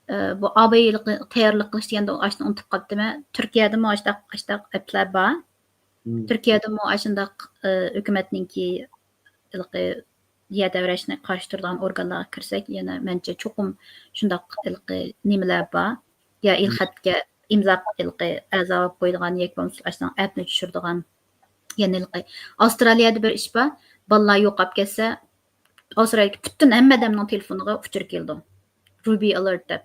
ئى، بۇ ئاباي تەييارلىق قىلىش دېگەندە ئاشۇنى ئۇنتۇپ قاپتىمەن. تۈركىيەدىمۇ ئاشۇنداق، ئاشۇنداق ئەپلەر بار. تۈركىيەدىمۇ ئاشۇنداق، ئى، ھۆكۈمەتنىڭكى ھېلىقى يەر تەۋرەشنى قارشى تۇرىدىغان ئورگانلارغا كىرسەك، يەنە مەنچە چوقۇم شۇنداق ھېلىقى نېمىلەر بار. يا ئېلخەتكە ئىمزا ھېلىقى ئەزا بولۇپ قويىدىغان ياكى بولمىسا ئاشۇنىڭ ئەپنى چۈشۈرىدىغان. يەنە ھېلىقى ئاۋسترالىيەدە بىر ئىش بار. بالىلار يوقاپ كەتسە، ئاۋسترالىيەدىكى پۈتۈن ھەممە ئادەمنىڭ تېلېفونىغا ئۇچۇر كېلىدۇ. رۇبى ئالېرت دەپ.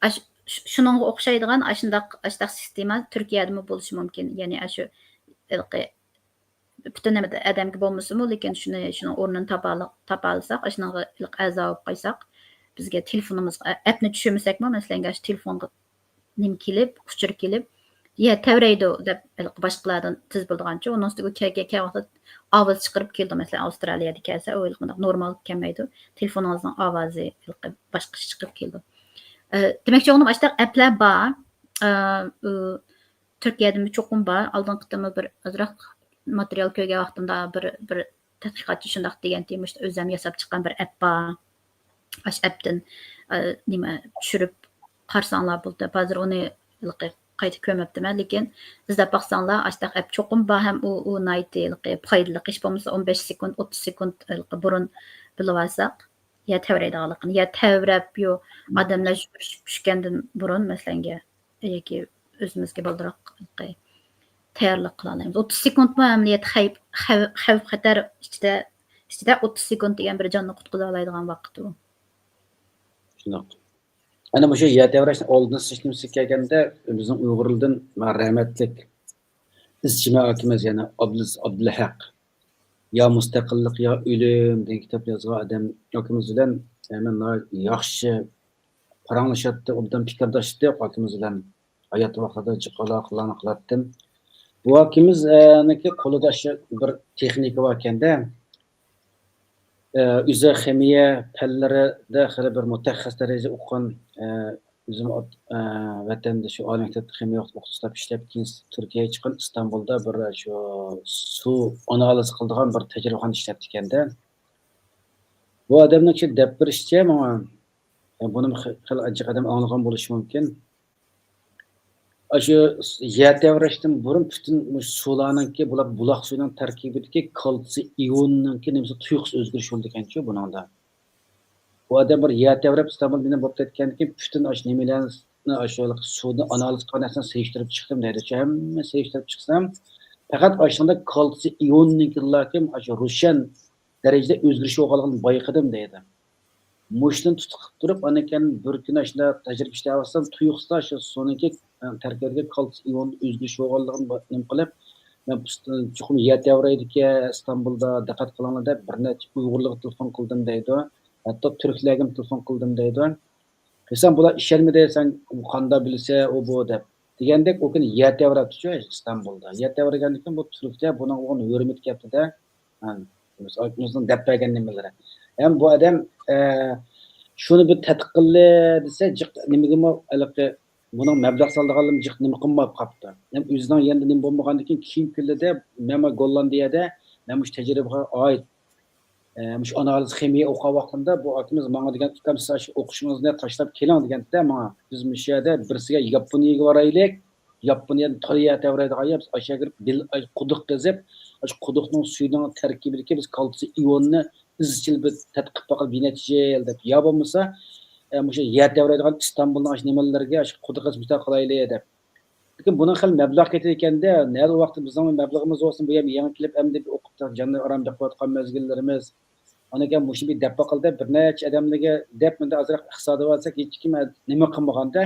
ئاش-، ش-، شۇنىڭغا ئوخشايدىغان ئاشۇنداق، ئاشۇنداق سىستېما تۈركىيەدىمۇ بولۇشى مۇمكىن. يەنى ئاشۇ ھېلىقى پۈتۈن ھەممە ئادەمگە بولمىسىمۇ، لېكىن شۇنى، شۇنىڭ ئورنىنى تاپالا-، تاپالىساق، ئاشۇنىڭغا ھېلىقى ئەزا بولۇپ قالساق، بىزگە تېلېفونىمىزغا ئە-، ئەپنى چۈشۈرمىسەكمۇ، مەسىلەن، ئاشۇ تېلېفونغا نېمە كېلىپ، ئۇچۇر كېلىپ، يەر تەۋرەيدۇ دەپ ھېلىقى باشقىلاردىن تېز بىلىدىغانچۇ، ئۇنىڭ ئۈستىگە كەلگەن، كەلگەن ۋاقىتتا ئاۋاز چىقىرىپ كېلىدۇ. مەسىلەن، ئاۋسترالىيەدە كەلسە، ئۇ ھېلىقى مۇنداق نورمال كەلمەيدۇ. تېلېفونىڭىزنىڭ ئاۋازى ھېلىقى باشقىچە چىقىپ كېلىدۇ. ئە، دېمەكچى بولغىنىم، ئاشۇنداق ئەپلەر بار. ئە، ئۇ، تۈركىيەدىمۇ چوقۇم بار. ئالدىنقى قېتىممۇ بىر ئازراق ماتېرىيال كۆرگەن ۋاقتىمدا بىر، بىر تەتقىقاتچى شۇنداق دېگەنتى، مۇشۇ ئۆزۈم ياساپ چىققان بىر ئەپ بار. ئاشۇ ئەپتىن، ئە، نېمە، چۈشۈرۈپ قارىساڭلار بولىدۇ دەپ. ھازىر ئۇنى ھېلىقى قايتا كۆرمەپتىمەن، لېكىن ئىزدەپ باقساڭلار، ئاشۇنداق ئەپ چوقۇم بار ھەم ئۇ، ئۇ ناھايىتى ھېلىقى پايدىلىق ئىش. بولمىسا ئون بەش سېكۇنت، ئوتتۇز سېكۇنت ھېلىقى بۇرۇن بىلىۋالساق، يەر تەۋرەيدىغانلىقىنى، يەر تەۋرەپ، يو، ئادەملەر چۈش-، چۈشكەندىن بۇرۇن، مەسىلەنگە، ياكى ئۆزىمىزگە بالدۇرراق تەييارلىق قىلالايمىز. ئوتتۇز سېكۇنتمۇ ئەمەلىيەتتە خەۋپ، خەۋ-، خەۋپ-خەتەر ئىچىدە، ئىچىدە ئوتتۇز سېكۇنت دېگەن بىر جاننى قۇتقۇزالايدىغان ۋاقىت ئۇ. شۇنداق. ئەنە مۇشۇ يەر تەۋرەشنىڭ ئالدىنى سىستېمىسىگە كەلگەندە، بىزنىڭ ئۇيغۇرلىدىن رەھمەتلىك ئىزچىمە ئاكىمىز، يەنى ئابدۇلئەزىز ئابدۇلھەق، يا مۇستەقىللىق، يا ئۆلۈم دېگەن كىتاب يازغان ئادەم ئاكىمىز بىلەن مەن ناھايىتى ياخشى پاراڭلىشاتتى، ئوبدان پىكىرداشتۇق ئاكىمىز بىلەن. ھايات ۋاقتىدا جىق ئالاقىلارنى قىلاتتىم. بۇ ئاكىمىز، ئە، نىڭكى قولىدا شۇ بىر تېخنىكا باركەندە، ئە، ئۆزى خىمىيە پەنلىرىدە خېلى بىر مۇتەخەسسىس دەرىجىدە ئوقۇغان، ئە، ئۆزىمۇ ئات-، ئە، ۋەتەندە شۇ ئالىي مەكتەپتە خىمىيە ئوقۇتقۇچى ئىشلەپ، كېيىن تۈركىيەگە چىققان، ئىستانبۇلدا بىر شۇ سۇ ئانالىز قىلىدىغان بىر تەجرىبىخانا ئىشلەپتىكەندە. بۇ ئادەمنىڭ كىشى دەپ بېرىشىچە ماڭا، بۇنىمۇ خې-، خېلى ئانچە ئادەم ئاڭلىغان بولۇشى مۇمكىن. ئاشۇ يەر تەۋرەشتىن بۇرۇن پۈتۈن مۇشۇ سۇلارنىڭكى، بۇلار بۇلاق سۈيىنىڭ تەركىبىدىكى كالتسىي ئىيونىنىڭكى نېمىسى، تۇيۇقسىز ئۆزگىرىش بولىدىكەنچۇ بۇنىڭدا. ئۇ ئادەم بىر يەر تەۋرەپ ئىستانبۇل بىلەن بولۇپ كەتكەندىن كېيىن، پۈتۈن ئاشۇ نېمىلەرنى، ئاشۇ سۇنى ئانالىز قىلغان نەرسىنى سېلىشتۇرۇپ چىقتىم دەيدۇ. ھەممە سېلىشتۇرۇپ چىقسام، پەقەت ئاشۇنداق كالتسىي ئىيونىنىڭكىلاكىن ئاشۇ روشەن دەرىجىدە ئۆزگىرىش بولغانلىقىنى بايقىدىم دەيدۇ. مۇشتىن تۇتۇپ تۇرۇپ، ئاندىن كېيىن بىر كۈنى ئاشۇنداق تەجرىبە ئىشلەۋاتسام، تۇيۇقسىز شۇ سۇنىڭكى، ئە، تەركىبىدىكى كالتسىي ئىيون ئۆزگىرىش بولغانلىقىنى با-، نېمە قىلىپ، مەن پۇست-، چوقۇم يەر تەۋرەيدىكەن ئىستانبۇلدا، دىققەت قىلىڭلار دەپ، بىر نەچچە ئۇيغۇرلارغا تېلېفون قىلدىم دەيدۇ. ھەتتا تۈركلەرگىمۇ تېلېفون قىلدىم دەيدۇ. قىلسام، بۇلار ئىشەنمىدى، سەن قانداق بىلىسەن، ئۇ، بۇ دەپ. دېگەندەك، ئۇ كۈنى يەر تەۋرەپتىچۇ ئىستانبۇلدا. يەر تەۋرىگەندىن كېيىن بۇ تۈركلەر بۇنىڭغا ھۆرمىتى كەپتىدە. ھە، ئۆزىنىڭ دەپ بەرگەن نېمىلىرى. ھەم بۇ ئادەم، ئە، شۇنى بىر تەتقىق قىلدى دېسە، جىق نېمىگىمۇ ھېلىقى بۇنىڭ مەبلەغ سالىدىغانلىرىمۇ جىق نېمە قىلماپ قاپتۇ. ھەم ئۆزىنىڭ يېنىدا نېمە بولمىغاندىن كېيىن، كېيىنكى كۈنلىرىدە مەن ما گوللاندىيەدە مەن مۇشۇ تەجرىبىگە ئائىت، ئە، مۇشۇ ئانالىز خىمىيە ئوقۇغان ۋاقتىمدا بۇ ئاكىمىز ماڭا دېگەن، ئۇكام، سىز ئاشۇ ئوقۇشىڭىزنى تاشلاپ كېلىڭ دېگەنتى ماڭا. بىز مۇشۇ يەردە بىرسىگە ياپونىيەگە بارايلى. ياپونىيەدىن تور يەر تەۋرەيدىغان يەر، بىز ئاشۇ يەرگە كىرىپ بىل-، قۇدۇق قېزىپ، ئاشۇ قۇدۇقنىڭ سۈيىنىڭ تەركىبىدىكى بىز كالتسىي ئىيونىنى ئىزچىل بىر تەتقىق قىلىپ باقىلى بىر نەچچە يىل دەپ، يا بولمىسا، ئە، مۇشۇ يەر تەۋرەيدىغان ئىستانبۇلنىڭ ئاشۇ نېمىلىرىگە ئاشۇ قۇدۇق قېزىپ مۇشۇنداق قىلايلى دەپ. لېكىن بۇنىڭ خېلى مەبلەغ كېتىدىكەندە، نەدە ئۇ ۋاقىتتا بىزنىڭ مەبلىغىمىز بولسۇن، بۇ يەرگە يېڭى كېلىپ ئەمدى بىر ئوقۇپ جاننى ئارام بېقىۋاتقان مەزگىللىرىمىز. ئاندىن كېيىن مۇشۇ بىر دەپ باقىلى دەپ بىر نەچچە ئادەملەرگە دەپ مۇنداق ئازراق ئىقتىسادىي بولساق ھېچكىم نېمە قىلمىغاندا.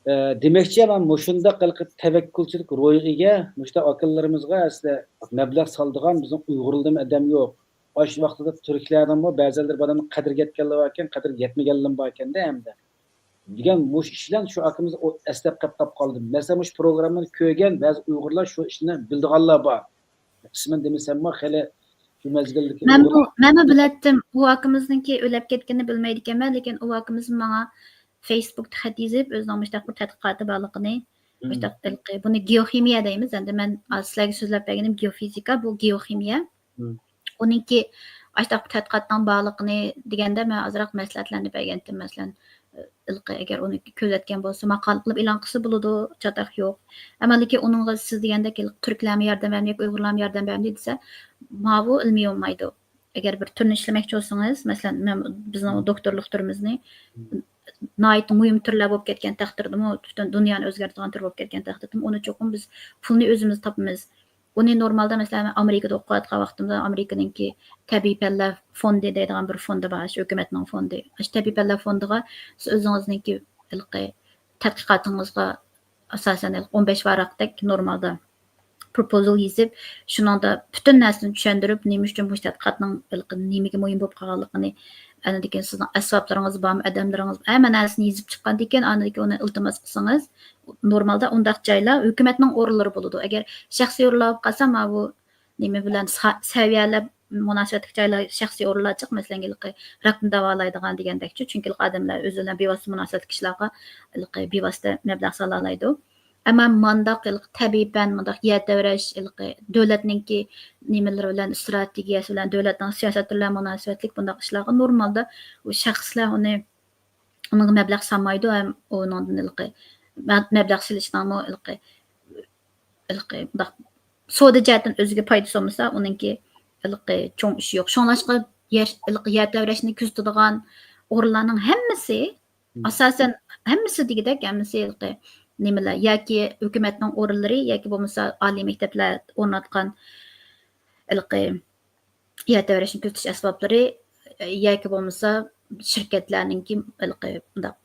ئە، دېمەكچى، مەن مۇشۇنداق ھېلىقى تەۋەككۈلچىلىك روھىغا ئىگە مۇشۇنداق ئاكىلىرىمىزغا ئەسلى مەبلەغ سالىدىغان بىزنىڭ ئۇيغۇرلاردىن ئادەم يوق. ئاشۇ ۋاقتىدا تۈركلەرنىڭمۇ بەزىلىرى بۇ ئادەمنىڭ قەدرىگە يەتكەنلىرى باركەن، قەدرىگە يەتمىگەنلىرىمۇ باركەندە ئەمدى. دېگەن مۇشۇ ئىش بىلەن شۇ ئاكىمىز ئەسلەپ قېلىپ قالدىم. مەسىلەن، مۇشۇ پروگراممىنى كۆرگەن بەزى ئۇيغۇرلار شۇ ئىشنى بىلىدىغانلار بار. ئىسمىنى دېمىسەممۇ خېلى شۇ مەزگىلدىكى مەنمۇ، ئۇيغۇر مەنمۇ بىلەتتىم. ئۇ ئاكىمىزنىڭكى ئۆلۈپ كەتكىنىنى بىلمەيدىكەنمەن، لېكىن ئۇ ئاكىمىز ماڭا فېيسبۇكتا خەت يېزىپ، ئۆزىنىڭ مۇشۇنداق بىر تەتقىقاتى بارلىقىنى، مۇشۇنداق ھېلىقى، بۇنى گېئوخىمىيە دەيمىز. ئەمدى مەن ھازىر سىلەرگە سۆزلەپ بەرگىنىم گېئوفىزىكا، بۇ گېئوخىمىيە. ئۇنىڭكى ئاشۇنداق بىر تەتقىقاتنىڭ بارلىقىنى دېگەندە، مەن ئازراق مەسلىھەتلەرنى بەرگەنتىم. مەسىلەن، ھېلىقى، ئەگەر ئۇنى كۆزەتكەن بولسا، ماقالە قىلىپ ئېلان قىلسا بولىدۇ، چاتاق يوق. ئەمما لېكىن ئۇنىڭغا سىز دېگەندەك ھېلىقى تۈركلەرمۇ ياردەم بەرمىدى ياكى ئۇيغۇرلارمۇ ياردەم بەرمىدى دېسە، ماۋۇ ئىلمىي بولمايدۇ. ئەگەر بىر تۈرنى ئىشلىمەكچى بولسىڭىز، مەسىلەن، مەن، بىزنىڭ دوكتورلۇق تۈرىمىزنى ناھايىتى مۇھىم تۈرلەر بولۇپ كەتكەن تەقدىردىمۇ، پۈتۈن دۇنيانى ئۆزگەرتىدىغان تۈر بولۇپ كەتكەن تەقدىردىمۇ، ئۇنى چوقۇم بىز پۇلنى ئۆزىمىز تاپىمىز. ئۇنى نورمالدا، مەسىلەن، مەن ئامېرىكىدا ئوقۇۋاتقان ۋاقتىمدا ئامېرىكىنىڭكى تەبىئىي پەنلەر فوندى دەيدىغان بىر فوندى بار، شۇ ھۆكۈمەتنىڭ فوندى. ئاشۇ تەبىئىي پەنلەر فوندىغا سىز ئۆزىڭىزنىڭكى ھېلىقى تەتقىقاتىڭىزغا ئاساسەن ھېلىقى ئون بەش ۋاراقتەك نورمالدا پروپوزال يېزىپ، شۇنىڭدا پۈتۈن نەرسىنى چۈشەندۈرۈپ، نېمە ئۈچۈن مۇشۇ تەتقىقاتنىڭ ھېلىقى نېمىگە مۇھىم بولۇپ قالغانلىقىنى، ئاندىن كېيىن سىزنىڭ ئەسۋابلىرىڭىز بارمۇ، ئادەملىرىڭىز، ھەممە نەرسىنى يېزىپ چىققاندىن كېيىن، ئاندىن كېيىن ئۇنى ئىلتىماس قىلسىڭىز، نورمالدا ئۇنداق جايلار ھۆكۈمەتنىڭ ئورۇنلىرى بولىدۇ. ئەگەر شەخسىي ئورۇنلار بولۇپ قالسا، ماۋۇ نېمە بىلەن سا-، سەۋىيەلەر مۇناسىۋەتلىك جايلار شەخسىي ئورۇنلار جىق، مەسىلەن، ھېلىقى راكنى داۋالايدىغان دېگەندەكچۇ، چۈنكى ھېلىقى ئادەملەر ئۆزى بىلەن بىۋاسىتە مۇناسىۋەتلىك ئىشلارغا ھېلىقى بىۋاسىتە مەبلەغ سالالايدۇ. ئەمما مانداق ھېلىقى تەبىئىي پەن، مۇنداق يەر تەۋرەش، ھېلىقى دۆلەتنىڭكى نېمىلىرى بىلەن، ئىستراتېگىيەسى بىلەن، دۆلەتنىڭ سىياسەتلىرى بىلەن مۇناسىۋەتلىك بۇنداق ئىشلارغا نورمالدا ئۇ شەخسلەر ئۇنى، ئۇنىڭغا مەبلەغ سالمايدۇ ھەم ئۇنىڭدىن ھېلىقى مە-، مەبلەغ سېلىشنىڭمۇ ھېلىقى، ھېلىقى مۇنداق سودا جەھەتتىن ئۆزىگە پايدىسى بولمىسا، ئۇنىڭكى ھېلىقى چوڭ ئىشى يوق. شۇڭلاشقا يەر، ھېلىقى يەر تەۋرەشنى كۆزىتىدىغان ئورۇنلارنىڭ ھەممىسى، ئاساسەن ھەممىسى دېگۈدەك، ھەممىسى ھېلىقى نېمىلەر، ياكى ھۆكۈمەتنىڭ ئورۇنلىرى، ياكى بولمىسا ئالىي مەكتەپلەر ئورناتقان ھېلىقى يەر تەۋرەشنى كۆزىتىش ئەسۋابلىرى، ياكى بولمىسا شىركەتلەرنىڭكى ھېلىقى مۇنداق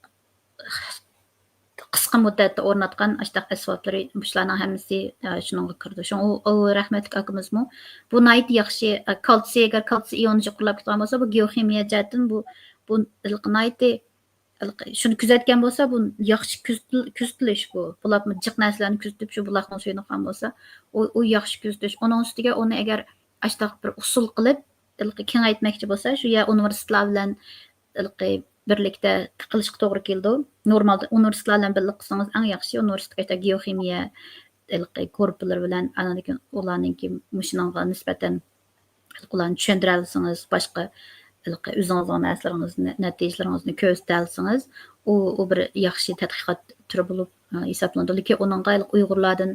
قىسقا مۇددەتتە ئورناتقان ئاشتاق ئەسۋابلىرى، مۇشۇلارنىڭ ھەممىسى، ئە، شۇنىڭغا كىرىدۇ. شۇڭا ئۇ، ئۇ رەھمەتلىك ئاكىمىزمۇ بۇ ناھايىتى ياخشى، ئە، كالتسىي، ئەگەر كالتسىي ئىيونى يۇقىرىلاپ كېتىدىغان بولسا، بۇ گېئوخىمىيە جەھەتتىن بۇ، بۇ ھېلىقى ناھايىتى، ھېلىقى شۇنى كۆزەتكەن بولسا، بۇ ياخشى كۆزىتىل-، كۆزىتىلىش بۇ. بۇلاپمۇ جىق نەرسىلەرنى كۆزىتىپ، شۇ بۇلاقنىڭ سۈيىنى ئالغان بولسا، ئۇ، ئۇ ياخشى كۆزىتىش. ئۇنىڭ ئۈستىگە ئۇنى ئەگەر ئاشتاق بىر ئۇسۇل قىلىپ، ھېلىقى كېڭەيتمەكچى بولسا، شۇ يەر ئۇنىۋېرسىتېتلار بىلەن ھېلىقى بىرلىكتە قىلىشقا توغرا كېلىدۇ. نورمالدا ئۇنىۋېرسىتېتلار بىلەن بىللە قىلسىڭىز ئەڭ ياخشى. ئۇنىۋېرسىتېتقا ئاشتاق گېئوخىمىيە ھېلىقى گۇرۇپپىلىرى بىلەن، ئاندىن كېيىن ئۇلارنىڭكى مۇشۇنىڭغا نىسبەتەن ئۇلارنى چۈشەندۈرەلىسىڭىز، باشقا ھېلىقى ئۆزىڭىزنىڭ نەرسىلىرىڭىزنى، نەتىجىلىرىڭىزنى كۆرسىتەلىسىڭىز، ئۇ، ئۇ بىر ياخشى تەتقىقات تۈرى بولۇپ، ھېسابلىنىدۇ. لېكىن ئۇنىڭغا ھېلىقى ئۇيغۇرلاردىن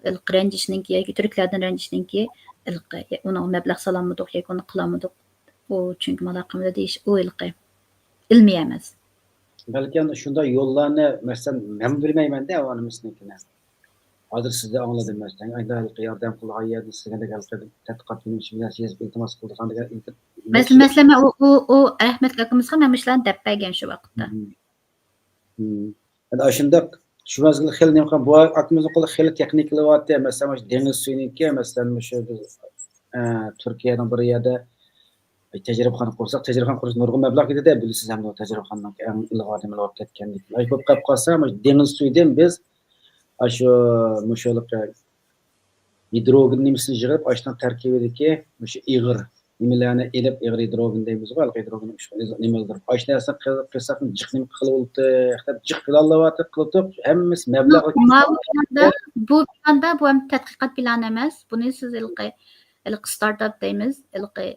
ھېلىقى رەنجىشنىڭكى ياكى تۈركلەردىن رەنجىشنىڭكى ھېلىقى ئۇنىڭغا مەبلەغ سالالمىدۇق ياكى ئۇنى قىلالمىدۇق. ئۇ چۈنكى مانا قىلمىدى دېيىش، ئۇ ھېلىقى ئىلمىي ئەمەس. بەلكى ئەنە شۇنداق يوللارنى، مەسىلەن، مەن بىلمەيمەن-دە، ئاۋانىمىزنىڭكىنى. ھازىر سىزدىن ئاڭلىدىم، مەسىلەن، ئايدا ھېلىقى ياردەم قىلغان يەردە سىزگە دېگەن ھېلىقى تەتقىقات بىلىم ئۈچۈن بىر نەرسە يېزىپ ئىلتىماس قىلىدىغان دېگەن ئىلتىم-، مەسىلەن، مەسىلەن، مەن ئۇ، ئۇ، ئۇ رەھمەتلىك ئاكىمىزغا مەن مۇشۇلارنى دەپ بەرگەن شۇ ۋاقىتتا. مم. مم. ئەنە ئاشۇنداق شۇ مەزگىلدە خېلى نېمە قىلغان، بۇ ئاكىمىزنىڭ قولىدا خېلى تېخنىكىلىۋاتتى. مەسىلەن، مۇشۇ دېڭىز سۈيىنىڭكى، مەسىلەن، مۇشۇ بىز، ئە، تۈركىيەنىڭ بىر يەردە تەجرىبىخانا قۇرساق، تەجرىبىخانا قۇرۇش نۇرغۇن مەبلەغ كېتىدۇ، بىلىسىز ھەمدە تەجرىبىخانىنىڭكى ئەڭ ئىلغار نېمىلەر بولۇپ كەتكەندىكىن. ئاشۇ بولۇپ قېلىپ قالسا، مۇشۇ دېڭىز سۈيىدىن بىز ئاشۇ مۇشۇ ھېلىقى گىدروگېن نېمىسىنى يىغىپ، ئاشۇنىڭ تەركىبىدىكى مۇشۇ ئېغىر نېمىلەرنى ئېلىپ، ئېغىر گىدروگېن دەيمىزغۇ، ھېلىقى گىدروگېن نېمە قىلدۇرۇپ، ئاشۇ نەرسىنى قىل-، قىلساق جىق نېمە قىلىۋالدۇق دەپ، جىق پىلانلاۋاتىپ قىلدۇق، ھەممىسى مەبلەغ. ماۋۇ پىلاندا، بۇ پىلاندا، بۇ ھەم تەتقىقات پىلانى ئەمەس. بۇنى سىز ھېلىقى، ھېلىقى ستارتاپ دەيمىز، ھېلىقى،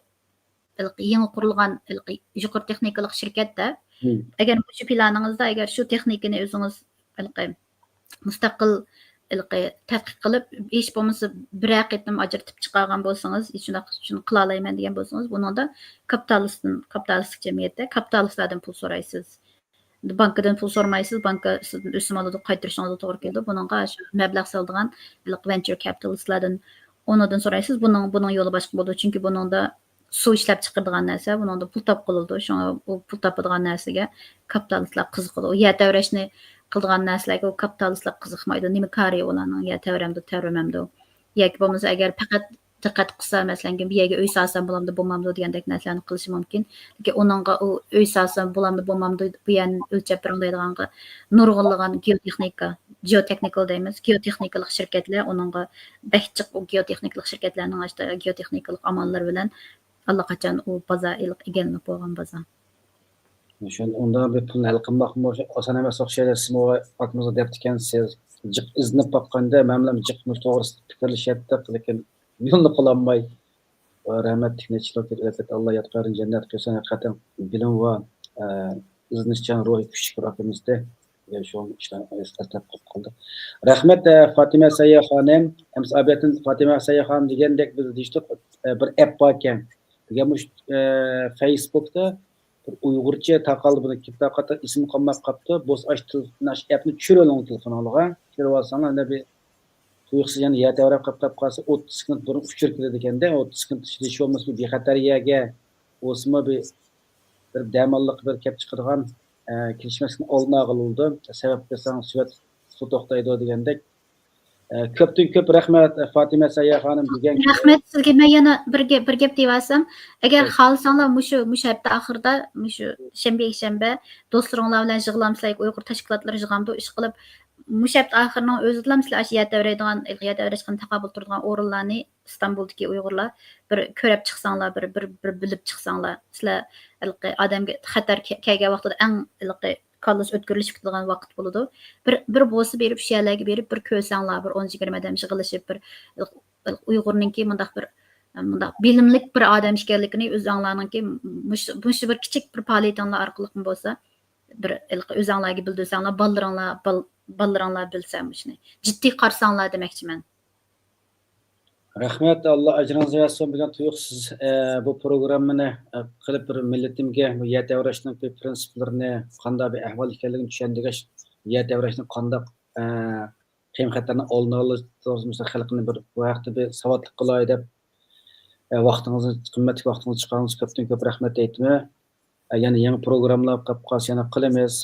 ھېلىقى يېڭى قۇرۇلغان، ھېلىقى يۇقىرى تېخنىكىلىق شىركەتتە. مم. ئەگەر مۇشۇ پىلانىڭىزدا، ئەگەر شۇ تېخنىكىنى ئۆزىڭىز ھېلىقى مۇستەقىل ھېلىقى تەتقىق قىلىپ، ھېچ بولمىسا بىرەر قېتىم ئاجرىتىپ چىقارغان بولسىڭىز، شۇنداق، شۇنى قىلالايمەن دېگەن بولسىڭىز، بۇنىڭدا كاپىتالىستتىن، كاپىتالىستلىق جەمئىيەتتە كاپىتالىستلاردىن پۇل سورايسىز. بانكىدىن پۇل سورىمايسىز، بانكا سىزدىن ئۆسۈم ئالىدۇ، قايتۇرۇشىڭىزغا توغرا كېلىدۇ. بۇنىڭغا شۇ مەبلەغ سالىدىغان ھېلىقى ۋېنچۇر كاپىتالىستلاردىن، ئۇنىڭدىن سورايسىز. بۇنىڭ، بۇنىڭ يولى باشقا بولىدۇ. چۈنكى بۇنىڭدا سۇ ئىشلەپ چىقىرىدىغان نەرسە، بۇنىڭدا پۇل تاپقىلىدۇ. شۇڭا ئۇ پۇل تاپىدىغان نەرسىگە كاپىتالىستلار قىزىقىدۇ. يەر تەۋرەشنى قىلىدىغان نەرسىلەرگە ئۇ كاپىتالىستلار قىزىقمايدۇ. نېمە كارى ئۇلارنىڭ، يەر تەۋرەمدۇ، تەۋرىمەمدۇ؟ ياكى بولمىسا ئەگەر پەقەت دىققەت قىلسا، مەسىلەن، بۇ يەرگە ئۆي سالسام بولامدۇ، بولمامدۇ دېگەندەك نەرسىلەرنى قىلىشى مۇمكىن. لېكىن ئۇنىڭغا ئۇ ئۆي سالسام بولامدۇ، بولمامدۇ، بۇ يەرنى ئۆلچەپ بېرىڭ دەيدىغانغا نۇرغۇنلىغان گېئوتېخنىكا، جېئوتېخنىكال دەيمىز، گېئوتېخنىكىلىق شىركەتلەر، ئۇنىڭغا بەك جىق ئۇ گېئوتېخنىكىلىق شىركەتلەرنىڭ ئاشتا گېئوتېخنىكىلىق ئاماللىرى بىلەن ئاللىقاچان ئۇ بازار ئېلىق ئىگىلىنىپ بولغان بازار. شۇ، ئۇنداق بىر پۇلنى ھەل قىلماقمۇ ئاسان ئەمەس ئوخشايدۇ. سىزمۇ ئاكىمىزغا دەپتىكەنسىز، جىق ئىزدىنىپ باققاندا، مەنمۇ جىق مۇشۇ توغرىسىدا پىكىرلىشەتتۇق، لېكىن يولنى قىلالماي. رەھمەتلىك نەچچە يىل ئۆتۈپ، ئەلۋەتتە، ئاللا ياتقان يېرىنى جەننەت قىلسۇن. ھەقىقەتەن بىلىم ۋە، ئە، ئىزدىنىشچان روھى كۈچلۈك بىر ئاكىمىزدى. شۇ ئىشلارنى ئەسلەپ قالدى. رەھمەت، ئە، فاتىمە سەييە خانىم. ئەمسە ئابىيەتتىن فاتىمە سەييە خانىم دېگەندەك بىز دېيىشتۇق، ئە، بىر ئەپ باركەن. دېگەن مۇشۇ، ئە، فەيسبۇكتا بىر ئۇيغۇرچە تاقالدى، بۇنى كىم تاقاتتى، ئېسىمدە قالماي قاپتۇ. بولسا ئاشۇ تېل-، ئاشۇ ئەپنى چۈشۈرۈۋېلىڭ تېلېفونۇڭلارغا. چۈشۈرۈۋالساڭلار، ئەنە بىر تۇيۇقسىز يەنە يەر تەۋرەپ قېلىپ قالسا، ئوتتۇز سېكۇنت بۇرۇن ئۇچۇر كېلىدىكەندە، ئوتتۇز سېكۇنت ئىچىدە ھېچ بولمىسا بىر بىخەتەر يەرگە، بولسىمۇ بىر، بىر دەماللىق بىر كەپ چىقىدىغان، ئە، كېلىشمەسلىكنى ئالدىنى ئالغىلى بولىدۇ. سەۋەب قىلساڭ، سۈرەت سۇ توختايدۇ دېگەندەك. ئە، كۆپتىن كۆپ رەھمەت، فاتىمە سەييە خانىم، دېگەن. رەھمەت سىزگە. مەن يەنە بىر گەپ، بىر گەپ دېيىۋالسام، ئەگەر خالىساڭلار، مۇشۇ، مۇشۇ ھەپتە ئاخىرىدا، مۇشۇ شەنبە، يەكشەنبە دوستلىرىڭلار بىلەن يىغىلامسىلەر، ئۇيغۇر تەشكىلاتلىرى يىغامدۇ، ئىشقىلىپ، مۇشۇ ھەپتە ئاخىرىنىڭ ئۆزىدىلا سىلەر ئاشۇ يەر تەۋرەيدىغان، يەر تەۋرەشكە تاقابىل تۇرىدىغان ئورۇنلارنى ئىستانبۇلدىكى ئۇيغۇرلار بىر كۆرۈپ چىقساڭلار، بىر، بىر، بىر بىلىپ چىقساڭلار. سىلەر ھېلىقى ئادەمگە خەتەر كە-، كەلگەن ۋاقتىدا ئەڭ ھېلىقى كاللىسى ئۆتكۈرلىشىپ كېتىدىغان ۋاقىت بولىدۇ. بىر، بىر بولسا بېرىپ، شۇ يەرلەرگە بېرىپ، بىر كۆرسەڭلار، بىر ئون يىگىرمە ئادەم يىغىلىشىپ، بىر ئۇيغۇرنىڭكى مۇنداق بىر، مۇنداق بىلىملىك بىر ئادەم ئىكەنلىكىنى ئۆزۈڭلارنىڭكى مۇشۇ، مۇشۇ بىر كىچىك بىر پائالىيىتىڭلار ئارقىلىقمۇ بولسا، بىر ھېلىقى ئۆزۈڭلارگە بىلدۈرسەڭلار، بالىلىرىڭلار، بال-، بالىلىرىڭلار بىلسە مۇشۇنى. جىددىي قارىساڭلار دېمەكچىمەن. رەھمەت، ئاللا ئەجرىڭىزنى بەرسۇن. بۈگۈن تۇيۇقسىز، ئە، بۇ پروگراممىنى، ئە، قىلىپ بىر مىللىتىمگە بۇ يەر تەۋرەشنىڭ بىر پرىنسىپلىرىنى، قانداق بىر ئەھۋال ئىكەنلىكىنى چۈشەندۈرگەچ، يەر تەۋرەشنى قانداق، ئە، قىيىن خەتەرنىڭ ئالدىنى ئالىش توغرىسىدا خەلقنى بىر بۇ ھەقتە بىر ساۋاتلىق قىلاي دەپ، ئە، ۋاقتىڭىزنى، قىممەتلىك ۋاقتىڭىزنى چىقارغىنىڭىزغا كۆپتىن كۆپ رەھمەت ئېيتىمەن. ئە، يەنە يېڭى پروگراممىلار قىلىپ قالسا يەنە قىلىمىز.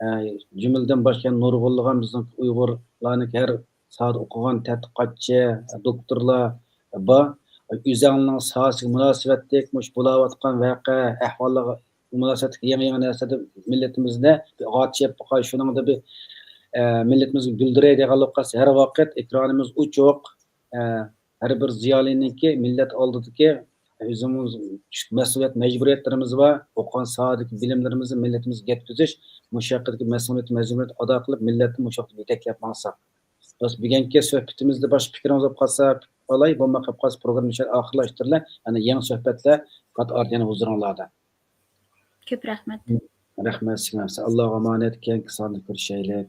ئە، جۈملىدىن باشقا نۇرغۇنلىغان بىزنىڭ ئۇيغۇرلارنىڭ ھەر ساھەدە ئوقۇغان تەتقىقاتچى، دوكتورلار بار. ئۆزەڭلارنىڭ ساھەسىگە مۇناسىۋەتلىك مۇشۇ بولاۋاتقان ۋەقە، ئەھۋاللارغا مۇناسىۋەتلىك يېڭى، يېڭى نەرسىلەردە مىللىتىمىزدە بىر ئاچىشىپ باقاي، شۇنىڭدا بىر، ئە، مىللىتىمىزگە بىلدۈرەي دېگەنلىك قىلسا، ھەر ۋاقىت ئېكرانىمىز ئوچۇق. ئە، ھەر بىر زىيالىينىڭكى مىللەت ئالدىدىكى ئۆزىمىز مەسئۇلىيەت، مەجبۇرىيەتلىرىمىز بار. ئوقۇغان ساھەدىكى بىلىملىرىمىزنى مىللىتىمىزگە يەتكۈزۈش، مۇشۇ ھەققىدىكى مەسئۇلىيەت، مەجبۇرىيەت ئادا قىلىپ، مىللەتنى مۇشۇ ھەقتە يېتەكلەپ ماڭساق. بەس، بۈگۈنكى سۆھبىتىمىزدە باشقا پىكرىڭىز بولۇپ قالسا ئالاي، بولماي قالىپ قالسا پروگراممىنى شۇ يەردە ئاخىرلاشتۇرىلى. يەنە يېڭى سۆھبەتلەر قاتارىدا يەنە ھۇزۇرۇڭلاردا. كۆپ رەھمەت. رەھمەت سىڭلىم. ئاللاغا ئامانەت، كېيىنكى ساندا كۆرۈشەيلى.